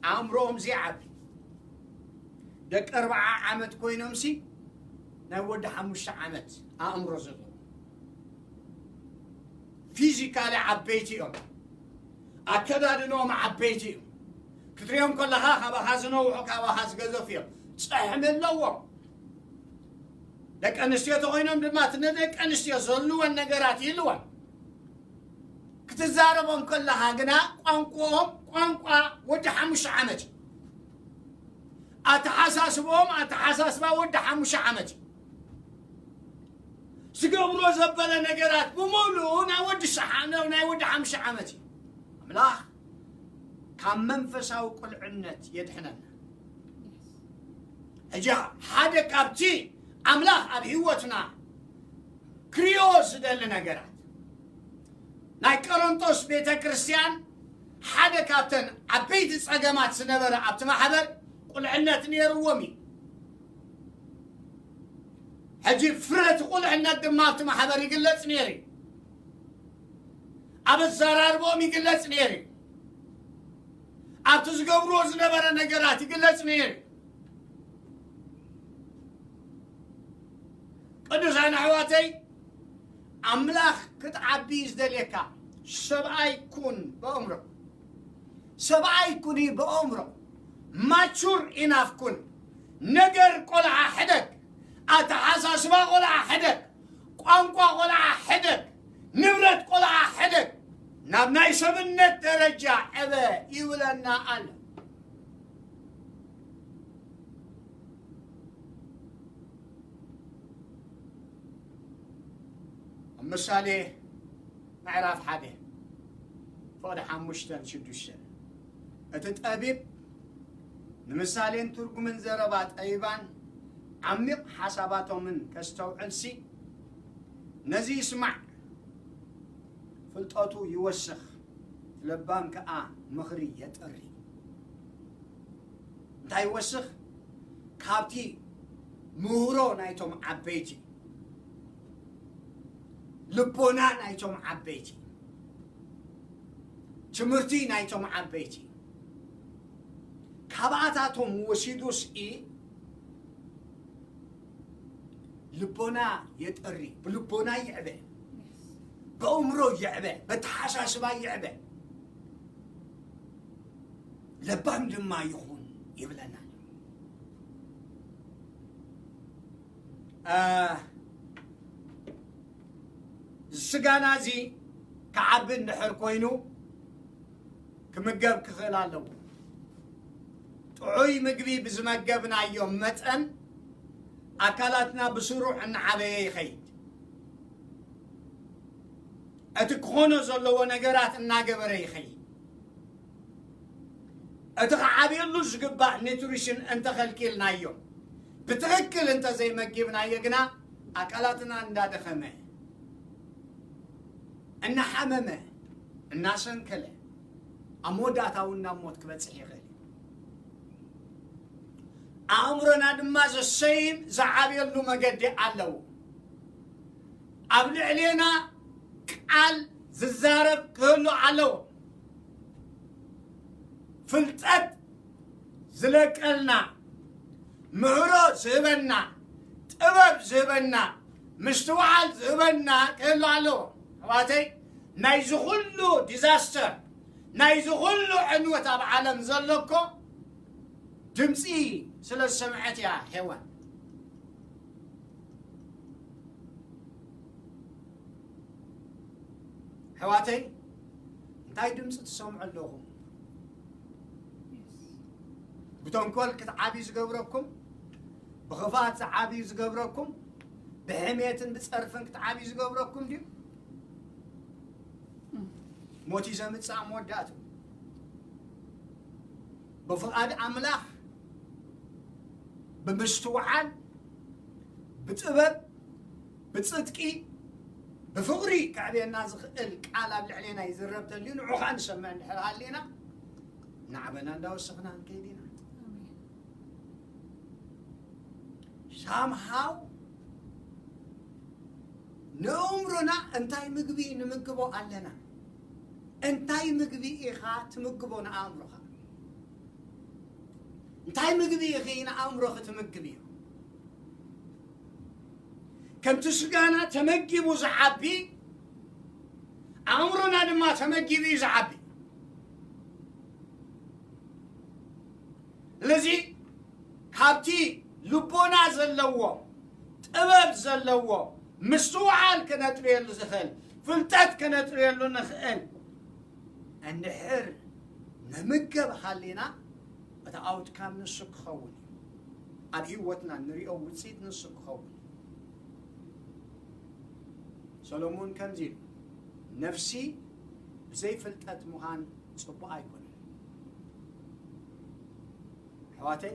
ኣእምሮኦም ዘይዓቢ ደቂ ኣርብዓ ዓመት ኮይኖምሲ ናይ ወዲ ሓሙሽተ ዓመት ኣእምሮ ዘለዎ። ፊዚካሊ ዓበይቲ እዮም። ኣከዳድንኦም ዓበይቲ እዩ። ክትሪኦም ከለኻ ካባኻ ዝነውሑ፣ ካባኻ ዝገዘፉ እዮም። ጸሕሚ ኣለዎም። ደቂ ኣንስትዮ ተኾይኖም ድማ እቲ ንደቂ ኣንስትዮ ዘልወን ነገራት ይህልወን። ክትዛረቦም ከለኻ ግና ቋንቋኦም ቋንቋ ወዲ ሓሙሽተ ዓመት እዩ። ኣተሓሳስቦም ኣተሓሳስባ ወዲ ሓሙሽተ ዓመት እዩ። ዝገብሮ ዘበለ ነገራት ብምሉኡ ናይ ወዲ ሸሓ-፣ ናይ ወዲ ሓሙሽተ ዓመት እዩ። ኣምላኽ ካብ መንፈሳዊ ቁልዕነት የድሕነና። ሕጂ ሓደ ካብቲ ኣምላኽ ኣብ ህይወትና ክሪኦ ዝደሊ ነገራት፣ ናይ ቆሮንቶስ ቤተ ክርስቲያን ሓደ ካብተን ዓበይቲ ጸገማት ዝነበረ ኣብቲ ማሕበር ቁልዕነት ነይርዎም እዩ። ሕጂ ፍረ እቲ ቁልዕነት ድማ ኣብቲ ማሕበር ይግለጽ ነይሩ እዩ። ኣብ ኣዘራርቦም ይግለጽ ነይሩ እዩ። ኣብቲ ዝገብርዎ ዝነበረ ነገራት ይግለጽ ነይሩ እዩ። ቅዱሳን ኣሕዋተይ፣ ኣምላኽ ክትዓቢ እዩ ዝደልየካ። ሰብኣይ ኩን በእምሮ፣ ሰብኣይ ኩኒ በእምሮ፣ ማቹር ኢናፍ ኩን። ነገር ቆልዓ ሕደግ፣ ኣተሓሳስባ ቆልዓ ሕደግ፣ ቋንቋ ቆልዓ ሕደግ፣ ንብረት ቆልዓ ሕደግ። ናብ ናይ ሰብነት ደረጃ ዕበ ይብለና ኣሎ። ኣብ ምሳሌ ምዕራፍ ሓደ ፍቕዲ ሓሙሽተን ሽዱሽተን፣ እቲ ጠቢብ ንምሳሌን ትርጉምን ዘረባ ጠቢባን ዓሚቕ ሓሳባቶምን ከስተውዕልሲ፣ ነዚ ይስማዕ፣ ፍልጠቱ ይወስኽ፣ ለባም ከኣ ምኽሪ የጥሪ። እንታይ ይወስኽ? ካብቲ ምህሮ ናይቶም ዓበይቲ፣ ልቦና ናይቶም ዓበይቲ፣ ትምህርቲ ናይቶም ዓበይቲ፣ ካብኣታቶም ወሲዱስ ኢ ልቦና የጠሪ፣ ብልቦና ይዕበ፣ በእምሮ ይዕበ፣ በተሓሳስባ ይዕበ፣ ለባም ድማ ይኹን ይብለና ኣሎ። አ፣ ስጋና እዚ ክዓቢ እንድሕር ኮይኑ ክምገብ ክኽእል ኣለዎ። ጥዑይ ምግቢ ብዝመገብናዮ መጠን ኣካላትና ብስሩዕ እናዓበየ ይኸይድ። እቲ ክኾኖ ዘለዎ ነገራት እናገበረ ይኸይድ። እቲ ክዓብየሉ ዝግባእ ኒትሪሽን እንተኸልኪልናዮ፣ ብትኽክል እንተዘይመጊብናዮ ግና ኣካላትና እንዳደኸመ፣ እናሓመመ፣ እናሰንከለ፣ ኣብ መወዳእታ እውን ናብ ሞት ክበጽሕ ይኽእል እዩ። ኣእምሮና ድማ ዘሰይም ዝዓብየሉ መገዲ ኣለዎ። ኣብ ልዕሌና ቃል ዝዛረብ ክህሉ ኣለዎ። ፍልጠት ዝለቀልና፣ ምህሮ ዝህበና፣ ጥበብ ዝህበና፣ ምስትውዓል ዝህበና ክህሉ ኣለዎ። ኣሕዋተይ፣ ናይዚ ኩሉ ዲዛስተር፣ ናይዚ ኩሉ ዕንወት ኣብ ዓለም ዘሎ እኮ ድምፂ ስለ ዝሰምዐት እያ ሄዋን። ኣሕዋተይ፣ እንታይ ድምፂ ትሰምዑ ኣለኹም? ብተንኮል ክትዓብዩ ዝገብረኩም፣ ብኽፍኣት ዝዓብዩ ዝገብረኩም፣ ብሕሜትን ብፀርፍን ክትዓብዩ ዝገብረኩም ድዩ? ሞት እዩ ዘምፅእ ኣብ መወዳእቱ። ብፍቓድ ኣምላኽ፣ ብምስትውዓል፣ ብጥበብ፣ ብጽድቂ፣ ብፍቕሪ ከዕብየና ዝኽእል ቃል ኣብ ልዕሌና ይዝረብ ተልዩ፣ ንዑ ኸኣ ንሰምዕ እንድሕር ሃሊና፣ ናዕበና እንዳወሰኽና ክንከይድ ኢና። ኣሜን። ሳምሃው ንእምሮና እንታይ ምግቢ ንምግቦ ኣለና? እንታይ ምግቢ ኢኻ ትምግቦ ንኣእምሮኻ? እንታይ ምግቢ ኢኺ ንኣእምሮኺ ትምግብዮ? ከምቲ ስጋና ተመጊቡ ዝዓቢ፣ ኣእምሮና ድማ ተመጊቡ እዩ ዝዓቢ። ስለዚ ካብቲ ልቦና ዘለዎ፣ ጥበብ ዘለዎ፣ ምስትውዓል ከነጥርየሉ ዝኽእል፣ ፍልጠት ከነጥርየሉ ንኽእል እንድሕር ንምገብ ሃሊና፣ እቲ ኣውትካም ንሱ ክኸውን እዩ። ኣብ ህይወትና ንሪኦ ውፅኢት ንሱ ክኸውን እዩ። ሰሎሞን ከምዚ ኢሉ፣ ነፍሲ ብዘይ ፍልጠት ምዃን ጽቡቕ ኣይኮነን። ኣሕዋተይ፣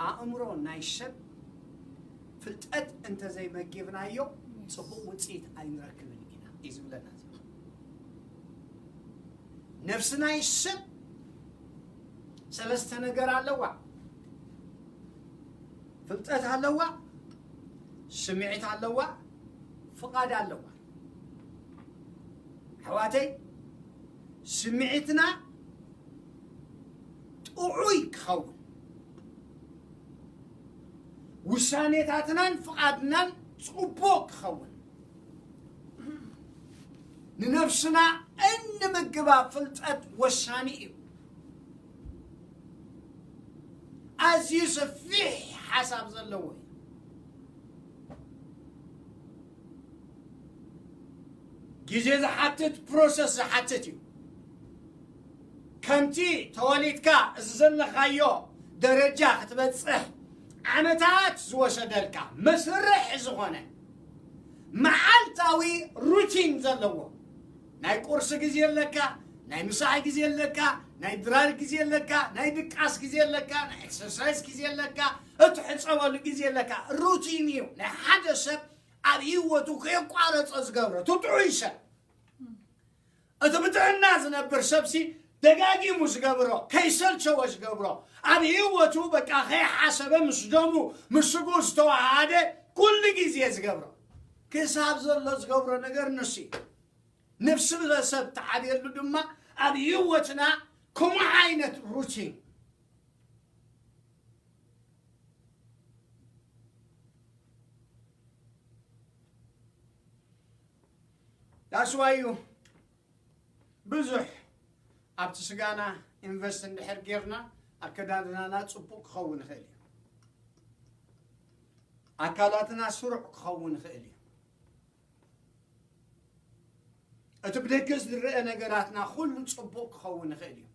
ኣእምሮ ናይ ሰብ ፍልጠት እንተዘይመጊብናዮ ጽቡቕ ውጽኢት ኣይንረክብን ኢና እዩ ዝብለና ዘሎ። ነፍሲ ናይ ሰብ ሰለስተ ነገር ኣለዋ። ፍልጠት ኣለዋ፣ ስምዒት ኣለዋ፣ ፍቓድ ኣለዋ። ኣሕዋተይ፣ ስምዒትና ጥዑይ ክኸውን፣ ውሳኔታትናን ፍቓድናን ጽቡቕ ክኸውን፣ ንነፍስና እንምግባ ፍልጠት ወሳኒ እዩ። ኣዝዩ ሰፊሕ ሓሳብ ዘለዎ እዩ። ግዜ ዝሓትት፣ ፕሮሰስ ዝሓትት እዩ። ከምቲ ተወሊድካ እዚ ዘለኻዮ ደረጃ ክትበጽሕ ዓመታት ዝወሰደልካ መስርሕ ዝኾነ መዓልታዊ ሩቲን ዘለዎ፣ ናይ ቁርሲ ግዜ ኣለካ፣ ናይ ምሳሕ ግዜ ኣለካ፣ ናይ ድራር ግዜ ኣለካ፣ ናይ ድቃስ ግዜ ኣለካ፣ ናይ ኤክሰርሳይዝ ግዜ ኣለካ፣ እትሕጸበሉ ግዜ ኣለካ። ሩቲን እዩ ናይ ሓደ ሰብ ኣብ ህይወቱ ከየቋረጸ ዝገብሮ፣ እቲ ጥዑይ ሰብ። እቲ ብጥዕና ዝነብር ሰብሲ ደጋጊሙ ዝገብሮ፣ ከይሰልቸወ ዝገብሮ፣ ኣብ ህይወቱ በቃ ከይሓሰበ ምስ ደሙ፣ ምስ ስግኡ ዝተዋሃደ ኩሉ ግዜ ዝገብሮ። ክሳብ ዘሎ ዝገብሮ ነገር ንሱ እዩ። ነፍሲ ሰብ ትዓብየሉ ድማ ኣብ ህይወትና ከምኡ ዓይነት ሩቲን። That's why እዩ ብዙሕ ኣብቲ ስጋና ኢንቨስት እንድሕር ጌርና፣ ኣከዳድናና ጽቡቕ ክኸውን ይኽእል እዩ። ኣካላትና ስሩዕ ክኸውን ይኽእል እዩ። እቲ ብደገ ዝረአ ነገራትና ኩሉ ጽቡቕ ክኸውን ይኽእል እዩ።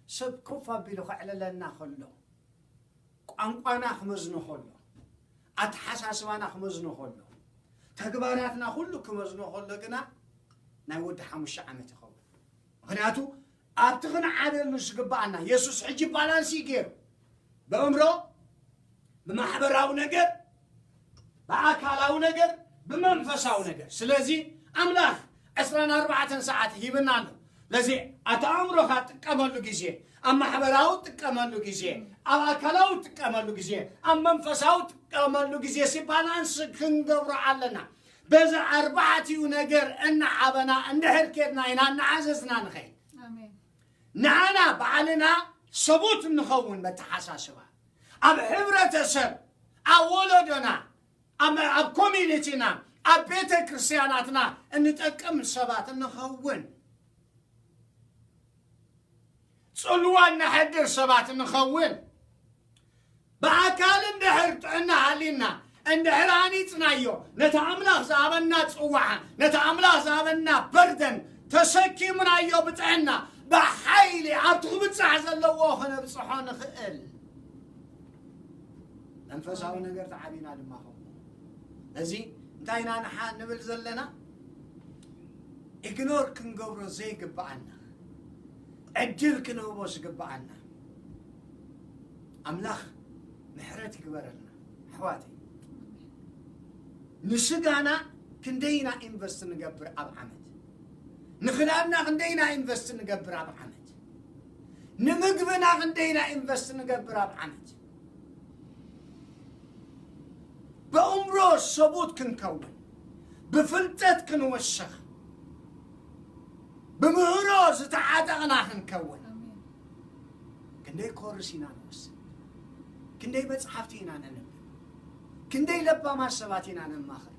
ሰብ ኮፍ ኣቢሉ ከዕልለና ከሎ፣ ቋንቋና ክመዝኖ ከሎ፣ ኣተሓሳስባና ክመዝኖ ከሎ፣ ተግባራትና ኩሉ ክመዝኖ ከሎ ግና ናይ ወዲ ሓሙሽተ ዓመት ይኸውን። ምኽንያቱ ኣብቲ ክንዓደሉ ዝግብኣና የሱስ ሕጂ ባላንስ እዩ ገይሩ። በእምሮ፣ ብማሕበራዊ ነገር፣ ብኣካላዊ ነገር፣ ብመንፈሳዊ ነገር። ስለዚ ኣምላኽ ዕስራን ኣርባዕተን ሰዓት ሂብና ኣሎ። ስለዚ ኣቲ ኣእምሮኻ ጥቀመሉ ግዜ፣ ኣብ ማሕበራዊ ጥቀመሉ ግዜ፣ ኣብ ኣካላዊ ጥቀመሉ ግዜ፣ ኣብ መንፈሳዊ ጥቀመሉ ግዜ ሲ ባላንስ ክንገብሮ ኣለና። በዚ ኣርባዕቲኡ ነገር እናዓበና እንድሕር ኬድና ኢና እናዓዘዝና ንኸይድ። ኣሜን። ንዓና ባዕልና ሰቡት እንኸውን መተሓሳስባ፣ ኣብ ሕብረተሰብ፣ ኣብ ወለዶና፣ ኣብ ኣብ ኮሚኒቲና፣ ኣብ ቤተ ክርስቲያናትና እንጠቅም ሰባት እንኸውን። ጽልዋ እነሕድር ሰባት ንኸውን። ብኣካል እንድሕር ጥዕና ሃልዩና፣ እንድሕር ሃኒጽናዮ፣ ነቲ ኣምላኽ ዝሃበና ጽዋዓ፣ ነቲ ኣምላኽ ዝሃበና በርደን ተሰኪምናዮ ብጥዕና፣ ብሓይሊ ኣብቲ ክብጻሕ ዘለዎ ክነብጽሖ ንኽእል። መንፈሳዊ ነገር ተዓቢና ድማ ከምኡ። እዚ እንታይ ኢና ንሓ ንብል ዘለና? ኢግኖር ክንገብሮ ዘይግብኣና፣ ዕድል ክንህቦ ዝግብኣና። ኣምላኽ ምሕረት ይግበረልና ኣሕዋተይ። ንስጋና ክንደይና ኢንቨስት ንገብር ኣብ ዓመት? ንኽዳንና ክንደይና ኢንቨስት ንገብር ኣብ ዓመት? ንምግብና ክንደይና ኢንቨስት ንገብር ኣብ ዓመት? በእምሮ ሰቡት ክንከውን፣ ብፍልጠት ክንወሰኽ፣ ብምህሮ ዝተዓጠቕና ክንከውን። ኣሜን። ክንደይ ኮርስ ኢና ንወስድ? ክንደይ መጽሓፍቲ ኢና ነንብብ? ክንደይ ለባማት ሰባት ኢና ነማኽር?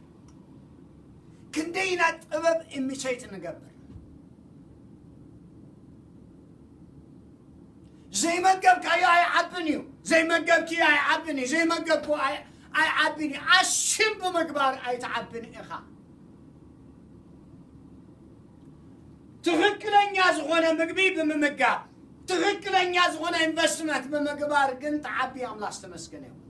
ክንደይ ኢና ጥበብ ኢሚቴት ንገብር? ዘይመገብካዮ ኣይዓብን እዩ። ዘይመገብክዮ ኣይዓብን እዩ። ዘይመገብኩ ኣይ- ኣይዓብን እዩ። ኣሽም ብምግባር ኣይትዓብን ኢኻ። ትኽክለኛ ዝኾነ ምግቢ ብምምጋብ፣ ትኽክለኛ ዝኾነ ኢንቨስትመንት ብምግባር ግን ትዓቢ። ኣምላኽ ዝተመስገነ ይኹን።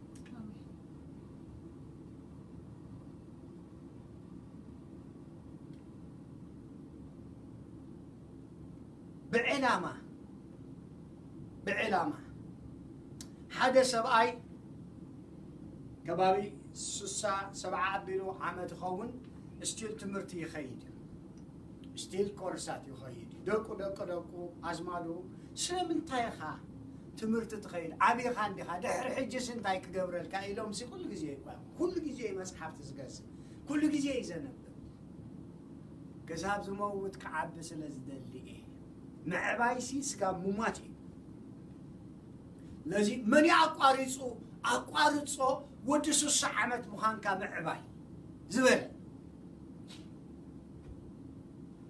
ብዕላማ፣ ብዕላማ ሓደ ሰብኣይ ከባቢ ስሳ ሰብዓ ኣቢሉ ዓመት ይኸውን፣ ስቲል ትምህርቲ ይኸይድ እዩ። ስቲል ኮርሳት ይኸይድ እዩ። ደቁ፣ ደቂ ደቁ፣ ኣዝማዱ፣ ስለምንታይ ኢኻ ትምህርቲ ትኸይድ ዓቢኻ እንዲኻ፣ ድሕሪ ሕጅስ እንታይ ክገብረልካ ኢሎምሲ ኩሉ ግዜ ይቋም። ኩሉ ግዜ እዩ መጽሓፍቲ ዝገዝእ፣ ኩሉ ግዜ እዩ ዘንብብ። ክሳብ ዝመውት ክዓቢ ስለ ዝደሊ እየ። ምዕባይሲ ስጋብ ምሟት እዩ። ነዚ መን እዩ ኣቋሪጹ? ኣቋርጾ፣ ወዲ ስሳ ዓመት ምዃንካ ምዕባይ ዝበለ።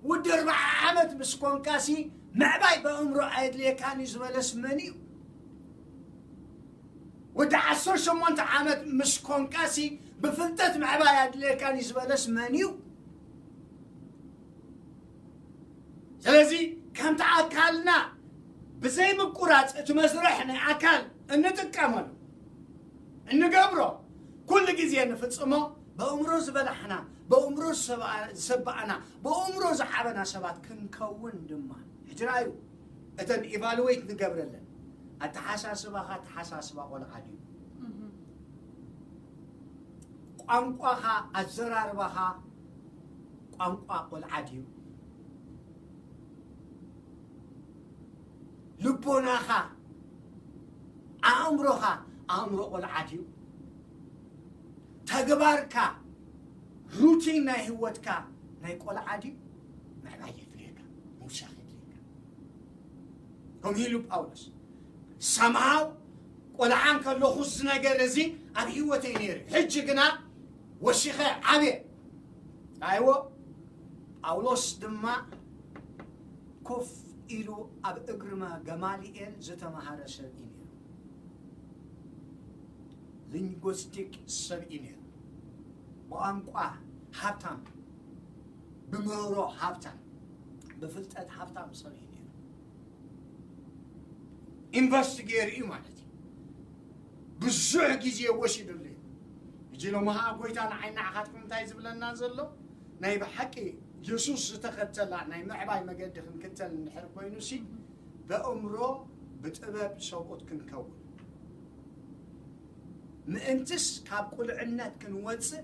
ወዲ ኣርብዓ ዓመት ምስ ኮንካሲ ምዕባይ በእምሮ ኣየድልየካን እዩ ዝበለስ መን እዩ? ወዲ ዓሰርተ ሸሞንተ ዓመት ምስ ኮንካሲ ብፍልጠት ምዕባይ ኣድልየካን እዩ ዝበለስ መን እዩ? ስለዚ ከምቲ ኣካልና ብዘይ ምቁራጽ እቲ መስርሕ ናይ ኣካል እንጥቀመሉ፣ እንገብሮ፣ ኩሉ ግዜ ንፍጽሞ፣ በእምሮ ዝበላሕና፣ በእምሮ ዝሰብኣ-፣ ዝሰባእና፣ በእምሮ ዝዓበና ሰባት ክንከውን ድማ። ሕጂ ረኣዩ፣ እተን ኢቫሉዌት ንገብረለን፣ ኣተሓሳስባኻ ኣተሓሳስባ ቆልዓ ድዩ? ቋንቋኻ፣ ኣዘራርባኻ ቋንቋ ቆልዓ ድዩ? ልቦናኻ፣ ኣእምሮኻ ኣእምሮ ቆልዓ ድዩ? ተግባርካ፣ ሩቲን ናይ ህይወትካ ናይ ቆልዓ ድዩ? ምዕባይ የድልየካ፣ ምውሳኽ የድልየካ። ከምኡ ኢሉ ጳውሎስ። ሰምሃው ቆልዓ እንከለኹ እዚ ነገር እዚ ኣብ ህይወተይ ነይሩ፣ ሕጂ ግና ወሲኸ ዓብየ። ኣይዎ፣ ጳውሎስ ድማ ኮፍ ኢሉ ኣብ እግሪ መ-፣ ገማልኤል ዝተማሃረ ሰብ እዩ ነይሩ። ሊንጎስቲክ ሰብ እዩ ነይሩ። ብቋንቋ ሃብታም፣ ብምህሮ ሃብታም፣ ብፍልጠት ሃብታም ሰብ እዩ ነይሩ። ኢንቨስት ገይሩ እዩ ማለት እዩ። ብዙሕ ግዜ ወሲዱሉ እዩ። ሕጂ ሎሚ ኸዓ ጎይታ ንዓይ ንዓኻትኩም እንታይ ዝብለና ዘሎ? ናይ ብሓቂ የሱስ ዝተኸተላ ናይ ምዕባይ መገዲ ክንክተል እንድሕር ኮይኑሲ፣ በእምሮ ብጥበብ ሰብኡት ክንከውን፣ ምእንትስ ካብ ቁልዕነት ክንወጽእ፣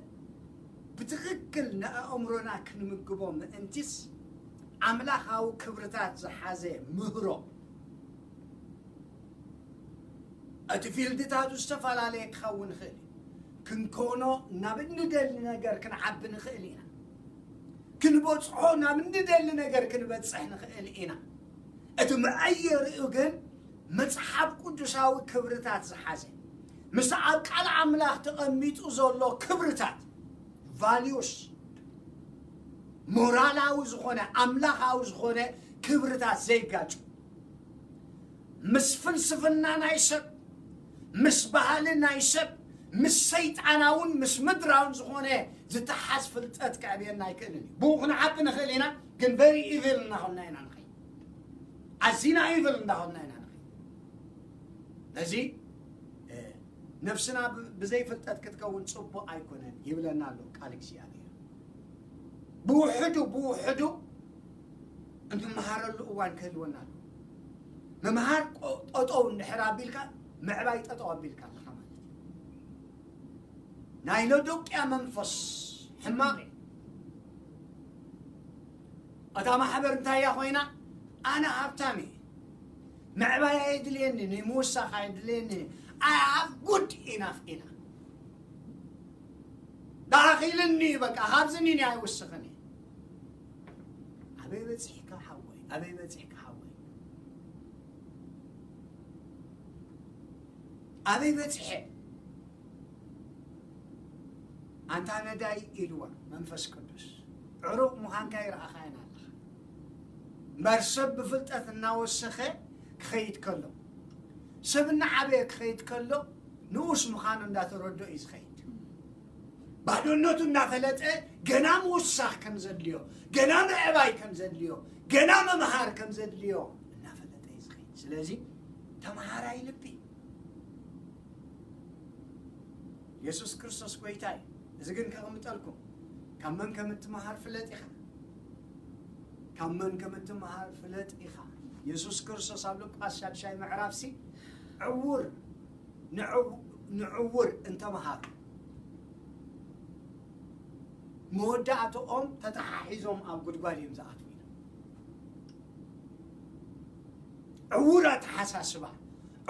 ብትኽክል ንኣእምሮና ክንምግቦ ምእንትስ፣ ኣምላኻዊ ክብርታት ዝሓዘ ምህሮ፣ እቲ ፊልድታቱ ዝተፈላለየ ክኸውን ይኽእል እዩ። ክንኮኖ ናብ እንደሊ ነገር ክንዓቢ ንኽእል ኢና። ክንበጽሖ ናብ እንደሊ ነገር ክንበጽሕ ንኽእል ኢና። እቲ መዐየሪኡ ግን መጽሓፍ ቅዱሳዊ ክብርታት ዝሓዘ፣ ምስ ኣብ ቃል ኣምላኽ ተቐሚጡ ዘሎ ክብርታት፣ ቫልዩስ፣ ሞራላዊ ዝኾነ፣ ኣምላኻዊ ዝኾነ ክብርታት ዘይጋጩ፣ ምስ ፍልስፍና ናይ ሰብ፣ ምስ ባህሊ ናይ ሰብ፣ ምስ ሰይጣናውን ምስ ምድራውን ዝኾነ ዝተሓዝ ፍልጠት ከዕብየና ኣይክእልን እዩ። ብኡ ክንዓቢ ንኽእል ኢና፣ ግን ቨሪ ኢቪል እናኾንና ኢና ንኸይድ። ኣዚና ኢቪል እንዳኾንና ኢና ንኸይድ። ነዚ፣ እ፣ ነፍስና ብ-፣ ብዘይ ፍልጠት ክትከውን ጽቡቕ ኣይኮነን ይብለና ኣሎ ቃል እግዚኣብሔር። ብውሕዱ፣ ብውሕዱ እንመሃረሉ እዋን ክህልወና ኣለዎ። ምምሃር ቆ-፣ ጠጠው እንድሕር ኣቢልካ፣ ምዕባይ ጠጠው ኣቢልካ ኣለኻ ማለት እዩ። ናይ ሎዶቅያ መንፈስ ሕማቕ እዩ። እታ ማሕበር እንታይ እያ ኮይና? ኣነ ሃብታም እየ። ምዕባይ ኣየድልየኒ፣ ንምውሳኽ ኣየድልየኒ። I have good enough ኢላ። ደኣኺልኒ በቃ፣ ካብዚ ኒኒ ኣይውስኽን እየ። ኣበይ በጺሕካ ሓወይ? ኣበይ በጺሕካ ሓወይ? ኣበይ በጺሐ? ኣንታ ነዳይ ኢልዋ መንፈስ ቅዱስ። ዕሩቕ ምዃንካ ይረኣኻየን ኣለኻ። እምበር ሰብ ብፍልጠት እናወሰኸ ክኸይድ ከሎ፣ ሰብ እናዓበየ ክኸይድ ከሎ፣ ንኡስ ምዃኑ እንዳተረድኦ እዩ ዝኸይድ። ባዶነቱ እናፈለጠ ገና ምውሳኽ ከም ዘድልዮ፣ ገና ምዕባይ ከም ዘድልዮ፣ ገና ምምሃር ከም ዘድልዮ እናፈለጠ እዩ ዝኸይድ። ስለዚ ተምሃራይ ልቢ። የሱስ ክርስቶስ ጐይታ እዩ። እዚ ግን ከቐምጠልኩም፣ ካብ መን ከም እትመሃር ፍለጥ ኢኻ። ካብ መን ከም እትመሃር ፍለጥ ኢኻ። የሱስ ክርስቶስ ኣብ ሉቃስ ሻድሻይ ምዕራፍሲ ዕዉር፣ ንዕው-፣ ንዕዉር እንተመሃሩ መወዳእትኦም ተተሓሒዞም ኣብ ጉድጓድ እዮም ዝኣትዉ ኢሉ። ዕዉር ኣተሓሳስባ፣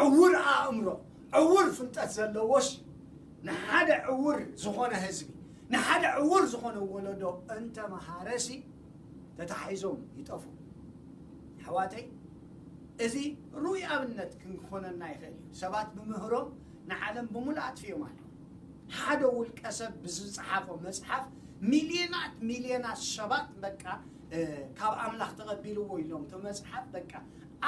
ዕውር ኣእምሮ፣ ዕውር ፍልጠት ዘለዎስ ንሓደ ዕውር ዝኾነ ህዝቢ፣ ንሓደ ዕውር ዝኾነ ወለዶ እንተመሃረሲ ተታሒዞም ይጠፉ። ኣሕዋተይ፣ እዚ ርኡይ ኣብነት ክንኮነና ይኽእል እዩ። ሰባት ብምህሮም ንዓለም ብምሉእ ኣጥፊኦም ኣለዉ። ሓደ ውልቀ ሰብ ብዝጸሓፎ መጽሓፍ ሚልዮናት ሚልዮናት ሰባት በቃ፣ እ፣ ካብ ኣምላኽ ተቐቢልዎ ኢሎም እቲ መጽሓፍ በቃ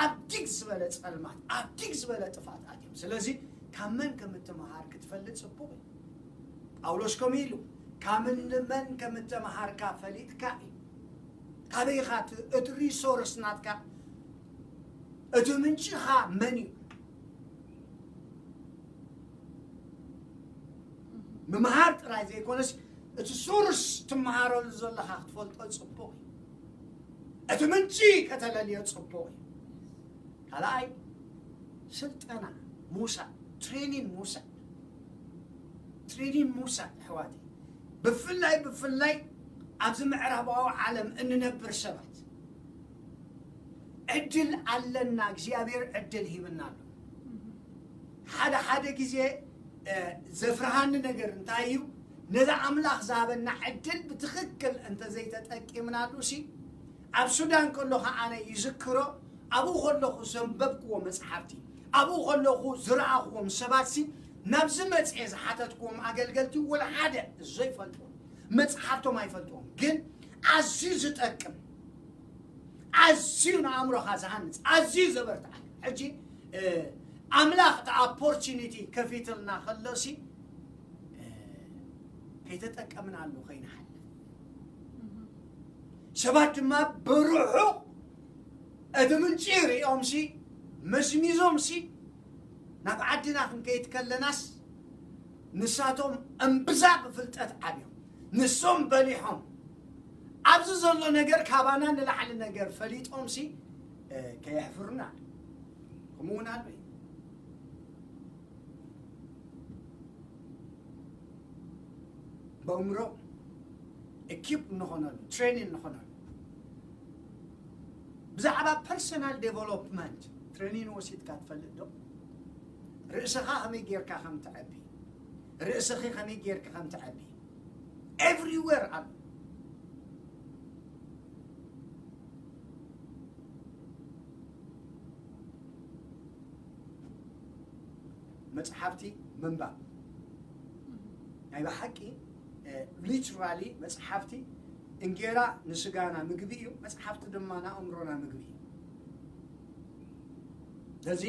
ኣብ ዲግ ዝበለ ጸልማት፣ ኣብ ዲግ ዝበለ ጥፍኣት ኣትዮም። ስለዚ ካብ መን ከም እትመሃር ክትፈልጥ ጽቡቕ እዩ። ጳውሎስ ከምኡ ኢሉ፣ ካብ መን ከም እተመሃርካ ፈሊጥካ እዩ። ካበይ ኢኻ እቲ፣ እቲ ሪሶርስ ናትካ፣ እቲ ምንጭኻ መን እዩ? ምምሃር ጥራይ ዘይኮነስ፣ እቲ ሶርስ ትመሃረሉ ዘለኻ ክትፈልጦ ጽቡቕ እዩ። እቲ ምንጪ ከተለልዮ ጽቡቕ እዩ። ካልኣይ፣ ስልጠና ምውሳድ፣ ትሬኒን ምውሳድ፣ ትሬኒን ምውሳድ ኣሕዋተይ። ብፍላይ፣ ብፍላይ ኣብዚ ምዕራባዊ ዓለም እንነብር ሰባት ዕድል ኣለና፣ እግዚኣብሔር ዕድል ሂብና ኣሎ። ሓደ ሓደ ግዜ፣ እ፣ ዘፍርሃኒ ነገር እንታይ እዩ? ነዛ ኣምላኽ ዝሃበና ዕድል ብትኽክል እንተዘይተጠቂምናሉ ሲ፣ ኣብ ሱዳን ከለኹ ኣነ ይዝክሮ፣ ኣብኡ ከለኹ ዘንበብክዎ መጽሓፍቲ፣ ኣብኡ ከለኹ ዝረኣኽዎም ሰባት ሲ፣ ናብዚ መጽኤ ዝሓተትክዎም ኣገልገልቲ ወላ ሓደ ዘይፈልጥዎም፣ መጽሓፍቶም ኣይፈልጥዎም፣ ግን ኣዝዩ ዝጠቅም፣ ኣዝዩ ንኣእምሮኻ ዝሃንጽ፣ ኣዝዩ ዘበርትዓካ። ሕጂ፣ እ፣ ኣምላኽ እቲ ኦፖርቹኒቲ ከፊትልና ከሎ ሲ፣ እ፣ ከይተጠቀምናሉ ከይንሓልፍ። ሰባት ድማ ብርሑቕ እቲ ምንጪ ሪኦምሲ፣ መዝሚዞምሲ፣ ናብ ዓድና ክንከይድ ከለናስ፣ ንሳቶም እምብዛ ብፍልጠት ዓብዮም፣ ንሶም በሊሖም፣ ኣብዚ ዘሎ ነገር ካባና ንላዕሊ ነገር ፈሊጦምሲ፣ እ፣ ከየሕፍሩና። ከምኡ እውን ኣሎ እዩ። በእምሮ ኢኪፕ ንኾነሉ፣ ትሬኒን ንኾነሉ። ብዛዕባ ፐርሰናል ዴቨሎፕመንት ትሬኒን ወሲድካ ትፈልጥ ዶ? ርእስኻ ከመይ ጌርካ ከም ትዐቢ፣ ርእስኺ ከመይ ጌርካ ከም ትዐቢ፣ ኤቭሪዌር ኣሎ። መጽሓፍቲ ምንባብ ናይ ብሓቂ፣ እ፣ ሊትራሊ መጽሓፍቲ እንጌራ ንስጋና ምግቢ እዩ፣ መጽሓፍቲ ድማ ንኣእምሮና ምግቢ እዩ። ስለዚ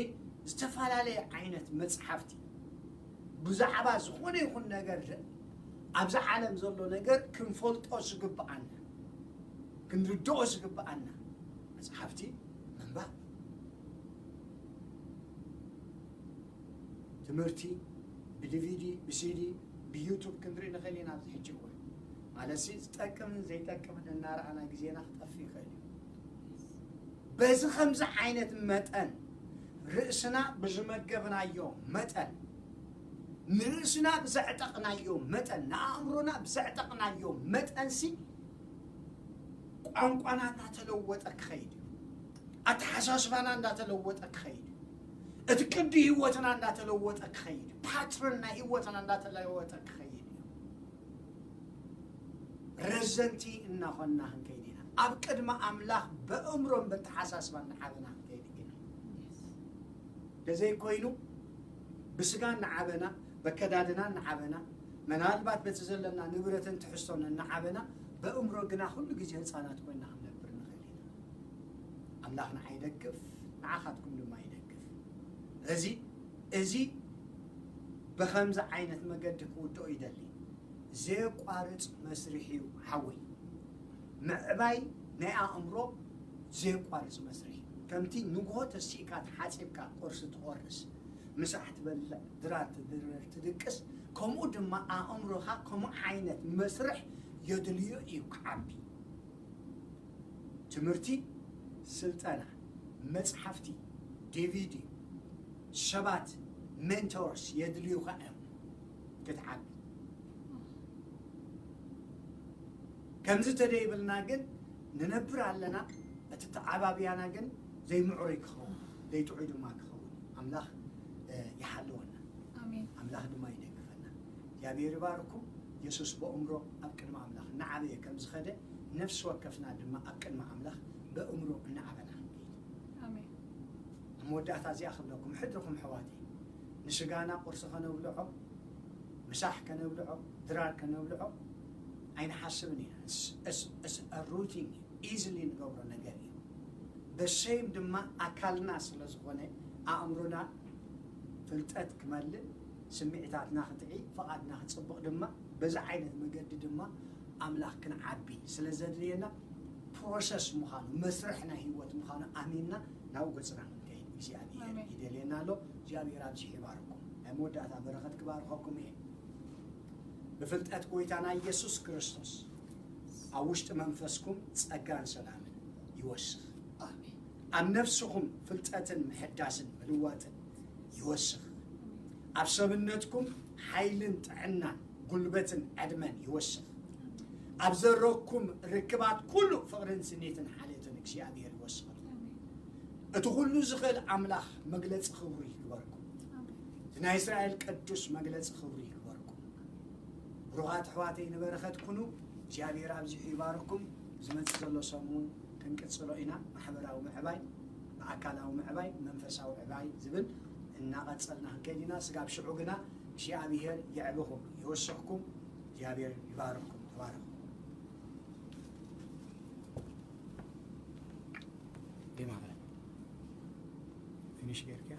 ዝተፈላለየ ዓይነት መጽሓፍቲ ብዛዕባ ዝኾነ ይኹን ነገር፣ ኣብዚ ዓለም ዘሎ ነገር ክንፈልጦ ዝግብኣና፣ ክንርድኦ ዝግብኣና መጽሓፍቲ ምንባብ። ትምህርቲ ብዲቪዲ፣ ብሲዲ፣ ብዩቱብ ክንርኢ ንኽእል ኢና። ኣብዚ ሕጂ እዋን ማለትሲ ዝጠቅምን ዘይጠቅምን እናረኣና ግዜና ክጠፍእ ይኽእል እዩ። በዚ ከምዚ ዓይነት መጠን ርእስና ብዝመገብናዮ መጠን፣ ንርእስና ብዘዕጠቕናዮ መጠን፣ ንኣእምሮና ብዘዕጠቕናዮ መጠንሲ ቋንቋና እናተለወጠ ክኸይድ እዩ። ኣተሓሳስባና እንዳተለወጠ ክኸይድ እዩ። እቲ ቅዲ ህይወትና እንዳተለወጠ ክኸይድ እዩ። ፓትርን ናይ ህይወትና እንዳተለወጠ ክኸይድ እዩ። ረዘንቲ እናኾንና ክንከይድ ኢና። ኣብ ቅድሚ ኣምላኽ በእምሮን በተሓሳስባን ንዓበና ክንከይድ ኢና። እንተዘይኮይኑ ብስጋ እናዓበና፣ በከዳድና እናዓበና፣ ምናልባት በቲ ዘለና ንብረትን ትሕዝቶን እናዓበና፣ በእምሮ ግና ኩሉ ግዜ ህፃናት ኮይና ክንነብር ንኽእል ኢና። ኣምላኽ ንዓይ ይደግፍ፣ ንዓኻትኩም ድማ ይደግፍ። እዚ፣ እዚ ብኸምዚ ዓይነት መገዲ ክውድኦ ይደሊ። ዘየቋርጽ መስርሕ እዩ ሓወይ። ምዕባይ ናይ ኣእምሮ ዘየቋርጽ መስርሕ እዩ። ከምቲ ንግሆ ተሲእካ ተሓጺብካ ቁርሲ ትቖርስ፣ ምሳሕ ትበልዕ፣ ድራር ትድርር፣ ትድቅስ፣ ከምኡ ድማ ኣእምሮኻ ከምኡ ዓይነት መስርሕ የድልዮ እዩ ክዓቢ። ትምህርቲ፣ ስልጠና፣ መጽሓፍቲ፣ ዲቪዲ፣ ሰባት፣ ሜንቶርስ የድልዩኻ እዮም ክትዓቢ። ከምዚ ተደይብልና ግን ንነብር ኣለና፣ እቲ ተዓባብያና ግን ዘይምዕሩይ ክኸውን፣ ዘይጥዑይ ድማ ክኸውን። ኣምላኽ ይሓልወና። ኣሜን። ኣምላኽ ድማ ይደግፈና። እግዚኣብሔር ይባርኩም። የሱስ ብእምሮ ኣብ ቅድሚ ኣምላኽ እናዓበየ ከም ዝኸደ፣ ነፍሲ ወከፍና ድማ ኣብ ቅድሚ ኣምላኽ ብእምሮ እናዓበና ክንከይድ። ኣሜን። ኣብ መወዳእታ እዚኣ ክብለኩም፣ ሕድርኹም ኣሕዋተይ፣ ንስጋና ቁርሲ ከነብልዖ፣ ምሳሕ ከነብልዖ፣ ድራር ከነብልዖ ኣይንሓስብን ኢና። ሩቲን ኢዝሊ ንገብሮ ነገር እዩ። በሰይም ድማ ኣካልና ስለ ዝኾነ፣ ኣእምሮና ፍልጠት ክመልእ፣ ስምዒታትና ክጥዒ፣ ፍቓድና ክጽብቕ ድማ፣ በዚ ዓይነት መገዲ ድማ ኣምላኽ ክንዓቢ ስለ ዘድልየና፣ ፕሮሰስ ምዃኑ፣ መስርሕ ናይ ህይወት ምዃኑ ኣሚንና ናብኡ ገጽና ክንከይድ እግዚኣብሔር ኣሜን። ይደልየና ኣሎ። እግዚኣብሔር ኣብዚሑ ይባርኩም። ናይ መወዳእታ በረኸት ክባርኸኩም እየ። ብፍልጠት ጎይታና ኢየሱስ ክርስቶስ ኣብ ውሽጢ መንፈስኩም ጸጋን ሰላምን ይወስኽ። ኣሜን። ኣብ ነፍስኹም ፍልጠትን ምሕዳስን ምልዋጥን ይወስኽ። ኣብ ሰብነትኩም ሓይልን ጥዕናን ጉልበትን ዕድመን ይወስኽ። ኣብ ዘረኩም ርክባት ኩሉ ፍቕርን ስኒትን ሓልዮትን እግዚኣብሔር ይወስኸልኩም። እቲ ኩሉ ዝኽእል ኣምላኽ መግለጺ ክብሩ ይግበርኩም። እቲ ናይ እስራኤል ቅዱስ መግለጺ ክብሩ ይግበርኩም። ብሩኻት ኣሕዋተይ ንበረኸት ኩኑ። እግዚኣብሔር ኣብዚሑ ይባርኩም። ዝመጽእ ዘሎ ሰሙን ክንቅጽሎ ኢና። ማሕበራዊ ምዕባይ፣ ብኣካላዊ ምዕባይ፣ መንፈሳዊ ዕባይ ዝብል እናቐጸልና ክንከይድ ኢና። ስጋብ ሽዑ ግና እግዚኣብሔር የዕብኹም፣ ይወስኽኩም። እግዚኣብሔር ይባርኩም። ተባረኹ። ዲማ ፊኒሽ ጌርክያ?